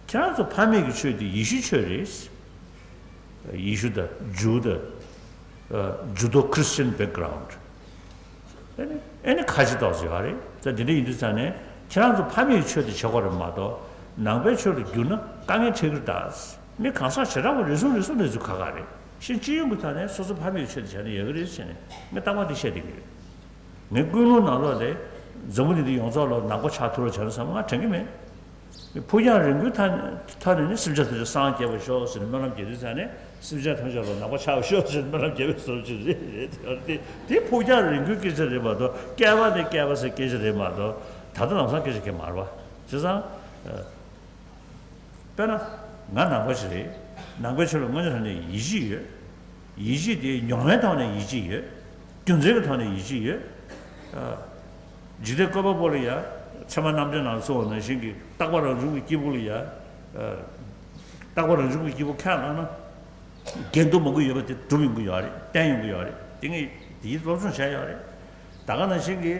ཁྱེད་རང་ཚོ་ཕ་མེས་ཀྱི་ཆོས་དེ་ཡེ་ཤུའི་ཆོས་རེད། ཡེ་ཤུ་དང་ཇུའུ་དང་། ཨ། Judeo-Christian background། ཨེ་ནི་ཨེ་ནི་ཁ་ཆེ་ཏོག་ཙམ་ཡོད་རེད། ད་དེ་འདྲ་ཡིན་དུས་ཙང་ནས་ཁྱེད་རང་ཚོ་ཕ་མེས་ཀྱི་ཆོས་དེ་བྱེད་དགོས་རེད་མ་གཏོགས་ནང་པའི་ཆོས་ལ་བསྒྱུར་ན་དཀའ་ངལ་འཕྲད་ཀྱི་རེད་ད། མི་གང་ཟག་བྱེ་བྲག་པ་རེ་ཟུང་རེ་ཟུང་གནས་ཚུལ་ཁག་ཁག་རེད། གཞན་སྤྱི་ཡོངས་ཀྱི་ཐོག་ནས་སོ་སོ་ཕ་མེས་ཀྱི་ཆོས་དེ་བྱས་ན་ཡག་གི་རེད་ཟེར་ནས་ངས་རྟག་པར་དེ་བཤད་བསྡད་ཀྱི་ཡོད། ངའི་ཀུན་སློང་ནང་ལོགས་ལ་འཛམ་བུ་གླིང་འདི་ཡོངས་རྫོགས་ལ་ནང་པ་ཆགས་ཐུབ་རོགས་བྱས་ན་བསམ། ང་དྲན་གྱི་མེད། ཕུགས་རྒྱང་རིང་པོའི་མཐའ་མཐའ་ནས་ནི་སེམས་ཅན་ཐམས་ཅད་སངས་རྒྱས་པར་ཤོག་ཟེར་ནས་སྨོན་ལམ་རྒྱག་དུས་ཙང་ནས་སེམས་ཅན་ཐམས་ཅད་ལ་ནང་པ་ཆགས་པར་ཤོག་ཟེར་ནས་སྨོན་ལམ་རྒྱག་པའི་བཟོ་ཅིག་རེད། དེ་དེ་ཕུགས་རྒྱང་རིང་པོའི་སྐད་ཆ་རེད་མ་གཏོགས་བསྐལ་པ་ནས་བསྐལ་པ་ཟེར་སྐད་ཆ་རེད་མ་གཏོགས་ད་ལྟ་ལམ་སང་སྐད་ཆ་གང་ཡང་མ་རེད་པ། བྱས་ཙང་། དཔེར་ན། ང་ནང་པ་ཞིག་རེད། ནང་པའི་ཆོས་ལ་དངོས་གནས་དྲང་གནས་ཡིད་ཆེས་ཡོད། ཡིད་ཆེས་དེ་མྱོང་བའི་ཐོག་ནས་ཡིད་ཆེས་ཡོད། རྒྱུ་མཚན་གྱི་ཐོག་ནས་ཡིད་ཆེས་ཡོད། ཨ། འཇིག་རྟེན་བཀོད་པ་པོ་ལ་ཡ། ཚད་མ་རྣམ་འགྲེལ་ནང་གསུངས་པ་ནང་བཞིན་གྱི་རྟག་པ་རང་བྱུང་གི་སྐྱེས་བུ་ལ་ཡ། རྟག་པ་རང་བྱུང་གི་སྐྱེས་བུ་ཁས་བླངས་ན། འགལ་འདུ་མང་པོ་ཡོད་པ་དེ་གྲུབ་ཡོང་གི་ཡོད་རེད། བརྟན་ཡོང་གི་ཡོད་རེད། དེ་ངས་དེའི་སློབ་སྦྱོང་བྱས་ཡོད་རེད། ད་ག་ནང་བཞིན་གྱི།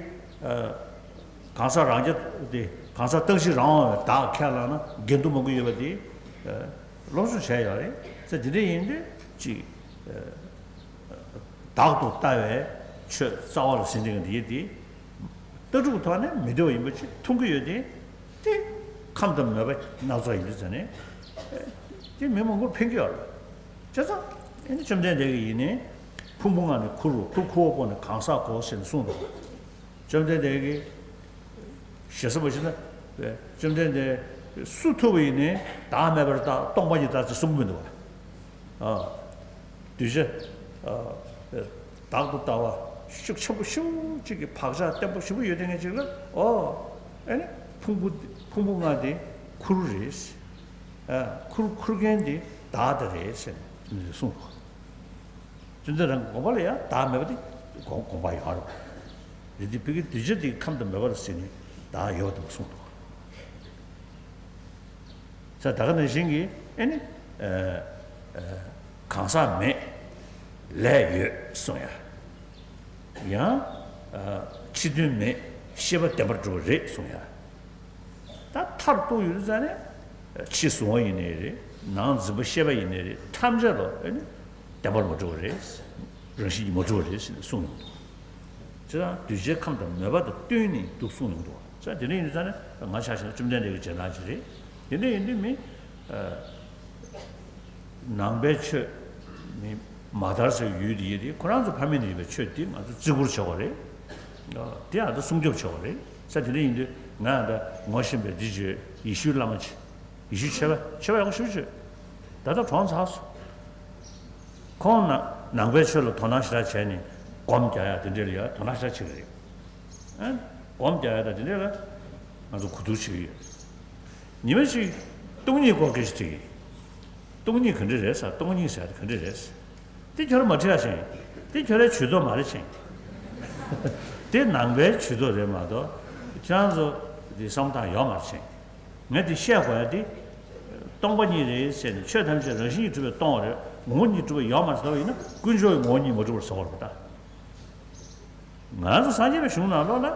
གང་ཟག་རང་རྐྱ་དེ་གང་ཟག་རྟག་གཅིག་རང་དབང་བའི་བདག་ཁས་བླངས་ན་འགལ་འདུ་མང་པོ་ཡོད་པ་དེ། སློབ་སྦྱོང་བྱས་ཡོད་རེད། ས་དེ་འདྲ་ཡིན་དུས་ཅིག་བདག་ཏུ་ལྟ་བའི་ཆོས་རྩ་བ་ལ་ཟིན་བསྡད་མཁན་འདི་ཡིན་ཏེ། ལྟ་གྲུབ་ཐོག་ནས་མི་འདོད་པ་ཡིན་པ་ཅིག་མཐོང་གི་ཡོད་དེ། དེ་ཁམས་དང་མོས་པ་སྣ་ཚོགས་ཡིན་དུས་ཙང་ནས། དེ་མི་མང་པོར་ཕན་གྱི་ཡོད་རེད། བྱས་ཙང་ཨེ་ནི་བཅོམ་ལྡན་འདས་ཀྱིས་ཡིན་ནའི། ཕུང་པོ་ལྔ་ནི་ཁུར་རོ། ཁུར་ཁུར་བ་པོ་ནི་གང་ཟག་གོ་ཟེར་ནས་གསུངས་འདུག་བཅོམ་ལྡན་འདས་ཀྱིས། ཞེ་ས་བ་ཞིག་ན། བཅོམ་ལྡན་འདས་སུ་ཐུབ་པ་ཡིན་ནའི་བདག་མེད་པར་བརྟག་སྟོང་པ་ཉིད་བརྟག་ཅེས་གསུང་གི་མི་འདུག་བ། ཨ། གདུལ་བྱ། ཨ། བདག་ཏུ་ལྟ་བ་ཤུགས་ཆེན་པོ་ཞེ་པོ་ཅིག་གི་བག་ཆགས་བརྟན་པོ་ཞེ་པོ་ཡོད་དེ་ངེས་ཅིག་ལ། ཨོ། ཨ་ནི་ཕུང་པོ་ཕུང་པོ་ལྔ་དེ་ཁུར་རེད། ཨ། ཁུར་ཁུར་མཁན་དེ་བདག་དེ་རེད་ཟེར་ནས་གསུངས་འདུག་བཅོམ་ལྡན་རང་གི་དགོངས་པ་ལ་ཡང་བདག་མེད་པ་དེ་དགོངས་དགོངས་པ་ཡོད་རེད། རེད་དེ་ཕ་གི་གདུལ་བྱ་དེ་ཁམས་དང་མོས་པ་ལ་ཟིན་ནས་བདག་ཡོད་པ་དེ་མ་གསུངས་འདུག་ས་ད་ག་ནང་བཞིན་གྱི་ཨེ་ནི། ཨ། ཨ། གང་ཟག་མེད། ལས་ཡོད་གསུང་ཡ། ཡང་། ཨ། ཕྱི་དོན་མེད། ཤེས་པ་བདེན་པར་གྲུབ་པ་རེད་གསུང་ཡ། ད་མཐར་གཏུགས་ཡོད་ཙང་ནས། ཕྱི་གཟུང་བ་ཡིན་ནའི་རེད། ནང་འཛིན་པ་ཤེས་པ་ཡིན་ནའི་རེད། ཐམས་ཅད་ལ་ཨེ་ནི་བདེན་པར་མ་གྲུབ་པ་རེད། རང་བཞིན་གྱིས་མ་གྲུབ་པ་རེད་ཟེར་ནས་གསུངས་ཡོང་འདུག་བྱས་ཙང་གདུལ་བྱའི་ཁམས་དང་མོས་པ་དང་བསྟུན་ནས་འདུག་གསུངས་ཡོང་འདུག་ས་དེ་འདྲ་ཡིན་ཙང་ནས་ང་ཆ་བཞག་ན་བཅོམ་ལྡན་འདས་ཀྱི་རྗེས་གནང་ཅིག་རེད། དེ་འདྲ་ཡིན་དུས་མི། ཨ། ནང་པའི་ཆོས་ནི་མ་དར་ཟེར་བའི་ཡུལ་འདི་ཡིན་ཏེ། ཁོ་རང་ཚོ་ཕ་མེས་ནས་ཡོད་པའི་ཆོས་འདི་ང་ཚོ་བརྩི་བཀུར་བྱེད་དགོས་རེད། དེ་ང་ཚོ་སྲུང་སྐྱོབ་བྱེད་དགོས་རེད། ས་དེ་འདྲ་ཡིན་དུས་ང་ཡང་ད་ངོ་ཤེས་པའི་འདི་བརྗོད། ཡེ་ཤུའི་བླ་མ་ཆེ། ཡེ་ཤུའི་ཆོས་པ་ཆོས་པ་ཡག་པོ་ཞེ་པོ་ཅིག་ཡོད། ད་ལྟ་གྲོངས་ཚར་སོང་། ཁོང་ནང་ནང་པའི་ཆོས་ལ་དོ་སྣང་ཞེ་དྲག་བྱས་ནས་སྒོམ་རྒྱག་ཡག་དེ་འདྲ་ལ་ཡང་དོ་སྣང་ཞེ་དྲག་བྱེད་ཀྱི་རེད། ཨ། སྒོམ་རྒྱག་ཡག་དང་དེ་འདྲ་ལ་ང་ཚོ་གོ་བསྡུར་བྱེད་ཀྱི་ཡོད། ཉི་མ་ཞིག་སྟོང་ཉིད་སྐོར་སྐད་ཆ་དྲིས་ཀྱི། སྟོང་ཉིད་ག་འདྲ་རེད་ཟེར། སྟོང་ཉིད་ཟེར་ཡག་དེ་ག་འདྲ་རེད་ཟེར། དེ་ཁྱོད་རང་མ་དྲིས་ཡག་བྱས། དེ་ཁྱོད་རའི་ཇུས་གཏོགས་མ་རེད་བྱས། དེ་ནང་པའི་ཇུས་གཏོགས་རེད་མ་གཏོགས། ཁྱེད་རང་ཚོ་དེ་བསམ་བློ་བཏང་ཡོད་མ་རེད་བྱས། ངས་དེ་བཤད་དགོས་ཡག་དེ། སྟོང་པ་ཉིད་རེད་ཟེར་ནས་ཆོས་ཐམས་ཅད་རང་བཞིན་གྱིས་གྲུབ་པས་སྟོང་བ་རེད། ངོ་བོ་ཉིད་གྲུབ་པ་ཡོད་མ་རེད་ཟེར་བ་ཡིན་ན། དཀོན་མཆོག་གི་ངོ་བོ་ཉིད་མ་གྲུབ་པར་ཟེར་བ་རེད་པ་ད། ང་ཚོ་སངས་རྒྱས་པའི་གཞུང་ནང་ལོགས་ལ།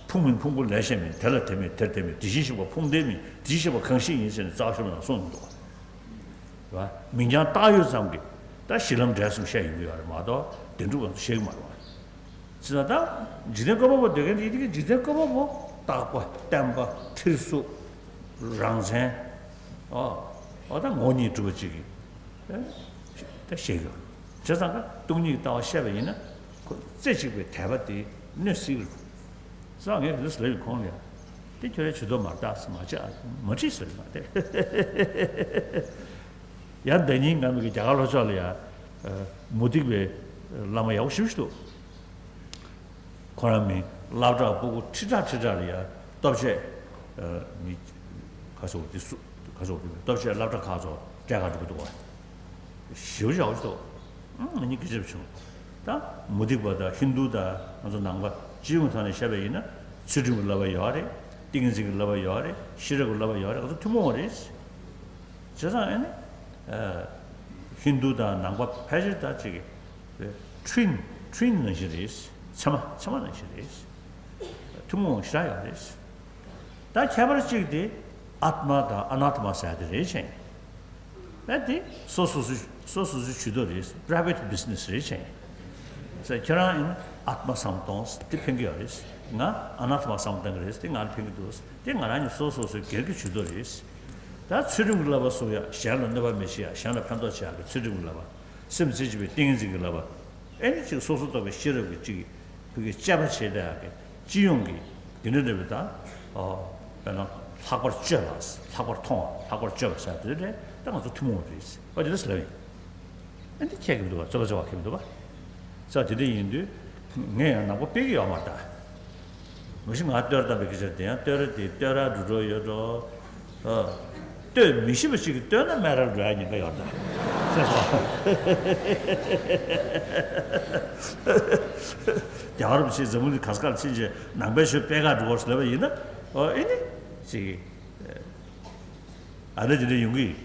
ཕུང་མིན་ཕུང་པོ་ལས་གཞན་མིན། དེ་ལ་དེ་མེད་དེར་དེ་མེད། དེ་བཞིན་གཤེགས་པ་ཕུང་ལྡན་མིན། དེ་བཞིན་གཤེགས་པ་གང་ཞིག་ཡིན་ཟེར་ནས་རྩ་བ་ཤོར་ནས་གསུངས་མི་འདུག་བ། མིང་རྐྱང་བཏགས་ཡོད་ཙམ་གྱིས་ད་གཞི་ལམ་འབྲས་གསུམ་བཤད་ཡོང་གི་ཡོད་རེད་མ་གཏོགས་བདེན་གྲུབ་ང་ཚོ་ཤེས་ཀྱི་མ་རེད་བ། ཅི་ལ་ད། འཇིག་རྟེན་བཀོད་པ་པོ་འདོད་མཁན་དེ་ཡིན་དེ་གི་འཇིག་རྟེན་བཀོད་པ་པོ་རྟག་པ་བརྟན་པ་ཐེར་ཟུག་རང་མཚན། ཨོ། ཨོ་ད་ངོ་བོ་ཉིད་གྲུབ་པ་གཅིག་གིས། ཨེ། ད་ཤེས་ཀྱི་ཡོད། བྱས་ཙང་ཀ་སྟོང་ཉིད་ཀྱི་ལྟ་བ་བཤད་པ་ཡིན་ན། ཁོ་རྩེ་གཅིག་པའི་དད་པ་དེ་གནོད་སྲིད་ཀྱི་རེད། ས་ངས་རེས་ལབ་ཡོད་ཁོང་ལ་ཡ། དེ་ཁྱོད་རའི་ཇུས་གཏོགས་མ་རེད་ད་ཟེར་མ་བྱས་མ་བྲིས་ཟེར་མ་དེ། ཡང་ཟླ་ཉིན་ང་མི་གི་རྒྱ་གར་ལྷོ་ཕྱོགས་ལ་ཡ། མུ་སྟེགས་པའི་བླ་མ་ཡག་པོ་ཞེ་པོ་ཞིག་འདུག་ཁོ་རང་མི་སློབ་གྲྭ་སྤུ་གུ་ཁྲི་ཕྲག་ཁྲི་ཕྲག་ལ་ཡ་སྟོབས་ཆེ། མི། ཁ་སོ་དེ་སུ། ཁ་སོ་དེ་སྟོབས་ཆེ་སློབ་གྲྭ་ཁག་ཚོ་སྤྲད་ག་འགྲོ་གི་འདུག་བ། ཞེ་པོ་ཞེ་པོ་ཞིག་འདུག་ཨང་ང་གཉིས་སྐད་ཆ་བྱུང་། ད་མུ་སྟེགས་པ་དང་ཧིན་དུ་དང་ང་ཚོ་ནང་པ་སྤྱི་ཡོངས་ཐོག་ནས་བཤད་པ་ཡིན་ན། ཚུལ་ཁྲིམས་ཀྱི་བསླབ་པ་ཡོད་རེད། ཏིང་འཛིན་གྱི་བསླབ་པ་ཡོད་རེད། ཤེས་རབ་ཀྱི་བསླབ་པ་ཡོད་རེད། ང་ཚོ་ཐུན་མོང་བ་རེད། བྱས་ཙང་ཨ་ནི། ཨ། ཧིན་དུ་དང་ནང་པ་ཕལ་ཆེར་ད་ཅིག་གི། ཊུ་ཡིན། ཊུ་ཡིན་ནང་བཞིན་རེད། ཚད་མ་ཚད་མ་ནང་བཞིན་རེད། ཐུན་མོང་ཞེ་དྲག་ཡོད་རེད། ད་ཁྱད་པར་གཅིག་དེ་ཨཏྨ་དང་ཨ་ནཱཏྨ་ཟེར་དེ་རེད་བྱས། ད་དེ་སོ་སོ་སོའི་སོ་སོ་སོའི་ཇུས་གཏོགས་རེད། པྲ་ཝེ་ཊི་བི་ཛི་ནེ་སི་རེད་བྱས། ཟེར་ཁྱེད་རང་ཡིན་ན་ཨཏྨ་བསམ་གཏོང་དེ་ཕན་གྱི་ཡོད་རེད། ང་ཨ་ནཱཏྨ་བསམ་གཏོང་གི་རེད། དེ་ང་ལ་ཕན་གྱི་འདུག་དེ་ང་རང་གཉིས་སོ་སོ་སོའི་སྒེར་གྱི་ཇུས་གཏོགས་རེད། ད་ཚུལ་ཁྲིམས་ཀྱི་བསླབ་པ་སྲུང་ཡ། གཞན་ལ་གནོད་པ་མི་བྱེད་ཡ། གཞན་ལ་ཕན་ཐོགས་བྱེད་ཡ་གི་ཚུལ་ཁྲིམས་ཀྱི་བསླབ་པ། སེམས་རྩེ་གཅིག་པའི་ཏིང་ངེ་འཛིན་གྱི་བསླབ་པ། ཨེ་ནི་ཅིག་སོ་སོ་རྟོགས་པའི་ཤེས་རབ་ཀྱི་ཅིག་བོད་ཀྱི་དཔྱད་པ་བྱེད་བསྡད་ཡག་གི་སྤྱི་ཡོངས་ཀྱི་འདི་འདྲ་འདྲ་བའི་ད། ཨོ། དཔེར་ན་ལྷག་པར་དཔྱོད་པ། ལྷག་པར་མཐོང་བ། ལྷག་པར་དཔྱོད་པ་ཟེར་དེ་འདྲ་ད་ང་ཚོ་ཐུན་མོང་བ་རེད། ཨོ་དེ་འདྲ་ཟེར་ལབ་ཡིན། ཨ་འདི་ཁྱད་ཀྱི་མི་འདུག་བ། རྩོད་པ་རྩོད་པ་ཁྱད་མི་འདུག་བ། ས་དེ་འདྲ་ཡིན་དུས་ངས་ཡང་ནང་པ་དཔེ་གི་ཡོད་མ་རེད་ད། མ་གཞི་ང་བསྟོད་ར་བཏང་བའི་སྐད་ཆ་དེ་ཡང་བསྟོད་ར་དེ་བསྟོད་ར་འགྲོ་འགྲོ་ཡོད་འགྲོ། ཨ། བསྟོད་མི་ཤེས་པ་ཞིག་གིས་བསྟོད་ན་སྨད་ར་འགྲོ་ཡ་ཉེན་ཁ་ཡོད་རེད་ད། ཤེས་སོང་། རྒྱལ་བ་རིན་པོ་ཆེས་འཛམ་བུ་གླིང་ག་ས་ག་ལ་ཕྱིན་རྗེས་ནང་པའི་ཆོས་སྤེལ་ག་འགྲོ་དགོས་ཟེར་ལབ་པ་ཡིན་ན། ཨོ་ཨེ་ནི་ཅིག་ཨ་འདྲ་དེ་འདྲ་ཡོང་གི།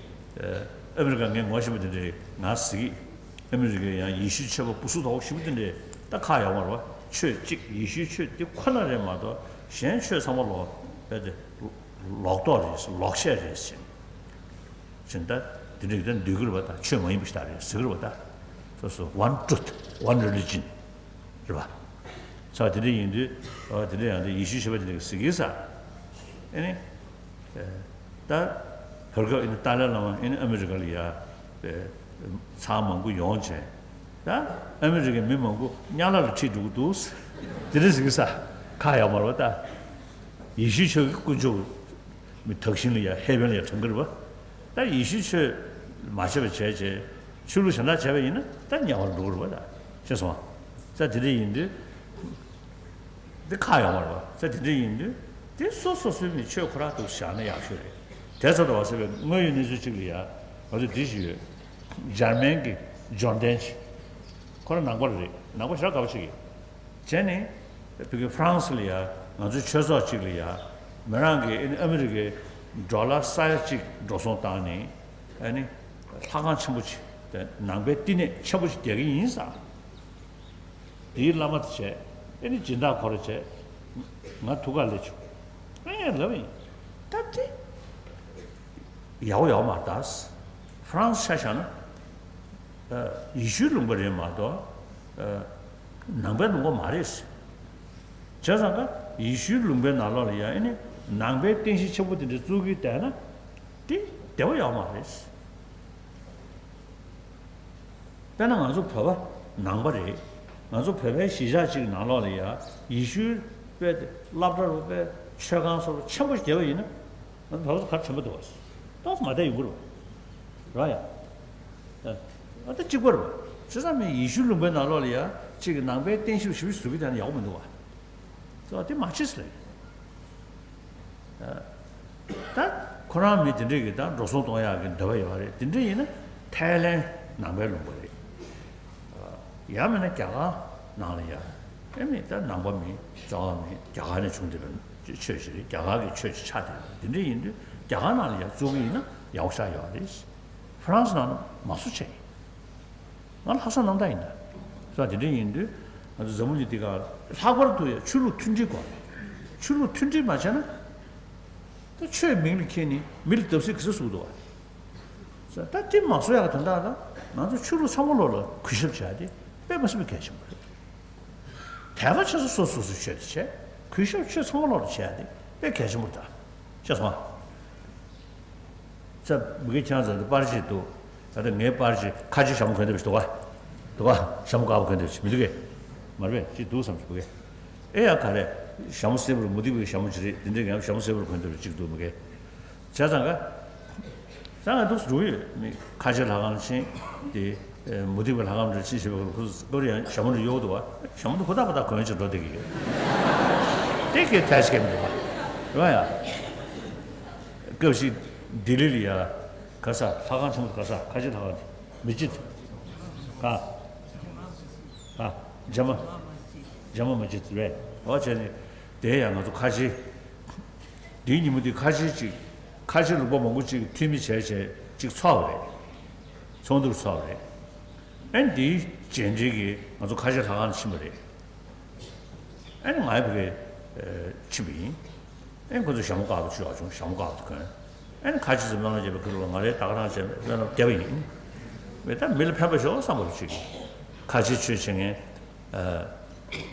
ཨ་མི་རི་ཀ་ངས་ངོ་ཤེས་པ་དེ་འདྲ་ང་ཟེར་གི། ཨ་མི་རི་ཀའི་ཡང་ཡེ་ཤུའི་ཆོས་པ་སྐུ་གཟུགས་དོག་ཞིབ་པོ་དེ་འདྲ་ད་ཁ་ཡོང་བ་རེད་བ། ཆོས་གཅིག་ཡེ་ཤུའི་ཆོས་དེ་ཁོ་ན་རེད་མ་གཏོགས་གཞན་ཆོས་ཚང་མ་ལོག་པ་དེ་ལོག་རྟོག་རེད་ལོག་བཤད་རེད་ཟེར། ཅིག་ད་དེ་འདྲ་ད་འདོད་ཀྱི་རེད་བ། ད་ཆོས་མ་ཡིན་པ་ཞིག་ད་རེད་ཟེར་གྱི་རེད་བ། ད་སོ་སོ་one truth, one religion རེད་བ། ས་དེ་འདྲ་ཡིན་དུས་ཨ་དེ་འདྲ་ཡང་དེ་ཡེ་ཤུའི་ཆོས་པ་དེ་འདྲ་ཟེར་གྱི་ས། ཨེ་ནི་ད་བར་སྐབས་ཨེ་ནི་ཏཱ་ལའི་བླ་མ་ཨེ་ནི་ཨ་མི་རི་ཀ་ལ་ཡ་ཚང་མང་པོ་ཡོང་བྱས། ད་ཨ་མི་རི་ཀའི་མི་མང་པོ་དམྱལ་བ་ལ་ཁྲིད་འགྲོ་གི་འདུག་དེ་འདྲ་ཟེར་གྱི་ས་ཁ་ཡོང་བ་རེད་བ། ད་ཡེ་ཤུའི་ཆོས་ཀྱི་དཀོན་མཆོག་མི་དག་ཞིང་ལ་ཡ་ཧེ་བན་ལ་ཡ་དྲངས་ཀྱི་རེད་བ། ད་ཡེ་ཤུའི་ཆོས་མ་བྱས་པ་བྱས་བྱས་ཆོས་ལུགས་གཞན་དག་བྱས་པ་ཡིན་ན་ད་དམྱལ་བར་འགྲོ་གི་རེད་བ། ད་ཤེས་སོང་ང་། ད་དེ་འདྲ་ཡིན་དུས་འདི་ཁ་ཡོང་བ་རེད་བ། ད་དེ་འདྲ་ཡིན་དུས་དེ་སོ་སོ་སོའི་མི་ཆོས་ཁོ་རང་འདུག་བཞག་ན་ཡག་ཤོས་རེད། དེ་ཚོ་དང་བ་ཟེར་བའི་དངོས་ཡོད་གནས་ཚུལ་གཅིག་ལ་ཡ་ང་ཚོ་འདི་ཞིག་ཡོད། འཇར་མན་གྱི་འབྱོར་ལྡན་ཅིག་ཁོ་རང་ནང་པ་རེད། ནང་པ་ཞེ་དྲག་དགའ་པོ་ཅིག་ཡོད། བྱས་ནས་བོད་ཀྱི་ཧྥ་རན་སི་ལ་ཡ་ང་ཚོའི་ཆོས་ཚོགས་གཅིག་ལ་ཡ་མི་རང་གི་ཨ་ནི་ཨ་མི་རི་ཀའི་ཌོ་ལར་ས་ཡ་གཅིག་འགྲོ་སོང་བཏང་ནས་ཨ་ནི་ལྷ་ཁང་ཆེན་པོ་ཅིག་དེ་ནང་པའི་བསྟི་གནས་ཆེན་པོ་ཅིག་རྒྱག་གི་ཡིན་ས། དེའི་བླ་མ་དེ་བྱས་ཨ་ནི་སྦྱིན་བདག་ཁོ་ར་བྱས་ང་ཐུགས་ཁ་ལས་བྱུང་ཨ་ཡ་ལབ་ཡིན། ད་དེ་ཡག་པོ་ཡོད་མ་རེད་ད། ཧྥ་རན་སི་ཆ་བཞག་ན་ཡེ་ཤུའི་ལུང་པ་རེད་མ་གཏོགས། ནང་པའི་ལུང་པ་མ་རེད། བྱས་ཙང་ཀ་ཡེ་ཤུའི་ལུང་པའི་ནང་ལོགས་ལ་ཡང་ཨེ་ནི་ནང་པའི་རྟེན་གཞི་ཆེན་པོ་དེ་འདྲ་བཙུགས་ཀྱི་བསྡད་ན་དེ་བདེ་བོ་ཡོད་མ་རེད། དཔེར་ན་ང་ཚོ་བོད་པ་ནང་པ་རེད། ང་ཚོ་བོད་པའི་གཞིས་ཆགས་གཅིག་ནང་ལོགས་ལ་ཡང་ཡེ་ཤུའི་དཔེ་སློབ་གྲྭ་རུ་དཔེ་མཆོད་ཁང་སོགས་ཆེན་པོ་ཞིག་བརྒྱབ་པ་ཡིན་ན། ང་ཚོ་བོད་པ་ཚོ་ག་རེ་དྲན་པ་འདུག་བ། ཏོག་ཙམ་མ་བསྡད་ཡོང་གི་རེད་བ། རེད་ཡ། ཨ་ད་གཅིག་པ་རེད་བ། བྱས་ཙང་མི་ཡེ་ཤུའི་ལུང་པའི་ནང་ལོགས་ལ་ཡ་གཅིག་གི་ནང་པའི་རྟེན་གཞི་ཞིབ་ཞིབ་བཟོ་གི་དེ་ཡག་པོ་མི་འདུག་བ། ཙོ་དེ་མ་བྱེད་ཟེར། ཨ་ད་ཁོ་རང་མི་དེ་འདྲས་ཀྱི་ད་འགྲོ་སོང་གཏོང་ཡག་གི་འདོད་པ་ཡོད་རེད། དེ་འདྲས་ཡིན་ན་ཐའི་ལན་ནང་པའི་ལུང་པ་རེད། ཡང་མིན་ན་རྒྱ་གར་ནང་ལ་ཡ། ཨེ་མི་ད་ནང་པ་མི་རྩ་བ་མི་རྒྱ་གར་ནས་བྱུང་བསྡད་པའི་ཆོས་ཤིག་རེད། རྒྱ་གར་གྱི་ཆོས་ཤིག་ཆགས་བསྡད་པ་དེ་འདྲ་ཡིན་དུས་རྒྱ་གར་ནང་ལ་ཡ་བཙུགས་ཀྱི་ཡིན་ན་ཡག་པོ་ཞེ་དྲག་ཡོད་རེད། ཧྥ་རན་སི་ནང་ལ་མ་བཟོ་བྱས་ཡིན། ང་ལྷག་བསམ་རྣམ་དག་ཡིན་ད། ས་དེ་འདྲ་ཡིན་དུས་ང་ཚོ་འཛམ་བུ་གླིང་འདི་ག་ལྷག་པར་དུ་ཡ་ཆོས་ལུགས་མཐུན་སྒྲིལ་དགོས་རེད། ཆོས་ལུགས་མཐུན་སྒྲིལ་མ་བྱས་ན། ད་ཆོས་མིང་ལ་འཁྱེར་ནས་མི་ལ་བརྡབ་གསིག་ག་ཚོད་བཟོ་གི་འདུག་བ། ད་དེ་མ་བཟོ་ཡག་དོན་དག་ལ་ང་ཚོ་ཆོས་ལུགས་ཚང་མ་ལོག་ལ་གུས་ཞབས་བྱ་ཡ་དེ་དཔེ་མ་སྲིད་པའི་གལ་ཆེན་པོ་རེད། དད་པ་ཆེ་ས་སོ་སོ་སོའི་ཆོས་དེ་བྱས། གུས་ཞབས་ཆོས་ཚང་མ་ལོག་ལ་བྱ་ཡ་དེ་དཔེ་གལ་ཆེན་པོ་རེད་ད། ཤེས་སོང་ཨ། ས་མི་གེ་ཆང་ཟེར་དུ་པར་ཅིག་འདུག་ད་ལྟ་ངའི་པར་ཅིག་ཁ་ཆེ་ཞྭ་མོ་གོན་འདེབས་ཞིག་འདུག་ག་འདུག་ག་ཞྭ་མོ་དཀར་པོ་གོན་འདེབས་ཞིག་མི་འདུག་གས། མ་རེད་པས་ཅིག་འདུག་བསམ་ཞིག་འདུག་གས། ཨེ་ཡ་ག་རེ། ཞྭ་མོ་སེར་པོ་མུ་ཏིག་པའི་ཞྭ་མོ་ཅིག་རེད། འདི་འདྲའི་ངའི་ཞྭ་མོ་སེར་པོ་གོན་འདེབས་ཅིག་འདུག་མི་གས། བྱས་ཙང་ག་ཙང་ང་འདུག་སེ་འགྲོ་གི་ཡོད། མི་ཁ་ཆེ་ལྷ་ཁང་ཕྱིན་ཏེ། མུ་སྟེགས་པའི་ལྷ་ཁང་འདྲ་ཕྱིན་བྱས་པའི་ཁོ་ཁོ་རེ་ཡང་ཞྭ་མོ་འདྲ་གཡོག་འདུག་བ། ཞྭ་མོ་འདི་ཧུར་ཐག་པ་ཐག་གོན་ཅིག་འགྲོ་བསྡད་ཀྱི་ཡོད། དེ་སྐད་ཐལ་ཆེ་མི་འདུག་བ། རེད་བ་ཡ། སྐབས་ཤིག་ལྡི་ལི་ལ་ཡ། ག་ས་ལྷ་ཁང་ཆེན་པོ་ག་ས་ཁ་ཆེ་ལྷ་ཁང་དེ་མི་ཅི། ག་ག་ཇ་མ། ཇ་མ་མ་ཅི་རེད། འོ་བྱས་ནས་དེ་ཡང་ང་ཚོ་ཁ་ཆེ། དེའི་ཉིན་མོ་དེ་ཁ་ཆེ་གཅིག་ཁ་ཆེ་ལུང་པ་མང་པོ་གཅིག་འཐུས་མི་བྱས་བྱས་གཅིག་ཚོགས་པ་རེད། ཚོགས་འདུར་ཚོགས་པ་རེད། ཨན་དེའི་རྗེས་འབྲེལ་གྱིས་ང་ཚོ་ཁ་ཆེ་ལྷ་ཁང་ཕྱིན་པ་རེད། ཨན་ང་ཡི་བུ་གའི་ཕྱིན་པ་ཡིན། ཨན་ཁོ་ཚོ་ཞྭ་མོ་དཀར་པོ་ཅིག་ཡོད་བྱུང་། ཞྭ་མོ་དཀར་པོ་གོན། ཨན་ཁ་ཆེ་ཚོ་སྨོན་ལམ་བརྒྱབ་པའི་ཁུལ་ལ་ང་རའི་ད་ག་རང་བྱས་སྨོན་ལམ་བརྒྱབ་པ་ཡིན། མི་ད་མི་ལ་ཕན་པ་ཤོག་བསམ་པ་ཅིག་ཁ་ཆེ་ཆོས་བྱེད་མཁན།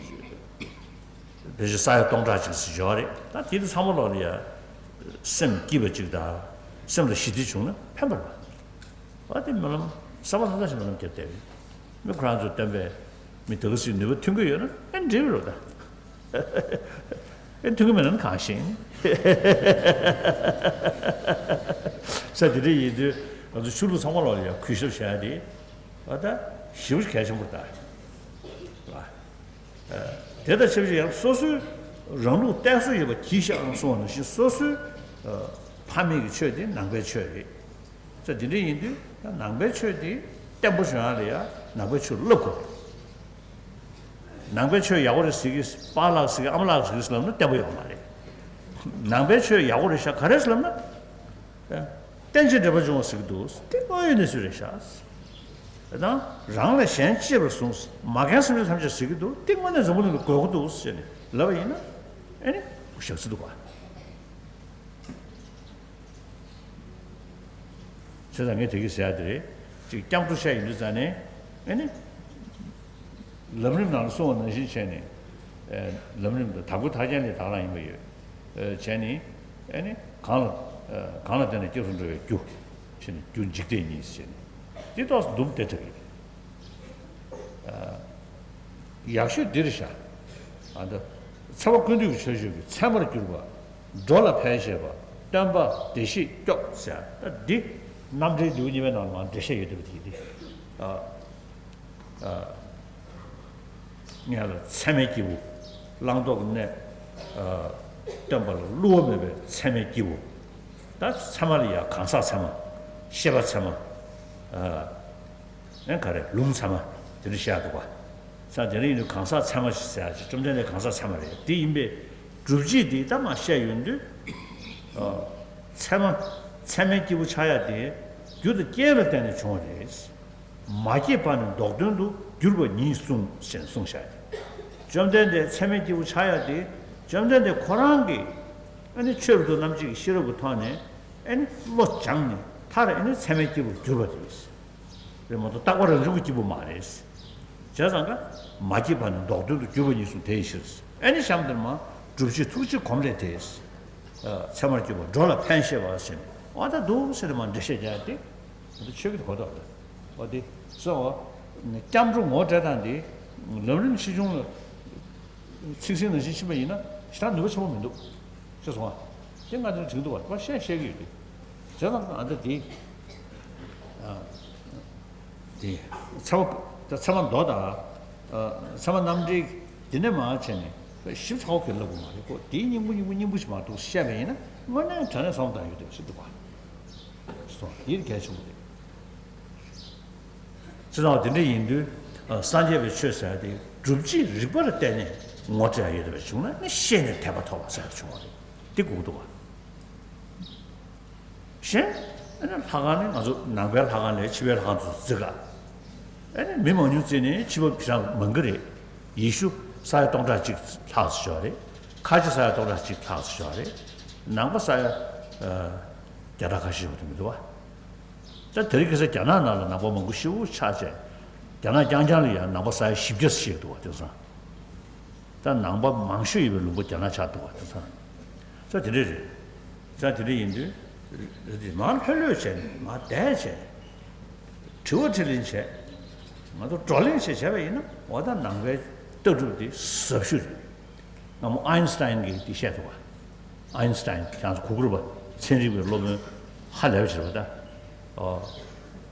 བོད་ཀྱི་ས་ཡ་སྟོང་ཕྲག་ཅིག་ཙམ་ཡོད་རེད། ད་དེ་དུས་ཚང་མ་ལོག་ལ་ཡ་སེམས་སྐྱིད་པ་ཅིག་དང་སེམས་ལ་ཞི་བདེ་བྱུང་ན་ཕན་པ་རེད། ཨ་དེ་སྨོན་ལམ་གསར་པ་ལྷག་ལྷག་ཞིག་སྨོན་ལམ་བརྒྱབ་བསྡད་པས། མི་ཁོ་རང་ཚོས་སྟོན་པས་མི་དེ་ག་ཚོས་ནུས་པ་ཐོན་གྱི་ཡོད་ན་ཨེ་འགྲིག་གི་རེད་ད། ཨེ་ཐོན་གྱི་མེད་ན་གང་ཤེས། ས་དེ་འདྲ་ཡིན་དུས་ང་ཚོ་ཆོས་ལུགས་ཚང་མ་ལོག་ལ་ཡ་གུས་ཞབས་བྱ་ཡ་དེ་ཨ་ད་ཞེ་པོ་གལ་ཆེན་པོ་རེད་ད། དེ་དང་ཆབས་ཅིག་ཡང་སོ་སོའི་རང་ལུགས་གཏད་སོ་ཡོད་པ་གྱིས་ཤིག་ཨང་གསུངས་པ་ནང་བཞིན་སོ་སོའི་ཕ་མེས་ཀྱི་ཆོས་དེ་ནང་པའི་ཆོས་རེད། ས་དེ་འདྲ་ཡིན་དུས་ནང་པའི་ཆོས་དེ་བརྟན་པོ་བྱུང་ཡ་ལ་ཡ་ནང་པའི་ཆོས་བསླབ་དགོས། ནང་པའི་ཆོས་ཡག་པོ་རེད་ཟེར་གི་པཱ་ལགས་ཟེར་གི་ཨ་མ་ལགས་ཟེར་གི་ལབ་ན་བརྟན་པོ་ཡོད་མ་རེད། ནང་པའི་ཆོས་ཡག་པོ་རེད་ཤག་ག་རེ་ཟེར་ལབ་ན། རྟེན་ཅིང་འབྲེལ་པར་འབྱུང་བ་ཟེར་གྱི་འདུག་དེ་དངོས་ཡོད་གནས་ཚུལ་རེད་ཤག་དང་། རང་ལས་གཞན་གཅེས་པར་གསུངས། མ་རྒན་སེམས་ཅན་ཐམས་ཅད་ཟེར་གྱི་འདུག་དེ་དངོས་གནས་འཛམ་བུ་གླིང་ལ་དགོས་ཀྱི་འདུག་ཟེར་ནས་ལབ་པ་ཡིན་ན། ཨེ་ནི་བཞག་ཚུལ་འདུག་ག་བྱས་ཙང་ངས་དེ་གི་ཟེར་ཡ་དེ་རེད། ཅིག་སྐྱབས་འགྲོ་བཤད་ཡིན་དུས་ཙང་ནས། ཨེ་ནི། ལམ་རིམ་ནང་ལ་གསུངས་པ་ནང་བཞིན་བྱས་ནས། ཨེ། ལམ་རིམ་དང་དྭགས་པོའི་ཐར་རྒྱན་ལས་དྭགས་རང་ཡིན་པ་ཡོད། ཨེ། བྱས་ནས། ཨེ་ནི། གང་ལ། ཨེ། གང་ལ་བརྟེན་ནས་སྐྱབས་སུ་འགྲོ་བའི་རྒྱུ། བྱས་ནས་རྒྱུ་འཇིག་རྟེན་ཉིད་ཟེར་ནས། དེ་ཏོག་ཙམ་འདུམ་བསྡད་ཐུབ་ཀྱི་རེད། ཡག་ཤོས་འདི་རེད་ཤག་ཨ་ད། འཚེ་བ་ཀུན་བཏུལ་གྱི་ཆོས་སྤྱོད་ཀྱི་ཚད་མར་གྱུར་པ། འགྲོ་ལ་ཕན་བཞེད་པ། སྟོན་པ་བདེ་གཤེགས་སྐྱོབ་ཟེར། ད་འདི། རྣམ་འགྲེལ་ལེའུ་གཉིས་པའི་ནང་ལ་མར་འགྲེལ་བཤད་ཡོད་བསྡད་པ་དེ་ཡིན་ཏེ། ཨ། ཨ། ངེད་ལ་ཚད་མའི་སྐྱེས་བུ། བླང་དོར་གྱི་གནས། ཨ། སྟོན་པ་ལ་བསླུ་བ་མེད་པའི་ཚད་མའི་སྐྱེས་བུ། ད་ཚད་མ་ལ་ཡང་གང་ཟག་ཚད་མ། ཤེས་པ་ཚད་མ། ཨ། ཨེ་ག་རེ། ལུང་ཚད་མ། དེ་འདྲ་བཤད་འདུག་པ། ས་དེ་རིང་ཡིན་དུས་གང་ཟག་ཚད་མ་ཞིག་ཟེར་ཡ་ཅིག་བཅོམ་ལྡན་འདས་གང་ཟག་ཚད་མ་རེད། དེ་ཡིན་པའི་སྒྲུབ་བྱེད་དེ་ད་མར་བཤད་ཡོང་དུས། ཨ། ཚད་མ། ཚད་མའི་སྐྱེས་བུ་ཆགས་ཡ་དེ། རྒྱུ་དང་རྐྱེན་ལ་བརྟེན་ནས་བྱུང་བ་རེད། མ་སྐྱེས་པ་ནི་ལྡོག་དོན་དུ་གྱུར་པ་ཉིད་གསུངས་ཞེས་གསུངས་བཞག་སྟེ། བཅོམ་ལྡན་འདས་ཚད་མའི་སྐྱེས་བུ་ཆགས་ཡ་དེ། བཅོམ་ལྡན་འདས་ཁོ་རང་གིས། ཨ་ནི་ཆོས་རབ་ཏུ་རྣམ་འབྱེད་ཀྱི་ཤེས་རབ་ཀྱི་ཐོག་ནས། ཨ་ནི་བློ་སྦྱངས་ནས་མཐར་ཨ་ནི་ཚད་མའི་སྐྱེས་བུར་གྱུར་པ་དེ་རེད། རེད་མ་གཏོགས་རྟག་པ་རང་བྱུང་གི་སྐྱེས་བུ་མ་རེད། བྱས་ཙང་ཀ། མ་སྐྱེས་པ་ནི་ལྡོག་དོན་དུ་གྱུར་པ་ཉིད་གསུངས་དེའི་ཕྱིར། ཨ་ནི་གཤམ་དུ་མར་སྒྲུབ་བྱེད་ཐུགས་རྗེ་གོམས་ལས་ཏེ། ཚད་མར་གྱུར་པ་འགྲོ་ལ་ཕན་བཞེད་པ་ཟེར་ནས། འོ་ད་འདུག་ཟེར་ནས་མར་འགྲེལ་བཤད་རྒྱག་ཡ་དེ། འོ་ད་ཆོས་ཀྱི་གོ་རྟོགས་རེད། འོ་དེ། སོ། སྐྱབས་འགྲོ་ངོ་སྤྲད་སྟངས་དེ། ལམ་རིམ་ཆེ་ཆུང་ལ། ཚིག་ཟིན་ནང་བཞིན་ཕྱིན་པ་ཡིན་ན་ཞེ་དྲག་ནུས་པ་ཆེན་པོ་མི་འདུག་ཅེས་གསུངས་པ། དེ་ང་ཚོས་དྲན་འདུག་བ། བཤད་བཤད་ཀྱི་ཡོད་དེ། བྱས་ཙང་ཨ་ད་དེ། ཨ། དེ། ཚེ་བ། ད་ཚེ་བ་མདོ་དང་། ཨ། ཚེ་བ་རྣམ་འགྲེལ། དེ་ནས་མར་བྱས་ནས་ཞིབ་ཚགས་པོ་གི་ལབ་དགོས་མ་རེད་ཁོ། དེའི་སྙིང་པོ་སྙིང་པོ་སྙིང་པོ་ཞིག་མར་འདུག་བཤད་པ་ཡིན་ན་དངོས་གནས་དྲང་གནས་བསམ་བློ་བཏང་ཡོད་དེ་ཞིག་འདུག་བ། སོང་། དེ་གལ་ཆེན་པོ་རེད། ཅི་ལྟར་དེ་འདྲ་ཡིན་དུས། ཨ། སངས་རྒྱས་པའི་ཆོས་ཟེར་ཡ་དེ་སྒྲུབ་བྱེད་རིགས་པར་བརྟེན་ནས་ངོ་སྤྲད་ཡ་ཡོད་པ་བྱུང་ན་ནི་ཤེས་ནས་དད་པ་ཐོབ་པ་ཟེར་ཡ་དེ་བྱུང་བ་རེད། དེ་དགོས་འདུག་བ། གཞན། ཨ་ནི་ལྷ་ཁང་ནི་ང་ཚོ་ནང་པའི་ལྷ་ཁང་ལས་ཕྱི་པའི་ལྷ་ཁང་དུ་བརྩི་ག་ཨ་ནི་མི་མང་ཉུང་བརྩིས་ནས་ཕྱི་པ་ཕྱི་རང་མང་གི་རེད། ཡེ་ཤུ་ས་ཡ་སྟོང་ཕྲག་གཅིག་ལྷག་ཙམ་ཞིག་ཡོད་རེད། ཁ་ཆེ་ས་ཡ་སྟོང་ཕྲག་གཅིག་ལྷག་ཙམ་ཞིག་ཡོད་རེད། ནང་པ་ས་ཡ། ཨ། བརྒྱ་ཕྲག་ཁ་ཤས་ཡོད་དུ་མི་འདུག་བ། ད་དེ་རིང་ཁ་སང་རྒྱ་ནག་ནང་ལ་ནང་པ་མང་པོ་ཞེ་པོ་ཆགས་བྱས། རྒྱ་ནག་རྐྱང་རྐྱང་ལ་ཡང་ནང་པ་ས་ཡ་བཞི་བརྒྱ་ཙམ་ཞིག་འདུག་བ་དེང་སང་། ད་ནང་པ་མང་ཤོས་ཡིན་པའི་ལུང་པ་རྒྱ་ནག་ཆགས་འདུག་བ་དེང་སང་། ད་དེ་འདྲ་རེད། ད་དེ་འདྲ་ཡིན་དུས། མར་ལྷོད་ལྷོད་བྱས་ནས་མར་བསྡད་བྱས། དྲི་བ་དྲིས་ལན་བྱས། ང་ཚོ་བགྲོ་གླེང་བྱས་བྱས་པ་ཡིན་ན་འོ་ད་ནང་པའི་ལྟ་གྲུབ་དེ་ཟབ་ཤོས་རེད། སྔ་མོ་ཨ་ཡིན་སི་ཏཱ་ཡིན་གྱིས་དེ་བཤད་འདུག་བ། ཨ་ཡིན་སི་ཏཱ་ཡིན་ཁྱེད་རང་ཚོ་གོ་གི་རེད་པ། ཚན་རིག་པའི་སློབ་དཔོན་ཧ་ལས་པ་ཞིག་རེད་པ་ད། ཨོ།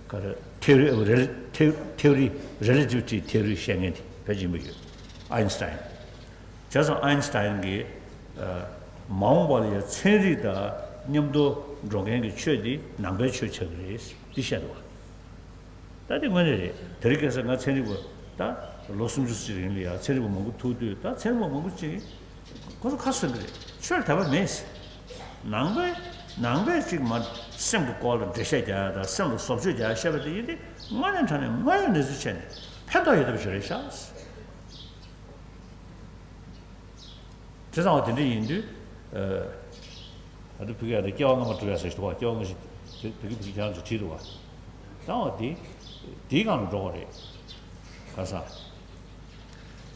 ག་རེ། ཐེའོ་རི་ཨོ་རེ་ལི། ཐེའོ་ཐེའོ་རི་རེ་ལེ་ཊི་ཝི་ཊི་ཐེའོ་རི་བཤད་མཁན་དེ་བོད་ཀྱི་མི་ཡོད། ཨ་ཡིན་སི་ཏཱ་ཡིན། བྱས་ཙང་ཨ་ཡིན་སི་ཏཱ་ཡིན་གྱིས། ཨ། མ་འོངས་པ་ལ་ཡང་ཚན་རིག་དང་མཉམ་དུ་འགྲོ་མཁན་གྱི་ཆོས་དེ་ནང་པའི་ཆོས་ཆགས་ཀྱི་རེད་འདི་བཤད་འདུག་བ། ད་དེ་དངོས་གནས་རེད། དེ་རིང་ཁ་སང་ང་ཚན་རིག་པ་ད་ལོ་སུམ་ཅུ་ཙམ་རིང་ལ་ཡང་ཚན་རིག་པ་མང་པོ་ཐུག་དུས། ད་ཚན་རིག་པ་མང་པོ་ཅིག་ཁོ་ཚོ་ཁ་གསོ་གི་རེད། ཆོས་ལ་དད་པ་མེད་ཟེར། ནང་པའི་ནང་པའི་ཅིག་མ་སེམས་ཀྱི་སྐོར་ལ་འགྲེལ་བཤད་རྒྱག་ཡ་དང་སེམས་ལ་བཟོ་བཅོས་རྒྱག་ཡ་བཤད་པ་དེ་ཡིན་ཏེ། དངོས་གནས་དྲང་གནས་དངོས་ཡོད་གནས་ཚུལ་བྱས་ནས་ཕན་ཐོགས་ཡོད་ཐབས་ཤིག་རེད་ཤག་དེ་ཙང་བ་དེ་འདྲ་ཡིན་དུས། ཨ། ད་ལྟ་བོད་སྐད་ཡ་དེ་སྐྱེ་བ་སྔ་མ་སྒྲུབ་ཡ་ཟེར་ཞིག་འདུག་བ། སྐྱེ་བ་སྔ་ཕྱི་དེ་བོད་སྐད་བོད་སྐད་ཁྱེད་རང་ཚོས་བྲིས་འདུག་བ། ཙང་བ་དེ་དེའི་སྒང་ལ་འགྲོ་དགོས་རེད། ག་ས།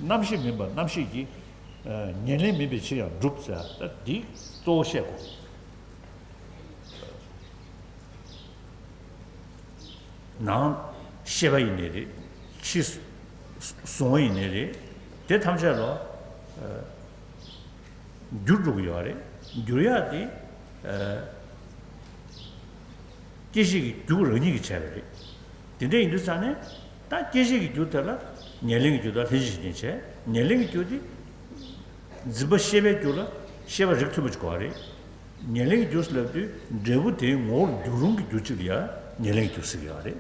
རྣམ་ཤེས་མིན་པ་རྣམ་ཤེས་ཀྱིས། ཨ། ཉེར་ལེན་མིན་པའི་ཕྱིར་ཡང་འགྲུབ་ཟེར། ད་འདི་གཙོ་བོ་བཤད་དགོས། ནང་ཤེས་པ་ཡིན་ནའི་རེད། ཕྱི་གཟུང་བ་ཡིན་ནའི་རེད། དེ་ཐམས་ཅད་ལ། ཨ། འགྱུར་འགྲོ་གི་ཡོད་རེད། འགྱུར་ཡག་དེ། ཨ། སྐྱེད་བྱེད་ཀྱི་རྒྱུ་རང་ཉིད་ཀྱིས་བྱས་པ་རེད། དེ་འདྲ་ཡིན་དུས་ཙང་ནས། ད་སྐྱེད་བྱེད་ཀྱི་རྒྱུ་དེ་ལ་ཉེར་ལེན་གྱི་རྒྱུ་དང་ལྷན་ཅིག་བྱེད་ཉིད་བྱས། ཉེར་ལེན་གྱི་རྒྱུ་དེ། འཛིན་པ་ཤེས་པའི་རྒྱུ་ལ་ཤེས་པ་རིགས་མཐུན་པ་ཅིག་དགོས་པ་རེད། ཉེར་ལེན་གྱི་རྒྱུ་ལབ་དུས་འབྲས་བུ་དེའི་ངོ་བོར་འགྱུར་རུང་གི་རྒྱུ་གཅིག་ལ་ཡང་ཉེར་ལེན་གྱི་རྒྱུ་ཟེར་གྱི་ཡོད་རེད།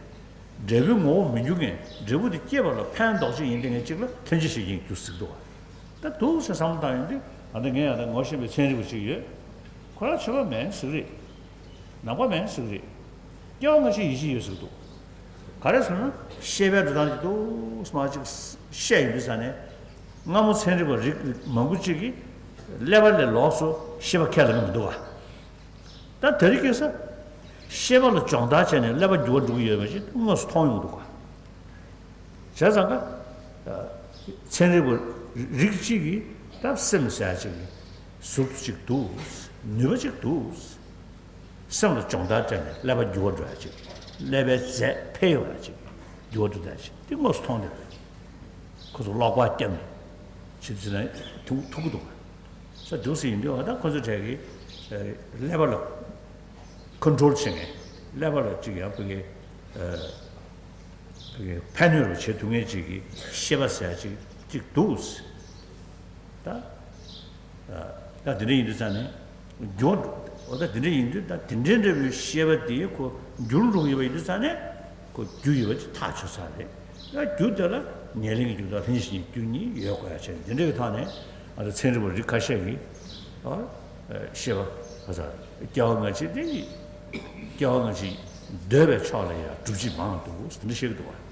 འབྲས་བུའི་ངོ་བོར་མི་འགྱུར་མཁན། འབྲས་བུ་དེ་སྐྱེད་པ་ལ་ཕན་འདོགས་བྱེད་ཡིན་མཁན་གཅིག་ལ་ལྷན་ཅིག་བྱེད་མཁན་གྱི་རྒྱུ་ཟེར་གྱི་འདུག་བ། ད་འདུག་ཟེར་བསམ་བློ་བཏང་ཡོང་དུས། ཨ། ད་ངས་ཡང་ད་ངོ་ཤེས་པའི་ཚན་རིག་པ་ཅིག་ཡོད། ཁོ་རང་ཆོས་པ་མིན་ཟེར་གི་རེད། ནང་པ་མིན་ཟེར་གི་རེད། སྐྱེ་བ་སྔ་ཕྱི་ཡིད་ཆེས་ཡོད་ཟེར་གི་འདུག་ག་རེ་ཟེར་ན་ཤེས་པའི་འགྲོ་སྟངས་ཅིག་འདུག་སྨྲ་ཅིག་བཤད་ཡོང་དུས་ཙ་ནས། སྔ་མོ་ཚན་རིག་པ་རིགས་མང་པོ་ཅིག་གིས་ཀླད་པ་ལས་ལོགས་སུ་ཤེས་པ་ཁས་ལེན་གི་མི་འདུག་ག་ད་དེ་རིང་ཁ་སང་ཤེས་པ་ལ་སྦྱོང་བརྡར་བྱས་ནས་ཀླད་པ་འགྱུར་བ་འགྲོ་གི་ཡོད་པ་ཅིག་དངོས་སུ་མཐོང་ཡོང་གི་འདུག་ག་བྱས་ཙང་ཀ་ཚན་རིག་པ་རིགས་གཅིག་གིས་ད་སེམས་ཟེར་ཡ་ཅིག་གི་ཟུར་དུ་ཅིག་འདུག་ནུས་པ་ཅིག་འདུག་སེམས་ལ་སྦྱོང་བརྡར་སྤྲད་ནས་ཀླད་པ་འགྱུར་བ་འགྲོ་ཡ་ཅིག་ཀླད་པའི་རྫས་འཕེལ་ཡོང་ཡ་ཅིག་འགྱུར་བ་འགྲོ་ཡ་ཅིག་དེ་དངོས་སུ་མཐོང་བསྡད་པ་ཅིག་ཁོ་ཚོ་ཀློག་པ་བརྒྱབ་ནས་བྱེད་དུས་ན་ཐུག་ཐུག་གི་འདུག་ག་ས་འདུག་སེ་ཡིན་དུས་ད་ཁོ་ཚོ་གྲས་ཀྱིས་ཀླད་པ་ལ་ཁོན་ཊོལ་བྱེད་མཁན། ཀླད་པ་ལ་ཅིག་ཡང་ཕ་གི་ཕ་གི་ཕན་གནོད་རུ་བྱེད་ཐུབ་མཁན་ཅིག་གི་ཤེས་པ་ཟེར་ཡ་ཅིག་ཅིག་འདུག་ད་ད་དེ་འདྲ་ཡིན་དུས་ཙང་ནས་འགྱུར་འགྲོ། འོ་ད་དེ་འདྲ་ཡིན་དུས་ད་དེ་འདྲའི་འདྲ་བའི་ཤེས་པ་དེ་ཁོ་འགྱུར་འགྲོ་གི་ཡོད་པ་ཡིན་དུས་ཙང་ནས་ཁོ་རྒྱུ་ཡོད་པ་ཅིག་ཐག་ཆོད་ཚར་རེད། ཡང་རྒྱུ་དེ་ལ་ཉེར་ལེན་གྱི་རྒྱུ་དང་ལྷན་ཅིག་བྱེད་རྒྱུ་གཉིས་ཡོད་དགོས་ཡ་བྱས་དེ་འདྲ་གི་ཐོག་ནས་ང་ཚོ་ཚན་རིག་པ་རིགས་ཁ་ཤས་ཀྱིས་ཨ་ཤེས་པ་ག་ས་སྐྱེ་བ་སྔ་ཕྱི་དེ་སྐྱེ་བ་སྔ་ཕྱི་འདོད་པའི་ཕྱོགས་ལ་ཡང་སྒྲུབ་བྱེད་མང་འདུག་དེ་འདྲ་བཤད་ཀྱི་འདུག་བ།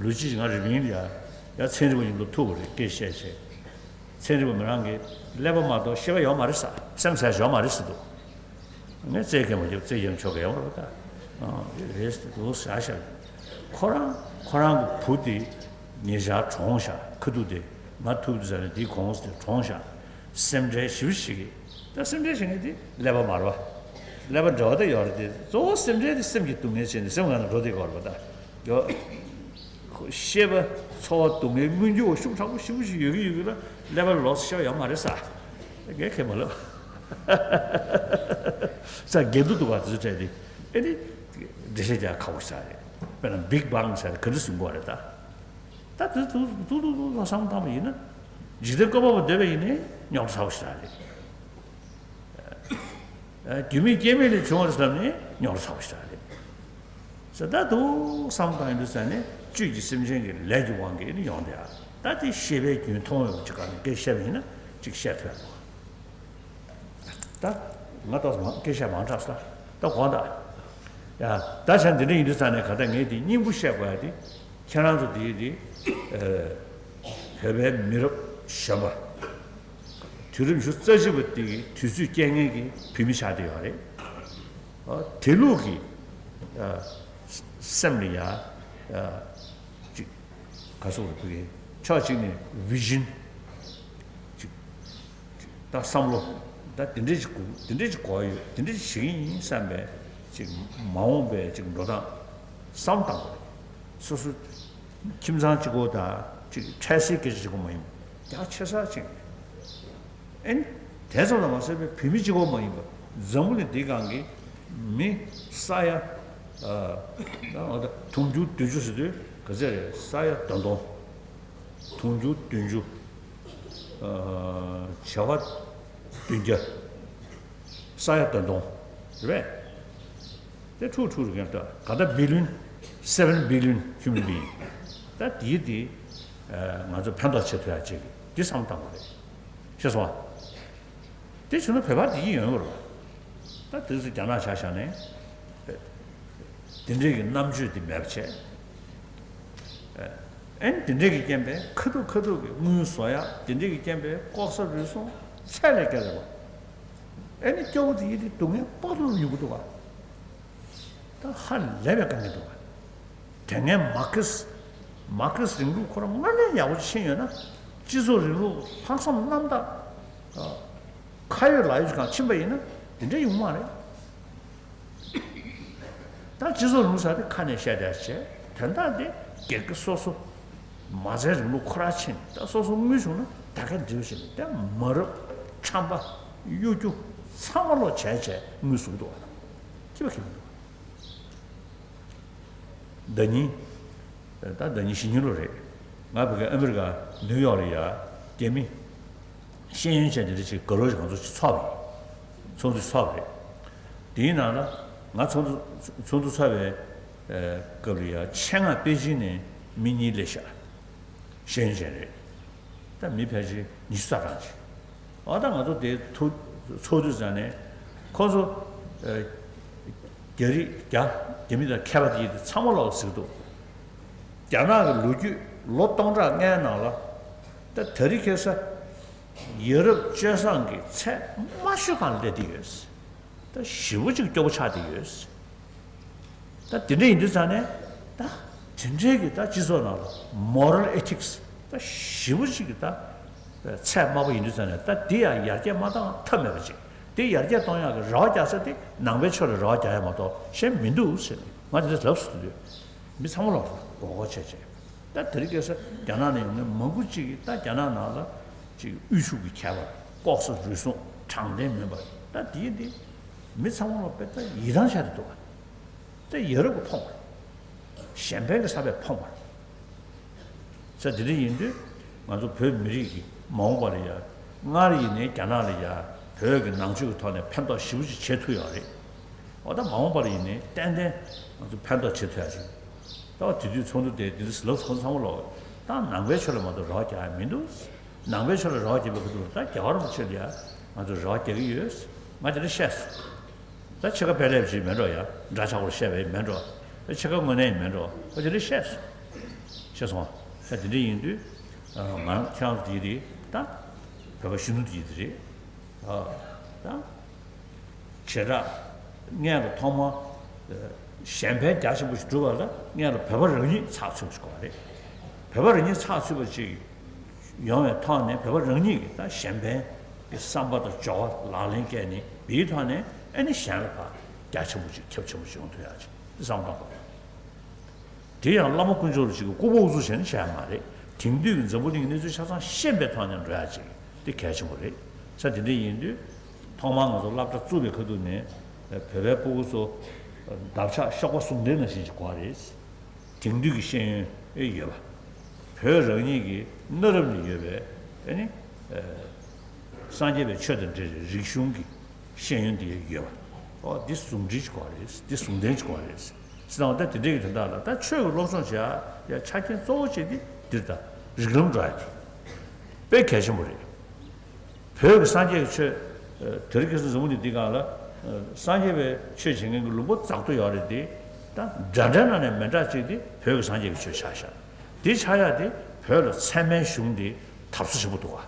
ལོ་གཅིག་ང་རི་པིན་ལ་ཡ་ཡ་ཚན་རིག་པ་ཡིན་མདོག་ཐུག་པ་རེད་སྐད་བཤད་བྱས། ཚན་རིག་པ་མི་རང་གིས་ཀླད་པ་མ་གཏོགས་ཤེས་པ་ཡོད་མ་རེད་ས། སེམས་ཟེར་ཡོད་མ་རེད་ཟེར་འདུག་ངས་རྩེད་མཁན་མ་རྒྱབ་རྩེད་མཁན་ཆོག་གི་ཡོད་མ་རེད་ད། ཨ་རེད་ཟེར་འདུག་ཟེར་ཤག་ཁོ་རང་ཁོ་རང་གི་བུ་དེ་ཉེ་ཆར་གྲོངས་ཤག་ཁ་ཐུག་དེ་ང་ཐུག་དུས་ཟ་ནས་དེའི་གོང་ཟེར་གྲོངས་ཤག་སེམས་ཁྲལ་ཞེ་པོ་ཞིག་གིས། ད་སེམས་ཁྲལ་བྱེད་མཁན་དེ་ཀླད་པ་མ་རེད་པ། ཀླད་པ་འདྲ་བ་ད་ཡོད་རེད་དེ་གཙོ་བོ་སེམས་ཁྲལ་དེ་སེམས་ཀྱི་སྡུག་བསྔལ་བྱས་ནས་སེམས་ཁ་ནས་འགྲོ་བསྡད་ཀྱི་ཡོད་རེད་པ་ད། ཡོད། ཤེས་པ་ཚོར་བ་སྡུག་བསྔལ་མངོན་གྱུར་བ་ཤུགས་དྲག་པོ་ཞེ་པོ་ཞིག་ཡོད་ཀྱི་ཡོད་ཀྱི་ལ་ཀླད་པ་ལོགས་སུ་ཤེས་པ་ཡོད་མ་རེད་ས། ངས་ཁས་མ་ལབ། ས་འགལ་འདུ་འདུག་ག་དེ་ཚོ་སྤྲད་དེ་ཨེ་ནི་འགྲེལ་བཤད་རྒྱག་ཁག་པོ་ཞིག་རེད། དཔེར་ན་བིག་བང་ཟེར་ག་འདྲ་ཟིན་གོ་རེད་ད། ད་དེ་ཚོ་ཐུག་ཐུག་ཐུག་ཐུག་ཐུག་བསམ་བཏང་བ་ཡིན་ན། འཇིག་རྟེན་བཀོད་པ་པོ་འདོད་པ་ཡིན་ནའི་རྙོག་དྲ་ཚ་པོ་ཞིག་རེད། རྒྱུ་མེད་རྐྱེན་མེད་ལས་བྱུང་བ་རེད་བསམ་ནས་རྙོག་དྲ་ཚ་པོ་ཞིག་རེད། ཟེར་ད་འདུག་བསམ་བཏང་ཡིན་དུས་ཟེར་ནས་བཅུད་ཀྱི་སེམས་ཅན་གྱི་ལས་ཀྱི་དབང་གིས་ནི་ཡོང་བསྡད་ཡ། ད་དེ་ཤེས་པའི་རྒྱུན་མཐོང་ཡོང་གི་ཅིག་ག་ནས་སྐད་བཤད་པ་ཡིན་ན་ཅིག་བཤད་ཐུབ་ཡ་འདུག་ད་ང་ཏོག་ཙམ་སྐད་ཆ་མང་དྲགས་སོང་། ད་དགོངས་དག་ཡ། ད་བྱས་འདི་འདྲ་ཡིན་དུས་ཙང་ནས་ག་ད་ངས་དེ་སྙིང་པོ་བཤད་དགོས་ཡ་དེ། ཁྱེད་རང་ཚོ་དེའི་དེ། བོད་པའི་མི་རབས་གཞོན་པ། དུས་རབས་ཉི་ཤུ་རྩ་གཅིག་པ་དེ་གི་དུས་ཚོད་སྐྱེལ་མཁན་གྱི་བོད་མི་ཆགས་བསྡད་ཡོད་རེད། དེ་ལུགས་ཀྱི་སེམས་ལ་ཡ། ཅིག་ག་སོགས་རེད་བོད་ཀྱི་ཕྱོགས་གཅིག་ནས་བི་ཞིན། ཅིག་ད་བསམ་བློ། ད་དེ་འདྲས་ཅིག་དགོས་དེ་འདྲས་ཅིག་དགོས་ཡོད་དེ་འདྲས་ཅིག་བྱེད་ཀྱི་ཡིན་བསམ་པའི་ཅིག་མ་འོངས་པའི་ཅིག་འགྲོ་སྟངས་བསམ་བཏང་དགོས་རེད། སོ་སོ་ཁྱིམ་ཚང་གཅིག་པོ་དང་ཅིག་འཕྲལ་སེལ་སྐད་ཆ་གཅིག་པོ་མ་ཡིན་པ་རྒྱ་ཆེ་ས་ཅིག་ཨེ་ནི། དེ་ཙམ་ལ་མ་ཟད་པའི་བོད་མི་གཅིག་པོ་མ་ཡིན་པ་འཛམ་བུ་གླིང་འདིའི་སྒང་གི་མི་ས་ཡ་ཨ་ད་དུང་ཕྱུར་བདུན་ཅུ་ཟེར་དུས་ག་ཚད་རེད་ས་ཡ་བདུན་སྟོང་། དུང་ཕྱུར་བདུན་ཅུ། ཨ་བྱེ་བ་བདུན་བརྒྱ། ས་ཡ་བདུན་སྟོང་། རེད་པས། དེ་ཁྲུག་ཁྲུག་རེད་ཀྱང་ད་ག་ད་བི་ལིན། སེ་བེན་བི་ལིན་ཧིའུ་མན་བིང་། ད་དེའི་དེ་ང་ཚོ་ཕན་ཐོགས་བྱེད་ཐུབ་ཡ་ཅིག་འདི་བསམ་བཏང་དགོས་རེད། ཤེས་སོང་ཨ། དེ་བྱུང་ན་བོད་པ་དེ་གི་ཡོང་གི་རེད། ད་དེ་ཚོ་རྒྱ་ནག་ཆ་བཞག་ནས་དེ་འདྲས་ཀྱི་རྣམ་དཔྱོད་དེ་མེད་པ་བྱས། ཨེ་ནི་དེ་འདྲས་ཀྱི་རྐྱེན་པས་ཁ་ཐུག་ཁ་ཐུག་གི་དངུལ་བཟོ་ཡ་དེ་འདྲས་ཀྱི་རྐྱེན་པས་ལྐོག་ཟ་རུལ་སུངས་ཚད་ལས་བརྒལ་རེད་པ། ཨེ་ནི་སྐྱོ་བོ་དེ་ཡིན་དེ་སྡུག་བསྔལ་དཔག་ཏུ་མི་ཉུང་གི་འདུག་ག་ད་ཧ་ལས་པའི་དཀའ་ངལ་འདུག་ག་དེ་སྔའི་མར་ཁེ་སི། མར་ཁེ་སི་རིང་ལུགས་ཁོ་རང་སྔར་ནས་ཡག་པོ་ཕྱིན་ཡོད་ན། སྤྱི་ཚོགས་རིང་ལུགས་ལྷག་བསམ་རྣམ་དག་ཁ་ཡོད་ལག་ཡོད་ཀྱི་སྒང་ཕྱིན་པ་ཡིན་ན་དེ་འདྲ་ཡོང་མ་རེད། ད་སྤྱི་ཚོགས་རིང་ལུགས་ཟེར་དེ་ཁ་ནས་བཤད་བསྡད་བྱས་དོན་དག་དེ་སྒེར་གྱི་སོ་སོ། མ་རྩའི་རིང་ལུགས་ཁོ་རང་ཕྱིན་ད་སོ་སོ་དངུལ་བྱུང་ན་ད་ག་འབྲེལ་བ་བྱེད་ནས་ད་མ་རབས་ཁྲམ་པ་གཡོ་སྒྱུ་ཚང་མ་ལོག་བྱས་བྱས་དངུལ་ཟུག་འདུག་བ། ཁྱི་པ་ཁྱི་མི་འདུག་ཟླ་ཉིན། ད་ཟླ་ཉིན་བཞི་ཉིན་ལོ་རེད། ང་ཕ་གི་ཨ་མི་རི་ཀ་ནིའུ་ཡོག་ལ་ཡ་རྒྱ་མི་ཤེས་ཡོན་ཅན་དེ་འདྲ་ཅིག་དགའ་རོགས་ང་ཚོ་ཅིག་ཚོགས་པ་ཡིན། ཚོགས་འདུ་ཚོགས་པ་རེད། དེའི་ནང་ལ་ང་ཚོགས་འདུ་ཚོགས་འདུ་ཚོགས་པའི་སྐབས་ལ་ཡ་ཆེད་མངགས་པེ་ཅིན་ནས་མི་གཉིས་སླེབས་ཤག་ཤེས་ཡོན་ཅན་རེད། ད་མི་ཕལ་ཆེར་ཉི་ཤུ་རྩ་གྲངས་ཅིག་ཨ་ད་ང་ཚོ་དེ་ཐུག་ ཚོགས་དུས་ཙམ་ནས་ཁོང་ཚོ་རྒྱ་རིགས་རྒྱ་རྒྱ་མི་དང་མཁས་པ་དེ་ཚང་མ་ལོག་ཟེར་འདུག་རྒྱ་ནག་གི་ལོ་རྒྱུས་ལོ་སྟོང་ཕྲག་ལྔའི་ནང་ལ་ད་དེ་རིང་ཁ་སང་ཡ་རབས་སྤྱོད་བཟང་གི་ཚད་དམའ་ཤོས་སྒང་ལ་སླེབས་བསྡད་ཡོད། ད་ཞེ་པོ་ཅིག་སྐྱོ་པོ་ཆགས་བསྡད་ཡོད། ད་དེ་འདྲ་ཡིན་དུས་ཙང་ནས་ད་དེ་འདྲའི་གི་ད་སྤྱི་ཚོགས་ནང་ལ་moral ethics ད་ཞེ་པོ་ཅིག་གི་ད་ཚད་དམའ་པོ་ཡིན་དུས་ཙང་ནས་ད་འདི་ཡང་ཡར་རྒྱས་མ་བཏང་ཐབས་མེད་པ་ཅིག་འདི་ཡར་རྒྱས་གཏོང་ཡག་གི་རེ་བ་རྒྱག་ས་དེ་ནང་པའི་ཕྱོགས་ལ་རེ་བ་རྒྱག་ཡག་མ་གཏོགས་གཞན་མི་འདུག་ཟེར་ནས་ང་དེ་འདྲ་ལབ་སུ་འདུག་མི་ཚང་མ་ལ་མགོ་སྐོར་བྱས་བྱས་ད་དེ་རིང་ཁ་སང་རྒྱ་ནག་ནས་ཡོང་མཁན་མང་པོ་ཅིག་གིས་ད་རྒྱ་ནག་ནང་ལ་ཅིག་དབུལ་ཕྱུག་གི་ཁྱད་པར་ལྐོག་ཟ་རུལ་སུངས་དྲང་བདེན་མིན་པ་ད་འདི་འདི་མི་ཚང་མ་ལ་དཔེ་ད་ཡིད་ཐང་ཆད་དུ་འདུག་བ། དེ་ཡ་རབས་ཀྱིས་ཕོངས་པ། གཞན་ཕན་གྱི་ས་བས་ཕོངས་པ། ས་དེ་འདྲ་ཡིན་དུས་ང་ཚོ་བོད་མི་རིགས་ཀྱི་མ་འོངས་པ་ལ་ཡ་སྔར་ཡིན་ནའི་རྒྱ་ནག་ལ་ཡ་བོད་ཀྱི་ནང་ཆོས་ཀྱི་ཐོག་ནས་ཕན་ཐོགས་ཞེ་པོ་ཅིག་བྱེད་ཐུབ་ཡོད་རེད། འོ་ད་མ་འོངས་པ་ལ་ཡིན་ནའི་ཏན་ཏན་ང་ཚོ་ཕན་ཐོགས་བྱེད་ཐུབ་ཡ་ཅིག་ད་བ་དེ་དུས་ཚོགས་འདུ་དེ་དེ་དུས་ལབ་ཚོགས་ཚང་མ་ལོག་ད་ནང་པའི་ཆོས་ལ་མ་གཏོགས་རེ་བ་རྒྱག་ཡ་མི་འདུག་ནང་པའི་ཆོས་ལ་རེ་བ་རྒྱག་པའི་ཁུལ་དུ་ད་རྒྱལ་བ་རིན་པོ་ཆེ་ལ་ཡ་ང་ཚོ་རེ་བ་རྒྱག་གི་ཡོད། ང་དེ་འདྲ་བཤད་སོང་། ད་ཕྱི་ཁ་ཕལ་ལེབ་ཅིག་མེད་འགྲོ་ཡ། འདྲ་ཆགས་པོར་བཤད་པའི་མེད་འགྲོ། ད་ཕྱི་ཁ་དངོས་གནས་མེད་འགྲོ། ཨོ་དེ་འདྲ་བཤད་སོང་། བཤད་སོང་བ། ད་དེ་འདྲ་ཡིན་དུས་ང་ཁྱེད་རང་ཚོ་དེ་རེད་ད། བོད་པ་གཞོན་ནུ་དེ་རེད། ད་བྱེ་བྲག་སྔོན་ལ་ཐོག་མར་གཞན་ཕན་རྒྱ་ཆེན་པོ་ཞིག་སྒྲུབ་པ་ལ་སྔོན་ལ་བོད་པ་རང་ཉིད་ཚགས་ཚུད་པ་ཞིག་དགོས་པ་རེད། བོད་པ་རང་ཉིད་ཚགས་ཚུད་པ་ཅིག་ཡོང་བའི་ཐོག་ནས་བོད་པ་རང་ཉིད་ཀྱིས་ད་གཞན་ཕན་གྱི་བསམ་པ་དང་འབྱོར་བ་ལག་ལེན་བཀལ་ནས་དེའི་ཐོག་ནས་ཨ་ནི་གཞན་ལ་ཕར་རྒྱ་ཆེན་པོ་ཅིག་ཁྱབ་ཆེན་པོ་ཅིག་ཡོང་ཐུབ་ཡག་ཅིག་བསམ་བཏང་དགོས། དེ་ཡང་བླ་མ་དཀོན་མཆོག་རུ་ཅིག་གི་སྐུ་པར་དབུ་གཙུག་བྱས་ནས་བྱས་ཡག་མ་རེད། དེང་དུས་ཀྱི་འཛམ་བུ་གླིང་གི་གནས་ཚུལ་ཆ་ཚང་ཤེས་པའི་ཐོག་ནས་འགྲོ་ཡག་ཅིག་དེ་གལ་ཆེན་པོ་རེད། ས་དེ་འདྲ་ཡིན་དུས་ཐོག་མར་ང་ཚོ་སློབ་གྲྭ་བཙུགས་པའི་ཁ་ཐུག་ནས་བོད་པའི་སྤུ་གུ་ཚོ་འདབ་ཆགས་གཤོག་པ་ཟུང་ལྡན་ནང་བཞིན་ཅིག་དགོས་རེད། དེང་དུས་ཀྱི་ཤེས་ཡོན་ཨེ་ཡོད་པ། བོད་རང་ཉིད་ཀྱི་གནའ་རབས་ནས་ཡོད་པའི་ཨེ་ནི། སངས་རྒྱས་པའི་ཆོས་དང་འབྲེལ་བའི་རིག་གཞུང་གི་ཤེས་ཡོན་དེ་ཡོད་པ། ཨོ་འདི་ཟུང་འབྲེལ་གྱི་སྐོར་རེད། འདི་ཟུང་ལྡན་གྱི་སྐོར་རེད། ཟེར་ན་ད་དེ་འདྲའི་གི་དོན་དག་ལ་ད་ཆོས་ཀྱི་སློབ་སྦྱོང་བྱེད་ཡ་ཆ་རྐྱེན་གཙོ་བོ་བྱེད་དེ་འདིར་ད་རིགས་ལམ་འགྲོ་ཡ་དེ་དཔེ་གལ་ཆེན་པོ་རེད། བོད་ཀྱི་སངས་རྒྱས་ཀྱི་ཆོས། དེ་རིང་ཁ་སང་འཛམ་བུ་གླིང་འདི་སྒང་ལ་སངས་རྒྱས་པའི་ཆོས་བྱེད་མཁན་གྱི་ལུང་པ་རྫོགས་མཐོ་ཡོད་རེད་དེ། ད་འདྲ་འདྲ་ནང་ནས་མི་འདྲ་གཅིག་དེ་བོད་ཀྱི་སངས་རྒྱས་ཀྱི་ཆོས་ཆགས་ཤག་དེ་ཆགས་ཡ་དེ་བོད་ལ་ཚད་མའི་གཞུང་དེ་དར་སོ་ཆེན་པོ་འདུག་ག་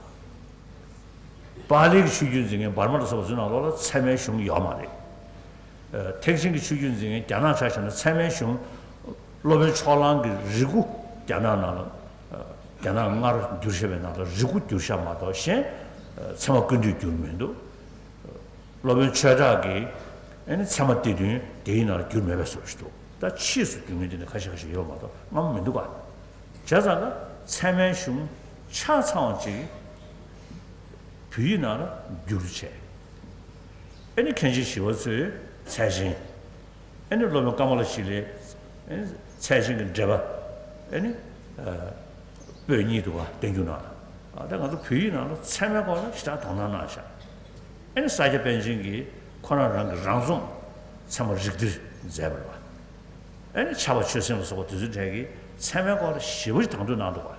པཱ་ལིའི་ཆོས་བརྒྱུད་འཛིན་མཁན་འབར་མ་ལ་སོགས་པ་ཚོའི་ནང་ལོགས་ལ་ཚད་མའི་གཞུང་ཡོད་མ་རེད། ཐེག་ཆེན་གྱི་ཆོས་བརྒྱུད་འཛིན་མཁན་རྒྱ་ནག་ཆ་བཞག་ན་ཚད་མའི་གཞུང་སློབ་དཔོན་ཕྱོགས་གླང་གི་རིགས་དགུ་རྒྱ་ནག་ནང་ལ་རྒྱ་ནག་སྔར་བསྒྱུར་བཞག་པའི་ནང་ལ་རིགས་དགུ་བསྒྱུར་བཞག་མ་གཏོགས་གཞན་ཚད་མ་ཀུན་བཏུས་བསྒྱུར་མི་འདུག་སློབ་དཔོན་ཆོས་གྲགས་ཀྱིས་ཨ་ནི་ཚད་མ་སྡེ་བདུན་དེའི་ནང་ལ་བསྒྱུར་མེད་པའི་བཟོ་ཞིག་འདུག་ད་ཕྱིས་སུ་བསྒྱུར་མཁན་དེ་འདྲ་ཁ་ཤས་ཁ་ཤས་ཡོད་མ་གཏོགས་སྔ་མོ་མི་འདུག་ག་བྱས་ཙང་ད་ཚད་མའི་གཞུང་ཆ་ཚང་བ་ཅིག་བོད་ཡིག་ནང་ལ་བསྒྱུར་བྱས། ཨ་ནི་མཁན་ཆེན་ཞི་བ་འཚོའི་ཚད་ཆེན། ཨ་ནི་སློབ་དཔོན་ཀ་མ་ལ་ཤཱི་ལའི་ཨ་ནི་ཚད་ཆེན་གྱི་འགྲེལ་པ། ཨ་ནི་པོད་གཉིས་འདུག་ག་བསྟན་འགྱུར་ནང་ལ། ད་ང་ཚོ་བོད་ཡིག་ནང་ལ་ཚད་མའི་སྐོར་ལ་ཞེ་དྲག་དོ་སྣང་གནང་ཤག་ཨ་ནི་ས་སྐྱ་པཎ་ཆེན་གྱིས་ཁོ་རང་རང་གི་རང་རྩོམ་ཚད་མ་རིགས་གཏེར་མཛད་པ་རེད་པ། ཨ་ནི་ཕྱྭ་པ་ཆོས་སེང་ལ་སོགས་པ་དེ་ཚོའི་གྲས་ཀྱིས་ཚད་མའི་སྐོར་ལ་ཞེ་པོ་ཅིག་དང་དོད་གནང་འདུག་ག་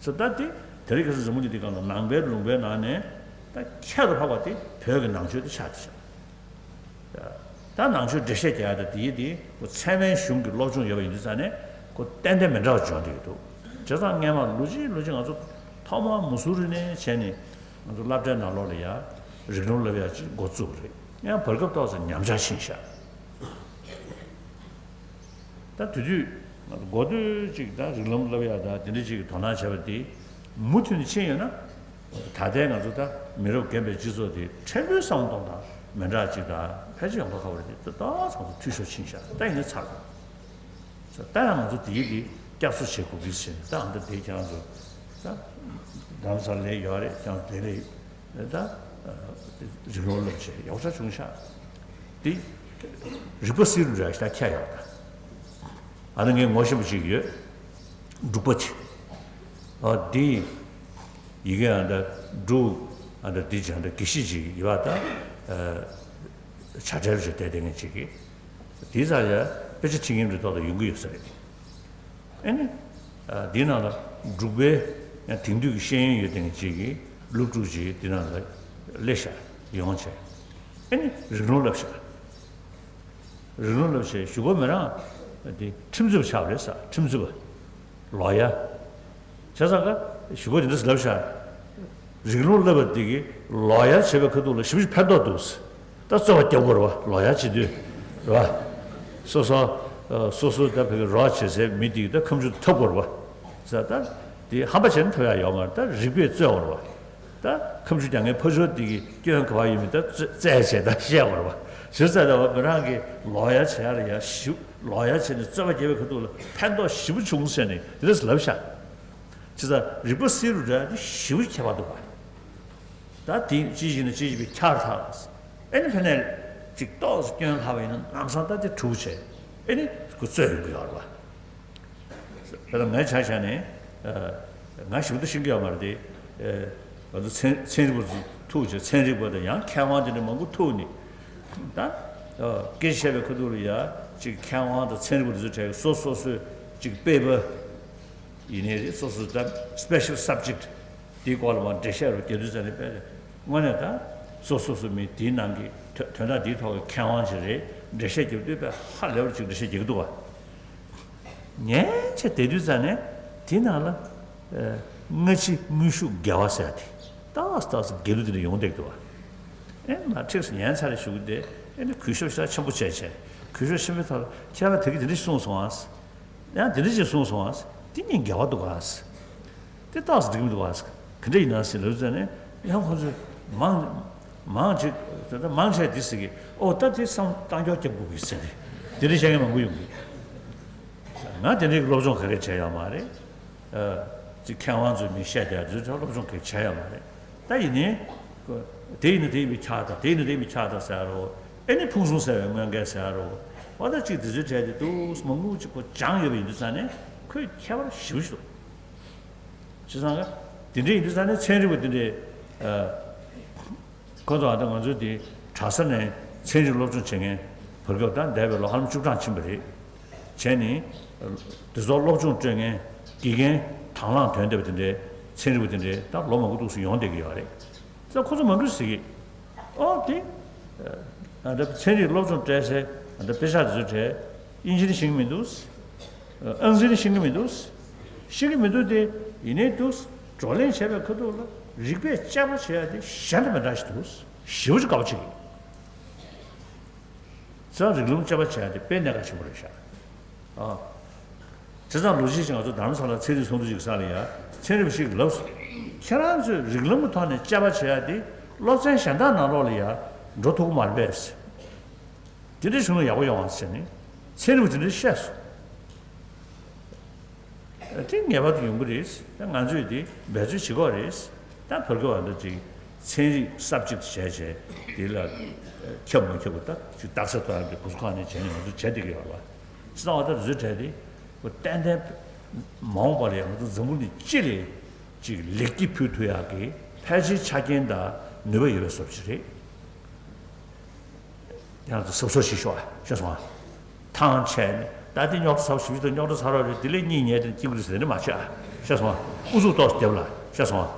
སོ་ད་དེ་དེ་རིང་ཁ་སང་འཛམ་བུ་གླིང་འདི་སྒང་ལ་ནང་པའི་ལུང་པའི་ནང་ནས་ད་ཁྱད་དུ་འཕགས་པ་དེ་བོད་ཀྱི་ནང་ཆོས་དེ་ཆགས་བསྡད་ཤག་ད་ནང་ཆོས་འགྲེལ་བཤད་རྒྱག་ཡ་ད་དེའི་དེ་ཁོ་ཚད་མའི་གཞུང་གི་སློབ་སྦྱོང་ཡོད་པ་ཡིན་དུས་ཙང་ནས་ཁོ་ཏན་ཏན་མི་འདྲ་བ་འཇོན་བསྡད་ཀྱི་འདུག་བྱས་ཙང་སྔས་མ་ལོ་གཅིག་ལོ་གཅིག་ང་ཚོ་ཐོག་མར་མུ་སུ་རི་ནས་བྱས་ནས་ང་ཚོ་སློབ་གྲྭའི་ནང་ལོགས་ལ་ཡ་རིགས་ལམ་བསླབ་ཡ་ཅིག་འགོ་བཙུགས་པ་རེད། ཡང་བར་སྐབས་ཏོག་ཙམ་ཉམས་ཆག་ཕྱིན་ཤག་ད་དེ་དུས་ང་ཚོ་འགོ་སྟོད་ཅིག་ད་རིགས་ལམ་བསླབ་ཡ་ད་དེ་འདྲ་ཅིག་གི་དོ་སྣང་བྱས་པ་དེ་མུ་མཐུད་ནས་ཕྱིན་ཡོད་ན། ད་ལྟའི་ང་ཚོ་ད་མི་རབས་རྒན་པའི་སྤྱི་ཚོགས་དེ་ཕྲན་བུའི་བསམ་བློ་གཏོང་སྟངས་མི་འདྲ་ཅིག་དང་ཕལ་ཆེར་ཡོང་ཁ་ཁ་བ་རེད་དེ། ད་ད་ཚང་ཚོ་འཐུས་ཤོར་ཕྱིན་ཤག་ད་ཡིན་ནའི་ཚར་འགྲོ། ད་ཡང་ང་ཚོ་དེའི་དེ་བསྐྱར་གསོ་བྱེད་དགོས་ཀྱི་ཟེར་ནས། ད་ཨ་མདའ་དེ་ཁྱེད་རང་ཚོ་ད་རྡ་རམ་ས་ལ་ལས་ཡོད་རེད། ཁྱེད་རང་ཚོ་དེ་ལས་ད་རིགས་ལམ་བསླབ་བྱས་ཡག་ཤོས་བྱུང་ཤག་དེ་རིག་པ་གསེར་རུ་འདྲ་ཞིག་ད་ཁྱད་ཡོད་ད། ཨ་ནི་ངས་ངོ་ཤེས་པ་ཅིག་ཡོད། འབྲུག་པ་ཅིག་ཨ་དེ་ཡི་གེ་ཨ་འདྲ་འབྲུག་ཨ་འདྲ་འདི་ཅིག་ཨ་འདྲ་དགེ་བཤེས་ཅིག་ཡོད་པ་ད། བྱ་བྲལ་ཅིག་བསྡད་བསྡད་མཁན་ཅིག་གིས་དེའི་རྩ་ཡ་དཔེ་ཆ་ཁྲིད་མཁན་རེ་ཏོག་ཏོག་ཡོང་གི་ཡོད་ས་རེད། ཨ་ནི། འདི་ནང་ལ་འབྲུག་པའི་ཡང་དེང་དུས་ཀྱི་ཤེས་ཡོན་ཡོད་མཁན་ཅིག་གིས་སློབ་ཕྲུག་ཅིག་འདི་ནང་ལ་སླེབས་ཤག་ཡོང་བྱས། ཨེ་ནི་རིགས་ལམ་བསླབ་བྱ། རིགས་ལམ་བསླབ་བྱས་གཞུག་གུ་མི་རང་དེ་ཁྲིམས་རྩོད་པ་ཆགས་པ་རེད་ས། ཁྲིམས་རྩོད་པ། ལོ་ཡར། བྱས་ཙང་ཀ་གཞུག་གུ་དེ་འདྲ་བསླབ་བྱ། རིགས་ལམ་བསླབ་པ་དེ་གིས་ལོ་ཡར་བྱེད་པའི་ཁ་ཐུག་ལ་ཞེ་པོ་ཅིག་ཕན་ཐོགས་འདུག་ད་རྩོད་པ་རྒྱག་དགོས་རེད་བ། ལོ་ཡར་བྱེད་དུས་རེད་བ། སོ་སོ། ཨ། སོ་སོ་ད་ཕ་གི་རོགས་བྱེད་སའི་མི་དེ་གིས་ད་ཁ་མཆུ་ཐོབ་དགོས་རེད་བ། ཟེར་ད། དེ་ཧམ་པ་བྱས་ན་ཐོབ་ཡག་ཡོད་མ་རེད། ད་རིག་པས་རྩོད་དགོས་རེད་བ། ད་ཁ་མཆུ་རྒྱག་མཁན་ཕར་ཕྱོགས་དེ་གི་སྐྱོན་ག་པར་ཡོད་མེད་ད་རྩོད་རྩོད་བྱས་ད་བཤད་དགོས་རེད་བ། ཞེ་པོ་ཅིག་ད་བ་མི་རང་གིས་ལོ་ཡར་བྱེད་ཡག་ལ་ཡ་ཞིབ། ལོ་ཡར་བྱས་ནས་རྩོད་པ་རྒྱག་པའི་ཁ་ཐུག་ལ་ཕན་ཐོགས་ཞེ་པོ་བྱུང་ཟེར་ནས་དེ་འདྲ་ལབ་ཤག་བྱས་ཙང་རིག་པ་གསེར་རུ་འདྲ་དེ་ཞེ་པོ་ཁྱད་པར་འདུག་པ། ད་དེ་ཅི་ཞིག་ནས་ཅི་ཞིག་པའི་ཁྱར་ཐག་ཨེ་ནི་ཕ་ནས་ཅིག་ཏོག་ཙམ་སྐྱོན་ལྷག་པ་ཡིན་ན་ལམ་སང་ད་དེ་འཁྲུག་བྱས། ཨེ་ནི་ཁོ་རྩོད་ཡོང་གི་ཡོད་རེད་པ། དེ་ལ་ངའི་ཆ་བཞག་ནས། ཨ། ང་ཞིབ་ཏུ་ཤེས་ཀྱི་ཡོད་མ་རེད་དེ། ཨ། ང་ཚོ་ཚན་ཚན་རིག་པ་ཚོ་ཐུག་བྱས། ཚན་རིག་པ་དང་ཡང་མཁས་དབང་དེ་འདྲ་མང་པོ་ཐུག་ནས། ད། ཨ། སྐད་ཆ་བཤད་པའི་ཁ་ཐུག་ལ་ཡ་ཅིག་མཁས་དབང་དང་ཚན་རིག་པ་དེ་ཚོའི་གྲས་སོ་སོ་སོའི་ཅིག་དཔེ་པ་ཡིན་ནའི་རེད། སོ་སོ་ད་སི་པེ་ཤལ་སབ་ཇེག་དེའི་སྐོར་ལ་མར་འགྲེལ་བཤད་རུ་རྒྱག་དུས་ཙམ་ནས་དཔེ་དངོས་གནས་ད་སོ་སོ་སོ་མི་དེའི་ནང་གི་དོན་དོན་དག་དེའི་ཐོག་གི་མཁས་དབང་ཅིག་རེད། འགྲེལ་བཤད་རྒྱབ་དུས་དཔེ་ཧ་ལས་པར་ཅིག་འགྲེལ་བཤད་རྒྱག་གི་འདུག་བ། ཉན་བྱས་བསྡད་དུས་ཙམ་ནས་དེའི་ནང་ལ། ཨ། སྔ་ཕྱི་དངོས་ཤུགས་འགལ་བ་ཟེར་ཡ་དེ་ཏག་ཏག་འགལ་འདུ་དེ་འདྲ་ཡོང་བསྡད་ཀྱི་འདུག་བ། ཨེ་མ་ཁྲིགས་སུ་ཉན་ཚར་རེ་ཞུ་གི་དེ། ཨེ་ནི་གུས་ཞབས་ཤ་ཆེན་པོ་བྱས་བྱས། གུས་ཞབས་ཆེན་པོའི་ཐོག་ལ་ཁྱེད་རང་དེ་གི་དེ་འདྲ་ཞིག་གསུངས་སོང་ཨ། ཡང་དེ་འདྲ་ཞིག་གསུངས་སོང་ཨ། དེ་གཉིས་འགལ་བ་འདུག་ཨ། དེ་ཏོག་ཙམ་འགྲིག་མི་འདུག་ཨ། ག་འདྲ་ཡིན་ན་ཟེར་ལབ་ཙང་ནས་ཡང་ཁོང་ཚོས་མང་མང་ཅིག་ད་ལྟ་མང་ཆེ་འདི་ཟེར་གི། ཨོ་ད་དེ་བསམ་བཏང་སྐྱོར་རྒྱབ་དགོས་གི་ཟེར་ནས་དེ་འདྲ་བཤད་མཁན་མང་པོ་ཡོང་གི། ང་དེ་འདྲའི་སློབ་སྦྱོང་ག་གེ་བྱས་ཡོད་མ་རེད། ཨ། ཅིག་མཁས་དབང་ཚོས་མི་བཤད་རྒྱུ་དེ་ཚོ་སློབ་སྦྱོང་ག་གེ་བྱས་ཡོད་མ་རེད། ད་ཡིན་ནའི། དེ་ཡིན་ན་དེ་ཡིན་པའི་ཁྱག་དང་དེ་ཡིན་ན་དེ་ཡིན་པའི་ཁྱག་དང་ཟེར་རོ། ཨེ་ནི་ཕུང་གསུམ་ཟེར་བའི་དངོས་འགལ་ཟེར་རོ། འོ་ད་ཅིག་དེ་ཚོའི་གྲས་དེ་འདུག་མང་པོ་ཅིག་ཁོ་སྦྱངས་ཡོད་པ་ཡིན་དུས་ཙང་ནས་ཁོས་ཁྱད་པར་ཞེ་པོ་ཞིག་འདུག་བྱས་ཙང་ཀ་དེ་འདྲ་ཡིན་དུས་ཙང་ནས་ཚན་རིག་པ་དེ་འདྲས། ཨ། ཁོ་ཚོ་ཨ་ད་ང་ཚོའི་དེ་གྲྭ་ས་ནས་ཚན་རིག་སློབ་སྦྱོང་བྱེད་མཁན་བར་སྐབས་ད་འདས་པའི་ལོ་ཧ་ལམ་བཅུ་གྲངས་ཕྱིན་པ་རེད། བྱས་ནས་དེ་ཚོ་སློབ་སྦྱོང་སྤྲོད་མཁན་དགེ་རྒན་དང་བླངས་ཐོན་བསྡད་པ་དེ་འདྲའི་ཚན་རིག་པ་དེ་འདྲའི་ད་ལོ་མང་པོ་འདུག་སེ་ཡོང་བསྡད་ཀྱི་ཡོད་རེད། ད་ཁོ་ཚོ་མང་པོས་ཟེར་གི། ཨོ་དེ། ཨ་ད་ཚན་རིག་སློབ་སྦྱོང་སྤྲད་སའི་ཨ་ད་དཔེ་ཆ་དེ་ཚོའི་གྲས་དབྱིན་ཇི་ནི་ཤེས་ཀྱི་མི་འདུག་ཨང་རྩིས་ནི་ཤེས་ཀྱི་མི་འདུག་ཤེས་ཀྱི་མི་འདུག་སྟེ། ཡིན་ནའི་འདུག་བགྲོ་གླེང་བྱས་པའི་ཁ་ཐུག་ལ་རིག་པས་དཔྱད་པ་བྱེད་ཡ་དེ་གཞན་དང་མི་འདྲ་ཞིག་འདུག་ཞེ་པོ་ཅིག་དགའ་པོ་བྱེད་ཀྱི། ཙང་རིགས་ལམ་དཔྱད་པ་བྱེད་ཡ་དེ་དཔེ་གནད་འགག་ཆེན་པོ་རེད་ཤག་ཨ། བྱས་ཙང་ལོ་གཅིག་ཅིག་ང་ཚོ་རྡ་རམ་ས་ལ་ཚན་རིག་ཚོགས་འདུ་ཅིག་གི་ས་ལ་ཡ་ཚན་རིག་པ་ཞིག་ལབ་སོང་། ཁྱེད་རང་ཚོས་རིགས་ལམ་གྱི་ཐོག་ནས་དཔྱད་པ་བྱེད་ཡ་དེ་སློབ་ཚན་གཞན་དག་ནང་ལོགས་ལ་ཡ་འགྲོ་ཐུབ་ཀྱི་མ་རེད་པས། དེ་འདྲ་བྱུང་ན་ཡག་པོ་ཡོང་བ་ཟེར་ནས་ཚན་རིག་པ་དེ་འདྲས་བཤད་སོང་། དེ་ངེས་པར་དུ་ཡོང་གི་རེད། ད་ང་ཚོས་དེ་འབད་རྩོལ་བྱེད་དགོས་རེད། ད་བར་སྐབས་བར་དུ་ཅིག་ཚན་རིག་སབ་ཇེག་བྱས་བྱས་དེ་ལ་ཁྱབ་མ་ཁྱབ་ཀྱི་ད་ཅིག་རྟགས་གསལ་གཏོང་ཡག་གི་གོ་སྐབས་ནས་བྱས་ནས་ང་ཚོ་བྱས་བསྡད་ཀྱི་ཡོད་རེད་པ། བྱས་ཙང་ད་བཟོས་བྲལ་ཏེ་ཏན་ཏན་མ་འོངས་པ་ལ་ཡང་ང་ཚོ་འཛམ་བུ་གླིང་སྤྱི་ལ་ཅིག་ལེགས་སྐྱེས་ཕུལ་ཐུབ་ཡག་གི་ཕལ་ཆེར་ཆ་རྐྱེན་དང་ནུས་པ་ཡོད་པའི་བཟོ་ཅིག་རེད། ཡང་ན་གཟབ་གཟབ་བྱེད་ཤོག་ཨ། ཤེས་སོང་ཨ། ཐང་ཆད་ནས་ད་དེ་རྙོག་དྲ་ཚ་བོ་ཞིབ་ཞིབ་དང་རྙོག་དྲ་ཚ་རོགས་རེད། དེ་ལས་གཉིད་ཉལ་དེ་སྐྱིད་པོ་རེད་ཟེར་ནས་མ་བྱེད་ཨ། ཤེས་སོང་ཨ། ཨུ་ཚུགས་ཏོག་ཙམ་རྒྱབ་ལ། ཤེས་སོང་ཨ།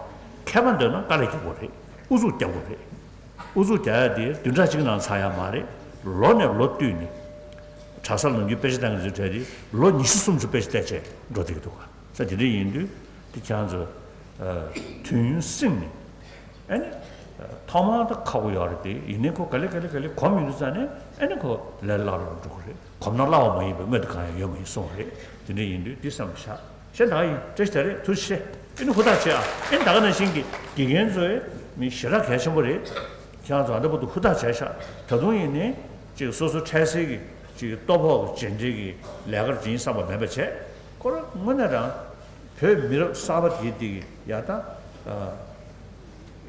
མཁས་པ་འདོད་ན་དཀའ་ལས་རྒྱག་དགོས་རེད། ཨུ་ཚུགས་རྒྱབ་དགོས་རེད། ཨུ་ཚུགས་རྒྱག་ཡ་དེ་བདུན་ཕྲག་གཅིག་ནང་ཚར་ཡ་མ་རེད། ལོ་ནས་ལོ་བསྟུད་ནས། གྲྭ་སར་ནམ་རྒྱུན་དཔེ་ཆ་བལྟ་མཁན་ཚོའི་གྲས་དེ་ལོ་ཉི་ཤུ་སུམ་ཅུ་དཔེ་ཆ་བལྟས་བྱས་འགྲོ་བསྡད་ཀྱི་འདུག་ག་ས་དེ་འདྲ་ཡིན་དུས་དེ་ཁྱེད་རང་ཚོ་དུས་ཡུན་བསྲིངས་ནས། ཨ་ནི། ཐོག་མར་ད་ཁག་པོ་ཡོད་རེད་དེ། ཡིན་ནའི་ཁོ་ག་ལེ་ག་ལེ་ག་ལེ་གོམས་ཡོང་དུས་ཙང་ནས་ཨ་ནི་ཁོ་ལས་སླ་རུ་འགྲོ་གི་རེད། གོམས་ན་སླ་བ་མ་ཡིན་པའི་དངོས་དེ་གང་ཡང་ཡོད་མ་ཡིན་གསུངས་པ་རེད། དེ་འདྲ་ཡིན་དུས་འདི་བསམ་བློ་བཞག་གཞན་དག་ཡིན་བཀྲ་ཤིས་བདེ་ལེགས། ཐུགས་རྗེ་ཆེ། ཨ་ནི་ཧུར་ཐག་བྱེད་ཨ། ཨ་ནི་ད་ག་ནང་བཞིན་གྱི་དགེ་རྒན་ཚོའི་མི་ཞེ་དྲག་གལ་ཆེན་པོ་རེད། ཁྱེད་རང་ཚོ་ཨ་འདྲ་པོ་འདུག་ཧུར་ཐག་བྱས་ཤག་ད་དུང་ཡིན་ནའི་ཅིག་སོ་སོ་འཕྲལ་སེལ་གྱི་ཅིག་ལྟོ་ཕོག་གི་རྗེས་འབྲེལ་གྱི་ལས་ཀར་བྱེད་ཡིན་བསམ་པ་མེད་པ་བྱས། ཁོ་རང་དངོས་གནས་རང་བོད་མི་རབས་གསར་པ་དེ་དེ་གི་ཡ་ད།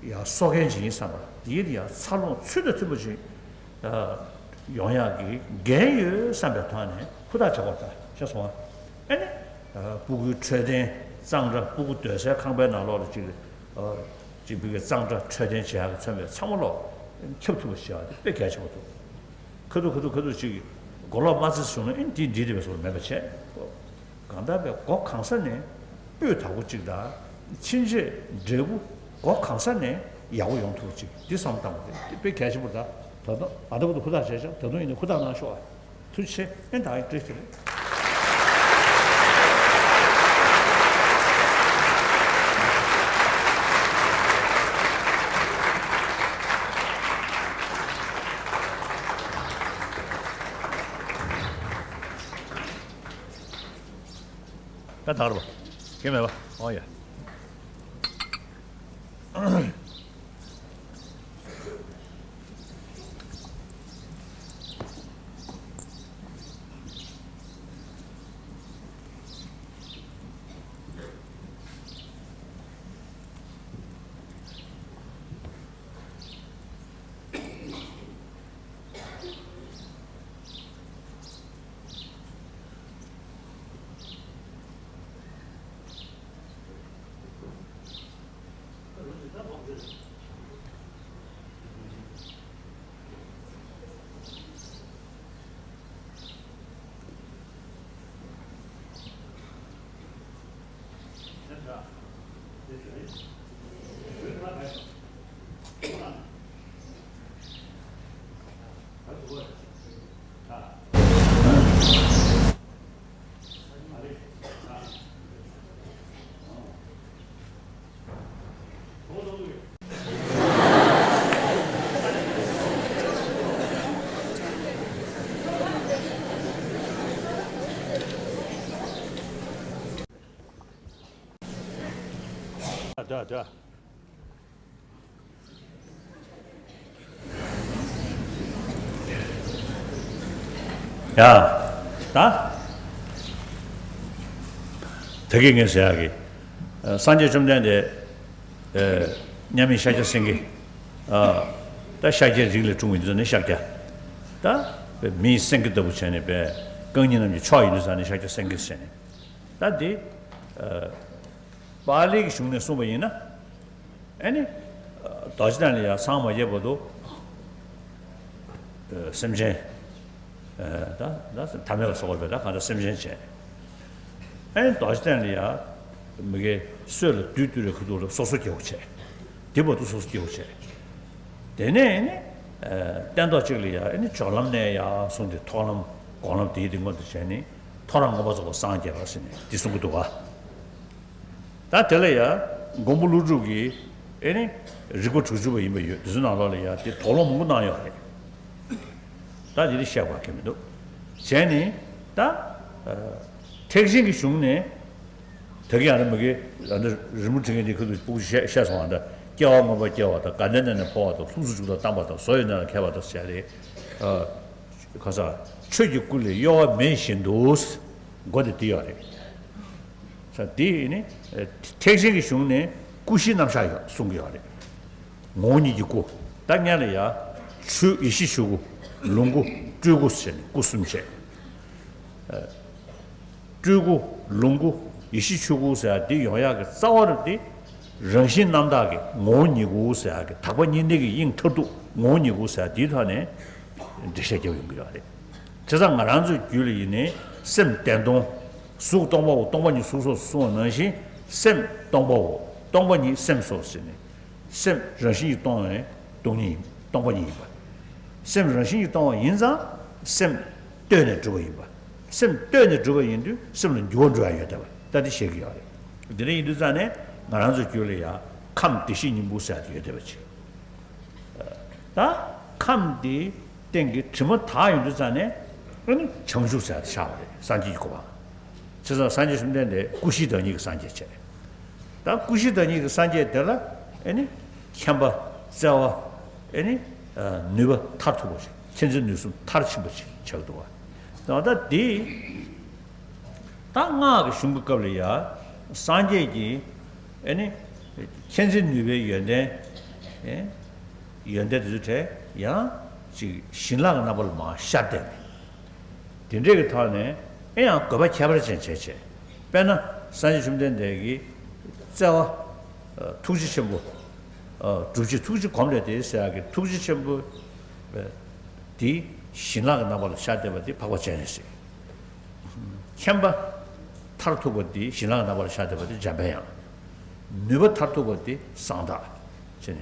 ཡ་གསོ་མཁན་ཅིག་ཡིན་བསམ་པ་དེ་ཡི་ཡ་འཚར་ལོངས་ཚུལ་དང་མཐུན་པ་ཅིག་ཡོང་ཡག་གི་འགན་ཡོད་བསམ་པའི་ཐོག་ནས་ཧུར་ཐག་བྱེད་དགོས་ད་ཤེས་སོང་ཨ། ཨ་ནི། སྤུ་གུའི་འཕྲོད་བསྟེན་གཙང་སྦྲ་སྤུ་གུ་སྡོད་སའི་ཁང་པའི་ནང་ལོགས་ལ་ཅིག་ཅིག་སྤུ་གུའི་གཙང་སྦྲ་འཕྲོད་བསྟེན་བྱེད་ཡག་གི་ཚན་པའི་ཚང་མ་ལོག་ཁྱབ་ཐུབ་པ་བྱེད་ཡག་དེ་དཔེ་གལ་ཆེན་པོ་འདུག་ཁ་ཐུག་ཁ་ཐུག་ཁ་ཐུག་ཅིག་གོ་ལོག་མ་བརྩི་བྱུང་ན་ཨིན་དེ་འགྲིག་བསྡད་པའི་བཟོ་འདྲ་མེད་པ་བྱས། གང་ལྟར་བས་སྒོ་གང་ས་ནས་སྤུས་དག་པོ་གཅིག་དང་ཕྱིན་ཆད་འབྲས་བུ་སྒོ་གང་ས་ནས་ ཡག་པོ་ཡོང་ཐུབ་ཅིག་འདི་བསམ་བཏང་བ་རེད། འདི་དཔེ་གལ་ཆེན་པོ་རེད། ད་ད་དུང་ཨ་ད་བར་དུ་ཧུར་ཐག་བྱས་ཤག་ད་དུང་ཡིན་ན་ཧུར་ཐག་གནང་ཤོག་ཨ། ཐུགས་རྗེ་ཆེ། ཨེ་ད་ཡིན་བཀྲ་ཤིས་བདེ་ལེགས། ད་ད་རུ་བ་ཁྱེད་མེད་པ། ཨོ་ཡ། ད་ད། ཡ། ད། ད་གིན་ངས་ཟེར་ཡག་གི། ཨ། སངས་རྒྱས་བཅོམ་ལྡན་འདས། ཨ། མཉམ་མེད་ཤཱཀྱ་སེང་གེ། ཨ། ད་ཤཱཀྱའི་རིགས་ལས་འཁྲུངས་པ་ཡིན་དུས་ཙང་ནས་ཤཱཀྱ། ད་མིའི་སེང་གེ་ལྟ་བུ་བྱས་ནས་པས་རྐང་གཉིས་རྣམས་ཀྱི་མཆོག་ཡིན་དུས་ཙང་ནས་ཤཱཀྱ་སེང་གེ་བྱས་ནས། ད་འདི། ཨ། པཱ་ལིའི་གཞུང་ནས་གསུངས་པ་ཡིན་ན། ཨེ་ནི། རྡོ་རྗེ་གདན་ལ་ཡང་སངས་མ་རྒྱས་བར་དུ། ཨ། སེམས་ཅན། ཨ། ད་ད་ཐ་མལ་ལ་སོགས་པ་བས་ད་གང་ལྟར་སེམས་ཅན་བྱས། ཨེ་ནི་རྡོ་རྗེ་གདན་ལ་ཡང་མི་དགེ་སྲོད་ལ་བདུད་བཏུལ་བའི་ཁུ་ཐུག་ལ་སོ་སོ་སྐྱེ་བོ་བྱས། དེ་བར་དུ་སོ་སོ་སྐྱེ་བོ་བྱས། དེ་ནས་ཨེ་ནི། ཨ། སྟན་ཐོག་གཅིག་ལ་ཡང་ཨེ་ནི་སྦྱོར་ལམ་ནས་ཡང་གསུངས་ཏེ་ཐོག་ལམ་སྒོམ་ལམ་དེའི་སྟེང་མངོན་དུ་བྱས་ནས་ཐོ་རངས་མངོན་པར་རྫོགས་པར་སངས་རྒྱས་པ་ཟེར་ནས་འདི་གསུང་གི་འདུག་ག། ད་དེ་ལ་ཡང་མགོན་པོ་ཀླུ་སྒྲུབ་ཀྱིས་ཨེ་ནི་རིགས་པ་དྲུག་ཅུ་པ་ཡིན་པ་ཡོད། དེ་ཚོའི་ནང་ལོགས་ལ་ཡང་དེ་དོགས་སློང་མང་པོ་གནང་ཡོད་རེད། ད་དེ་འདྲ་བཤད་དགོས་ཁེལ་མི་འདུག། བྱས་ནས་ད། ཨ། ཐེག་ཆེན་གྱི་གཞུང་ནས། ད་གིན་ཨ་ནི་མ་གི་ཨ་ནི་རི་མོ་བྲིས་མཁན་དེ་ཁོ་ཚོས་སྤུ་གུ་བཤད་བཤད་སོང་བ། ད་སྐྱེ་བ་མངོན་པར་སྐྱེ་བ་དང་། དགའ་ལྡན་ནས་ནི་འཕོ་བ་དང་། ལྷུམས་སུ་འཇུག་དང་བལྟམས་པ་དང་། བཟོ་ཡི་ནི་ལ་མཁས་པ་དང་ཟེར་རེད། ཨ། ཁ་ས་ཆོས་ཀྱི་སྐུ་ལས་གཡོ་བ་མེད་བཞིན་དུ། མགོ་དེ་དེ་ཡོད་རེད། ས་དེ་ནི་ཐེག་ཆེན་གྱི་གཞུང་ནས་སྐུ་བཞིའི་རྣམ་གཞག་ཡོད་གསུང་གི་ཡོད་རེད། ངོ་བོ་ཉིད་ཀྱི་སྐུ། ད་སྔོན་ལ་ཡ། ཆོས་ཡེ་ཤེས་ཆོས་སྐུ། ལོངས་སྐུ། སྤྲུལ་སྐུ་ཟེར་ནས་སྐུ་གསུམ་བྱས། ཨ། སྤྲུལ་སྐུ། ལོངས་སྐུ། ཡེ་ཤེས་ཆོས་སྐུ་ཟེར་ཡ་དེ་ཡོང་ཡག་གི་རྩ་བ་རུ་དེ། རང་བཞིན་རྣམ་དག་གི་ངོ་བོ་ཉིད་སྐུ་ཟེར་ཡག་གི་དག་པ་གཉིས་ལྡན་གྱི་དབྱིངས་མཐར་ཐུག་ངོ་བོ་ཉིད་སྐུ་ཟེར་ཡ་དེའི་ཐོག་ནས་འགྲེལ་བཤད་རྒྱབ་ཡོང་གི་ཡོད་རེད། བྱས་ཙང་ང་རང་ཚོའི་རྒྱུད་ལ་ཡིན་ནའི་སེམས་བདེན་སྟོང་། གཟུགས་སྟོང་པའོ། སྟོང་པ་ཉིད་གཟུགས་སོ་གསུངས་པ་ནང་བཞིན། སེམས་སྟོང་པའོ། སྟོང་པ་ཉིད་སེམས་སོ་ཟེར་ནས། སེམས་རང་བཞིན་གྱིས་སྟོང་བའི་སྟོང་ཉིད་ཡིན། སྟོང་པ་ཉིད་ཡིན་པ། སེམས་རང་བཞིན་གྱིས་སྟོང་བ་ཡིན་ཙང་སེམས་ལྟོས་ནས་གྲུབ་པ་ཡིན་པ། སེམས་ལྟོས་ནས་གྲུབ་པ་ཡིན་དུས་སེམས་ལ་འགྱུར་བ་འགྲོ་ཡ་ཡོད་བསྡད་པ་ད་དེ་བཤད་ཀྱི་ཡོད་རེད། དེ་འདྲ་ཡིན་དུས་ཙང་ནས་ང་རང་ཚོའི་རྒྱུད་ལ་ཡ་ཁམས་བདེ་གཤེགས་སྙིང་པོ་ཟེར་ཡ་དེ་ཡོད་བསྡད་པ་ཅིག། ད་ཁམས་དེའི་སྟེང་གི་དྲི་མ་དག་ཡོང་དུས་ཙང་ནས་ཨ་ནི་བྱང་ཆུབ་ཟེར་ཡ་དེ་ཆགས་པ་རེད། སངས་རྒྱས་ཀྱི་གོ་འཕང་། བྱས་ཙང་སངས་རྒྱས་བཅོམ་ལྡན་འདས་སྐུ་བཞིའི་བདག་ཉིད་ཀྱི་སངས་རྒྱས་བྱས། ད་སྐུ་བཞིའི་བདག་ཉིད་ཀྱི་སངས་རྒྱས་དེ་ལ་ཨེ་ནི་མཁྱེན་པ། བརྩེ་བ། ཨེ་ནི་ནུས་པ་མཐར་ཐུག་པ་ཞིག། མཁྱེན་བརྩེ་ནུས་གསུམ་མཐར་ཕྱིན་པ་ཞིག་ཆགས་འདུག་བ། ད་ལྟ་འདི་ད་སྔགས་ཀྱི་གཞུང་གི་སྐབས་ལ་ཡ་སངས་རྒྱས་ཀྱི་ཨེ་ནི་མཁྱེན་བརྩེ་ནུས་པའི་ཡོན་ཏན། ཨེ། ཡོན་ཏན་དེ་ཚོའི་གྲས་ཡང་ཅིག་བྱིན་རླབས་ཀྱི་རྣམ་པ་ལ་མར་ཤར་བསྡད་ནས། དེ་འདྲས་ཀྱི་ཐོག་ནས་ཨེ་ཡང་དགོས་པ་ཁྱད་པར་ཅན་བྱས་བྱས། དཔེར་ན་སངས་རྒྱས་བཅོམ་ལྡན་འདས་ཀྱི་བརྩེ་བ། ཨ། ཐུགས་རྗེ་ཆེན་པོ། ཨ། སྒྲུབ་བྱེད་ཐུགས་རྗེ་གོམས་ལས་དེ་ཟེར་ཡག་གི་ཐུགས་རྗེ་ཆེན་པོ། ཨ། དེ་བྱིན་རླབས་ཀྱི་རྣམ་པ་ལ་ཤར་བསྡད་པ་དེ་འཕགས་པ་སྤྱན་རས་གཟིགས། མཁྱེན་པ་མཐར་ཐུག་པ་དེ་བྱིན་རླབས་རྣམ་པར་ཤར་བསྡད་པ་དེ་འཇམ་དཔལ་དབྱངས། ནུས་པ་མཐར་ཐུག་པ་དེ་གསང་བདག་བྱས་ནས།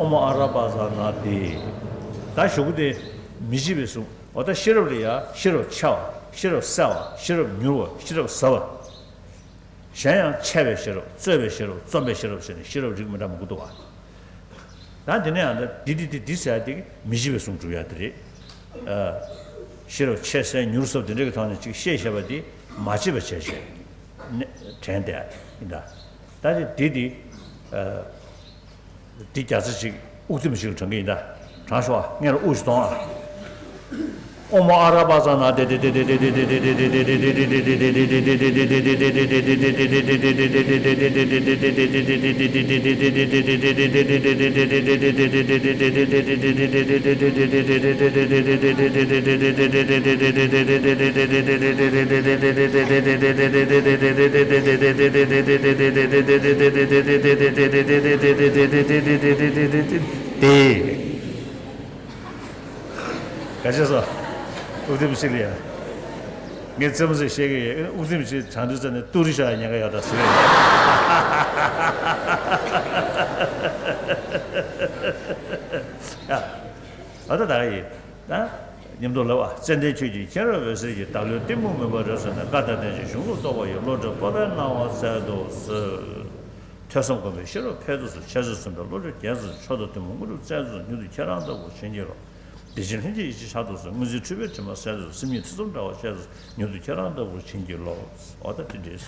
ཨོཾ་ཨ་ར་པ་ཛ་ན་དེ། ད་གཞུག་གུ་དེ་མི་འཇིགས་པའི་གཟུངས། འོ་ད་ཤེས་རབ་ལ་ཡ་ཤེས་རབ་ཆེ་བ། ཤེས་རབ་གསལ་བ། ཤེས་རབ་མྱུར་བ། ཤེས་རབ་ཟབ་པ། གཞན་ཡང་འཆད་པའི་ཤེས་རབ། རྩོད་པའི་ཤེས་རབ། རྩོམ་པའི་ཤེས་རབ་ཟེར་ནས་ཤེས་རབ་རིགས་མི་འདྲ་མང་པོ་འདུག་པ། ད་དེ་ནས་ཡང་ད་འདི་འདི་འདི་འདི་ཟེར་ཡ་དེ་མི་འཇིགས་པའི་གཟུངས་སྒྲུབ་ཡ་དེ་རེད། ཨ། ཤེས་རབ་ཆེ་གསལ་མྱུར་ཟབ་དེ་འདྲ་གི་ཐོག་ནས་ཅིག་ཤེས་བྱས་པ་དེ་མ་བརྗེད་པ་བྱས་བྱས་ནས་དྲན་བསྡད་ཡ་ཡིན་ད། ད་དེ་འདི་འདི། ཨ། འདི་རྒྱ་ཚ་ཅིག་དབུགས་ཐིམ་ཞིག་དྲངས་ཀྱི་ཡིན་ད། དྲངས་ཤོག་ཨ། སྔོན་ལ་དབུགས་ཤིག་གཏོང་ཨ། ཨོཾ་ཨ་ར་པ་ཙ་ན་དེ་དེ་དེ། ག་བྱས་སོ། དབུགས་ཐིམ་ཞིག་ལ་ཡ། ངས་རྩེད་མོ་རྩེ་བཤད་ཀྱི་ཡོད། དབུགས་ཐིམ་ཞིག་དྲངས་དུས་ཙམ་ནས་ཏུ་རི་ཤ་ཉེན་ཁ་ཡོད་ད་ཟེར་བས། ཡ། ཨ་ད་ད་ག་ཡིན། ད་མཉམ་དུ་ལབ་ཨ། ཙན་དན་ཁྱོད་ཀྱི་མཁྱེན་རབ་འོད་ཟེར་གྱིས། བདག་བློའི་གཏི་མུག་མུན་པ་རབ་བསལ་ནས། བཀའ་དང་བསྟན་བཅོས་གཞུང་ལུགས་རྟོགས་པ་ཡི། བློ་གྲོས་སྤོབས་པའི་སྣང་བ་སྩལ་དུ་གསོལ། ཐོས་བསམ་སྒོམ་པའི་ཤེས་རབ་འཕེལ་དུ་གསོལ། འཆད་རྩོད་གསུམ་པའི་བློ་གྲོས་རྒྱས་སུ་གསོལ། མཆོག་ཏུ་གཏི་མུག་དངོས་གྲུབ་བསྩལ་དུ་གསོལ། མྱུར་དུ་ཁྱེད་རང་ལྟ་བུར་བྱིན་གྱིས་རློབས། བདེ་ཆེན་ལྷན་སྐྱེས་ཡེ་ཤེས་ཤར་དུ་གསོལ། དངོས་འཛིན་འཁྲུལ་པའི་དྲི་མ་བསལ་དུ་གསོལ། སེམས་ཉིད་ཐེ་ཚོམ་བྲལ་བ་ཤར་དུ་གསོལ། མྱུར་དུ་ཁྱེད་རང་ལྟ་བུར་བྱིན་གྱིས་རློབས། འོ་ད་དེ་འདྲས།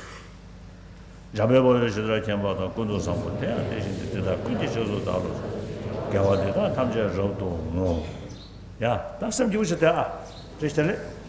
འཇམ་དཔལ་དཔའ་བོས་ཇི་ལྟར་མཁྱེན་པ་དང་། ཀུན་ཏུ་བཟང་པོ་དེ་ཡང་དེ་བཞིན་ཏེ། དེ་དག་ཀུན་གྱི་རྗེས་སུ་བདག་སློབ་ཅིང་། དགེ་བ་འདི་དག་ཐམས་ཅད་རབ་ཏུ་བསྔོ། ཡ། ད་སེམས་སྐྱིད་པོ་བྱེད་དེ་ཨ། བཀྲ་ཤིས་བདེ་ལེགས།